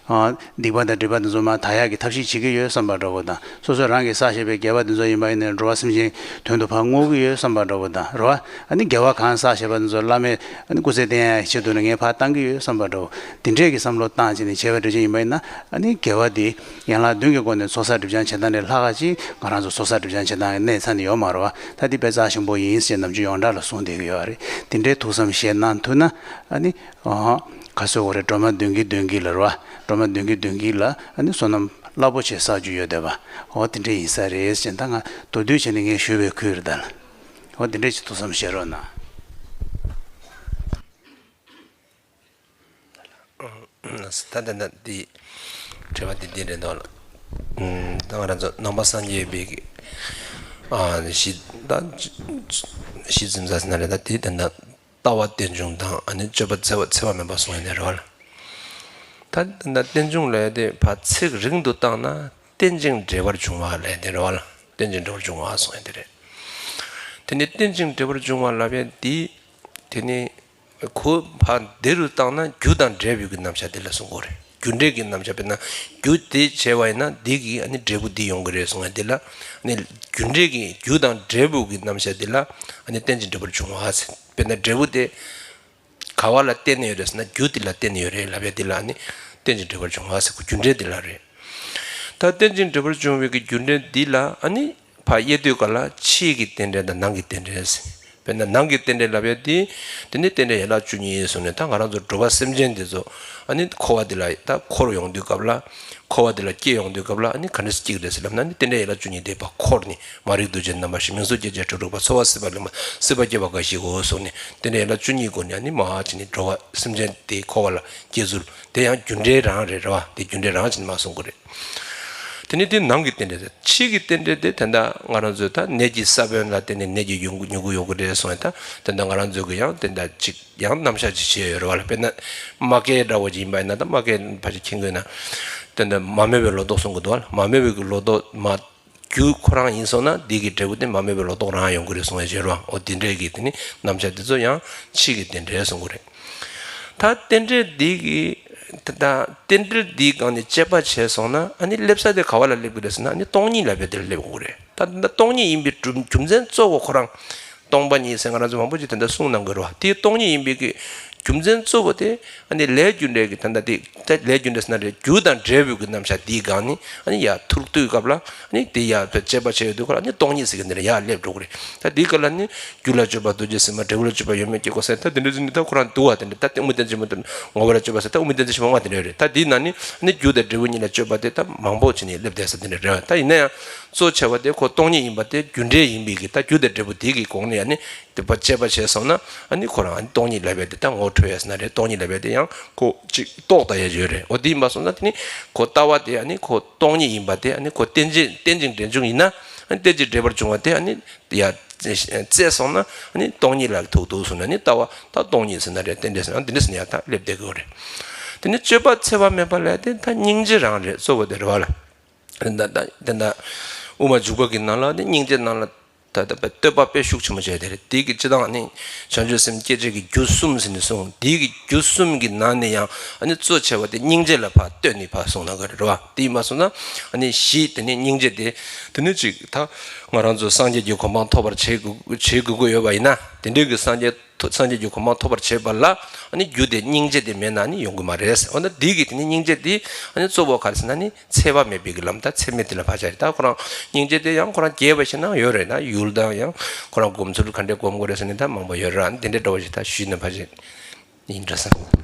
ཨ་སྡིག་པ་དང་སྒྲིབ་པ་འདི་ཚོ་མར་དག་ཡག་གི་ཐབས་ཤེས་བྱེད་ཀྱི་ཡོད་བསམ་པ་འདྲ་བོ་དང་། སོ་སོ་རང་གིས་བསགས་བཞག་པའི་དགེ་བ་འདི་ཚོ་ཡིན་པ་ཡིན་ནའི་འགྲོ་བ་སེམས་ཅན་དོན་དུ་ཕར་བསྔོ་གི་ཡོད་བསམ་པ་འདྲ་བོ་དང་རེད་བ། ཨ་ནི་དགེ་བ་གང་བསགས་བཞག་པ་འདི་ཚོ་བླ་མས་ཨ་ནི་སྐུ་ཚེ་བརྟན་ཡག་གི་ཆེད་དུ་ནི་ངས་ཕར་བཏང་གི་ཡོད་བསམ་པ་འདྲ་བོ། དེ་འདྲས་ཀྱི་བསམ་བློ་བཏང་བྱས་ནས་བྱས་པ་འདྲ་ཅིག་ཡིན་པ་ཡིན་ན་ཨ་ནི་དགེ་བ་འདི་ཡན་ལག་བདུན་གྱི་སྒོ་ནས་ཚོགས་བསགས་སྒྲིབ་སྦྱང་བྱེད་སྟངས་ལས་ལྷག་ག་ཅིག་ང་རང་ཚོ་ཚོགས་བསགས་སྒྲིབ་སྦྱང་བྱེད་སྟངས་ཀྱི་གནས་ཚད་ནི་ཡོད་མ་རེད་བ། ད་འདི་དཔེ་རྩ་ཆེན་པོ་ཡིན་ཞེས་ནམ་རྒྱུན་ཡོངས་གྲགས་ལ་གསུངས་བསྡད་ཀྱི་ཡོད་རེད། དེ་འདྲའི་ཐུགས་བསམ་བཞེས་གནང་ཐུབ་ན་ཨ་ནི། ཨ། ག་ཟེར་དགོས་རེད། སྒྲོལ་མ་མདུན་གྱི་མདུན་གྱི་ལ་རེད་བ། སྒྲོལ་མ་མདུན་གྱི་མདུན་གྱི་ལ་ཨ་ནི་བསོད་ནམས་རླབས་པོ་ཆེ་བསགས་རྒྱུ་ཡོད་བསྡད་པ། འོ་དེ་འདྲ་ཡིན་ས་རེད་ཅེས་ད་ང་མདོར་བསྡུས་བྱས་ནས་ངས་ཞུས་པའི་ཁུལ་རེད་ད། འོ་དེ་འདྲ་ཞིག་ཐུགས་བསམ་བཞེས་རོགས་གནང་། ད་ད་ད་འདི་དྲི་བ་འདི་འདི་རེད་འདུག་ལ། ད་ང་རང་ཚོ་ནང་པ་སངས་རྒྱས་པའི་གི་ཨ་གཞི་ད་གཞི་འཛིན་ས་ཟིན་ན་རེད། ད་དེ་ད་ད། ལྟ་བ་རྟེན་འབྱུང་དང་ཨ་ནི་སྤྱོད་པ་འཚེ་བ་འཚེ་བ་མེད་པ་གསུངས་ཡོད་ནི་རེད་བ། ད་ད་རྟེན་འབྱུང་ལ་དེ་ཕར་ཚིག་རིང་དུ་བཏང་ན་ རྟེན་ཅིང་འབྲེལ་པར་འབྱུང་བ་ལབ་དེ་རེད་བ་ལ། རྟེན་ཅིང་འབྲེལ་པར་འབྱུང་བ་གསུངས་ཡ་དེ་རེད། དེ་ནི་རྟེན་ཅིང་འབྲེལ་པར་འབྱུང་བ་ལབ་ཡ་འདི། དེ་ནི་གོ་བ་འདི་རུ་བཏང་ན་རྒྱུ་དང་འབྲས་བུ་གི་རྣམ་གཞག་འདི་ལ་གསུང་གི་རེད། རྒྱུ་འབྲས་ཀྱི་རྣམ་གཞག་དཔེར་ན་རྒྱུ་དེ་བྱས་པ་ཡིན་ན་འདི་གི་ཨ་ནི་འབྲས་བུ་འདི་ཡོང་གི་རེད་གསུང་ཡ་འདི་ལ། ཨ་ནི་རྒྱུ་འབྲས་ཀྱི་རྒྱུ་དང་འབྲས་བུ་གི་རྣམ་གཞག་འདི་ལ་ཨ་ནི་རྟེན་ཅིང་འབྲེལ་པར་འབྱུང་བ་ཟེར། དཔེར་ན་འབྲས་བུ་དེ་ག་བ་ལ་བརྟེན་ནས་ཡོད་རེད་ཟེར་ན་རྒྱུ་དེ་ལ་བརྟེན་ནས་ཡོད་རེད་ལབ་ཡ་འདི་ལ་ཨ་ནི་རྟེན་ཅིང་འབྲེལ་པར་འབྱུང་བ་ཟེར་གོ། རྒྱུ་འབྲས་འདི་ལ་རེད། ད་རྟེན་ཅིང་འབྲེལ་པར་འབྱུང་བའི་གི་རྒྱུ་འབྲས་འདི་ལ་ཨ་ནི་ཕར་དབྱེ་དུས་ག་ལ་ཕྱིའི་གི་རྟེན་འབྲེལ་དང་ནང་གི་རྟེན་འབྲེལ་ཟེར། དཔེར་ན་ནང་གི་རྟེན་འབྲེལ་ལབ་ཡ་དེ། དེ་ནི་རྟེན་འབྲེལ་ཡན་ལག་བཅུ་གཉིས་ཡིན་གསུངས་ནས་ད་ང་རང་ཚོ་འགྲོ་བ་སེམས་ཅན་འདི་ཚོ་ཨ་ནི་འཁོར་བ་འདི་ལ་ད་འཁོར་ཡོང་དུས་སྐབས་ལ། འཁོར་བ་འདི་ལ་སྐྱེ་ཡོང་དུས་སྐབས་ལ་ཨ་ནི་ག་འདྲ་སེ་སྐྱེ་གི་རེད་ཟེར་ལབ་ན་ནི་རྟེན་འབྲེལ་ཡན་ལག་བཅུ་གཉིས་དེ་ཕར་འཁོར་ནི་མ་རིག་འདུ་བྱེད་རྣམ་པ་བཞི་མིང་གཟུགས་སྐྱེ་མཆེད་དྲུག་རིག་པ་ཚོར་བ་སྲིད་པ་གླེན་པ་སྲིད་པ་སྐྱེ་བ་འགའ་ཞིག་གོ་གསུངས་ནས་རྟེན་འབྲེལ་ཡན་ལག་བཅུ་གཉིས་སྒོ་ནས་ཨ་ནི་མར་བྱས་ནས་འགྲོ་བ་སེམས་ཅན་དེ་འཁོར་བ་ལ་སྐྱེ་ཚུལ་དེ་ཡང་རྒྱུ་འབྲས་རང་རེད་རེད་བ། དེ་རྒྱུ་འབྲས་རང་བྱས་ནས་མར་གསུང་གི་རེད། དེ་ནི་དེ་ནང་གི་རྟེན་འབྲེལ་རེད། ཕྱི་གི་རྟེན་འབྲེལ་དེ་ད་ལྟ་ང་རང་ཚོས་ད་ནད་ཀྱི་ས་བོན་ལ་བརྟེན་ནས་ནད་ཀྱི་མྱུ་གུ་མྱུ་གུ་ཡོང་གི་རེད་གསུངས་ཡ། ད་ད་ལྟ་ང་རང་ཚོས་གི་ཡང་དེ་འདྲ་ཅིག་ཡང་རྣམ་གཞག་ཅིག་བྱས་ཡོད་རེད་བ་ལ། དཔེར་ན་རྨ་སྐྱེས་འདྲ་བོ་ཅིག་ཡིན་པ་ཡིན་ན་ད་རྨ་སྐྱེས་ཕལ་ཆེར་མཁྱེན་གི་ཡོད་ན། དེ་འདྲ་མ་རྨོས་པའི་ལོ་ཏོག་གསུང་གི་འདུག་བ་ལ། མ་རྨོས་པའི་གི་ལོ་ཏོག་མ་རྒྱུ་ཁོ་རང་ཡིན་སོང་ན་འདི་གི་འབྲས་བུ་དེ་མ་རྨོས་པའི་ལོ་ཏོག་རང་ཡོང་གི་རེད་གསུང་ཡ་ཅིག་ཡོད་རེད་བ། འོ་དེ་འདྲའི་གི་དེ་ནི་རྣམ་གཞག་དེ་ཚོ་ཡང་ཕྱི་གི་རྟེན་འབྲེལ་གསུང་གི་རེད། ད་རྟེན་འབྲེལ་འདི་གི་ད་རྟེན་འབྲེལ་འདིའི་སྒང་ནས་དཔྱད་པ་བྱས་སོང་ན་ཨ་ནི་སླེབས་ས་དེ་ག་བ་ལ་སླེབས་ཀྱི་རེད་ཟེར་ན་ཨ་ནི་སྟོང་ཉིད་ལབ་པའི་དེ་ལ་སླེབས་ཡོང་གི་རེད། ད་ད་སྟོང་ཉིད་ཡིན་པའི་རྒྱུ་རྒྱུ་མཚན་གཙོ་བོ་ཁོ་རང་སྟོང་པ་ཉིད་ཟེར་ང་རང་ཚོ་མང་པོ་ཅིག་དེ་འདྲ་གསུངས་གནང་གི་རེད་བ། དེའི་སྟོང་ཉིད་ཡིན་པའི་གི་རྒྱུ་མཚན་གཙོ་བོ་དེ་ཨ་ནི་ལས་རྒྱུ་འབྲས་ཀྱི་ད་ལྟ་དེ་ད་ལས་རྒྱུ་འབྲས་ཟེར་ན་རེད། རྒྱུ་དང་འབྲས་བུ་གི་རྣམ་གཞག་དེའི་སྒང་ནས་ཨ་ནི་ཡར་ཐུག་དུས་སྐབས་ལ་ཨ་ནི་དེ་ཡར་དཔྱད་པ་བྱས་ཡོང་དུས་ཁོ་ལ་ཨ་ནི་སྟོང་ཉིད་ཟེར་གི་འདི་ལ་ཡར་སླེབས་འགྲོ་གི་རེད། ད་དེའི་སྐབས་ལ་ཨ་ནི་རྒྱུ་ལ་དཔྱོད་པ་རྡོ་རྗེ་སེམས་དཔའ། འབྲས་བུ་ལ་དཔྱོད་པ་ཡོད་མེད་སྐྱེ་དགུ་ཟེར། ད་དེ་འདྲ་ཟེར་ནས་ད་ཁོ་རང་འདུག་བ། དེ་འདྲ་ད་དེ་དབུ་མའི་རྟེན་གཞི་མ་དེ་ནོར་བུ་ལ་དཔྱོད་པ་ཟེར། ད་དབུ་མའི་རྟེན་གཞི་མ་ལྔ་དེ་འདྲ་རེད། ད་དེའི་ནང་ནས་ཨ་ནི་རྒྱུ་དང་འབྲས་བུ་གཉིས་ལ་དཔྱོད་པ་དེ་ད་མང་པོ་བྱས་ནས་སླེབས་བསྡད་ས་དེ་འདྲ་རེད་བ། ད་ཡིན་ན་ཡང་གཙོ་ཆེ་བ་དེ་ཁོ་སྟོང་ཉིད་ཡིན་པ་དེ་རྒྱུ་འབྲས་ཡིན་པའི་གི་ད་རྒྱུ་དང་འབྲས་བུ་དེ་གི་སྒང་ནས་ཨ་ནི་དེ་ཕར་དཔྱད་པ་བྱས་སོང་ན་ཨ་ནི་ཁོ་རང་ཨ་ནི་སྟོང་ཉིད་ལབ་ཡ་དེ་ད་ངོ་འཕྲོད་ཡ་ཟེར་ན་རེད། སྟོང་ཉིད་ལབ་ཡ་དེ་ཡང་ཁོ་ཅིག་རྟོགས་ལྟ་ཡ་ཡོད་རེད། འོ་དེ་ཡིན་པ་སོང་ན་དེ་ནི་ཁོ་ལྟ་བ་དེ་ཨ་ནི་ཁོ་སྟོང་ཉིད་ཡིན་པ་དེ་ཨ་ནི་ཁོ་རྟེན་ཅིང་རྟེན་ཅིང་འབྲེལ་འབྱུང་ཡིན་ན་ཨ་ནི་རྟེན་ཅིང་འབྲེལ་པར་འབྱུང་བ་དེ་ཨ་ནི། ཡར་བཙལ་སོང་ན་ཨ་ནི་སྟོང་ཉིད་ལ་ཐུག་འདུག་གསུངས་ན་ནི་ལྟ་བ་ད་སྟོང་ཉིད་ཟེར་ན་རེད། རྟེན་འབྲེལ་ཟེར་ན་འདི་འདྲ་ཟེར་ན་ཡང་ད་སླེབས་བསྡད་ཀྱི་ཡོད་རེད། དེ་ནི་དཔྱོད་པ་འཚེ་བ་མེད་པ་ལ་དེ་ད་སྙིང་རྗེ་རང་རེད། གཙོ་བོ་དེ་རེད་བ་ལ། དེ་ད་དེ་ད་དབུ་མ་འཇུག་པ་གི་ནང་ལ་ནི་སྙིང་རྗེ་ནང་ལ་ད་ད་བསྟོད་པ་དཔེ་ཤུགས་ཆེན་པོ་བྱས་དེ་རེད། དེ་གི་སྤྱི་བཏང་ནི་བྱང་ཆུབ་སེམས་སྐྱེ་མཆེད་ཀྱི་རྒྱུ་གསུམ་ཟེར་ནས་གསུངས། དེ་གི་རྒྱུ་གསུམ་གི་ནང་ནས་ཡང་ཨ་ནི་གཙོ་ཆེ་བ་དེ་སྙིང་རྗེ་ལ་ཕར་བསྟོད་ནས་ཕར་གསུངས་གནང་གི་རེད་བ། དེ་ཡིན་པ་སོང་ན་ཨ་ནི་གཞི་དེ་ནི་སྙིང་རྗེ་དེ། དེ་ནི་ཅིག་ད་ང་རང་ཚོ་སངས་རྒྱས་ཀྱི་གོ་འཕང་ཐོབ་པར་བྱེད་དགོས་བྱེད་དགོས་ཀྱི་ཡོད་པ་ཡིན་ན་དེ་འདྲའི་གི་སངས་རྒྱས་ཐོ་སངས་རྒྱས་ཀྱི་གོ་འཕང་ཐོབ་པར་བྱེད་པ་ལ་ཨ་ནི་རྒྱུ་དེ་སྙིང་རྗེ་དེ་མེད་ན་ནི་ཡོང་གི་མ་རེད། འོ་ན་འདི་གི་དེ་ནི་སྙིང་རྗེ་དེ་ཨ་ནི་གཙོ་བོ་ག་རེ་ཟེར་ན་ནི་འཚེ་བ་མེད་པའི་གི་ལམ་ད་འཚེ་མེད་དེ་ལ་ཕར་བྱ་རེད། ད་ཁོ་རང་སྙིང་རྗེ་དེ་ཡང་ཁོ་རང་རྒྱས་པ་ཞིག་ན་ཡོད་རེད། ད་ཡུལ་དང་ཡང་ཁོ་རང་སྒོམ་ཚུལ་ག་འདྲས་སྒོམ་དགོས་རེད་ཟེར་ནི་ད་མང་པོ་ཡོད་རེད། ཨ་ནི་དེ་འདྲའི་འདྲ་བོ་ཞིག་ད་ཞུས་ནས་ཕར་བྱེད་ཡིན་འདྲ་བསམ།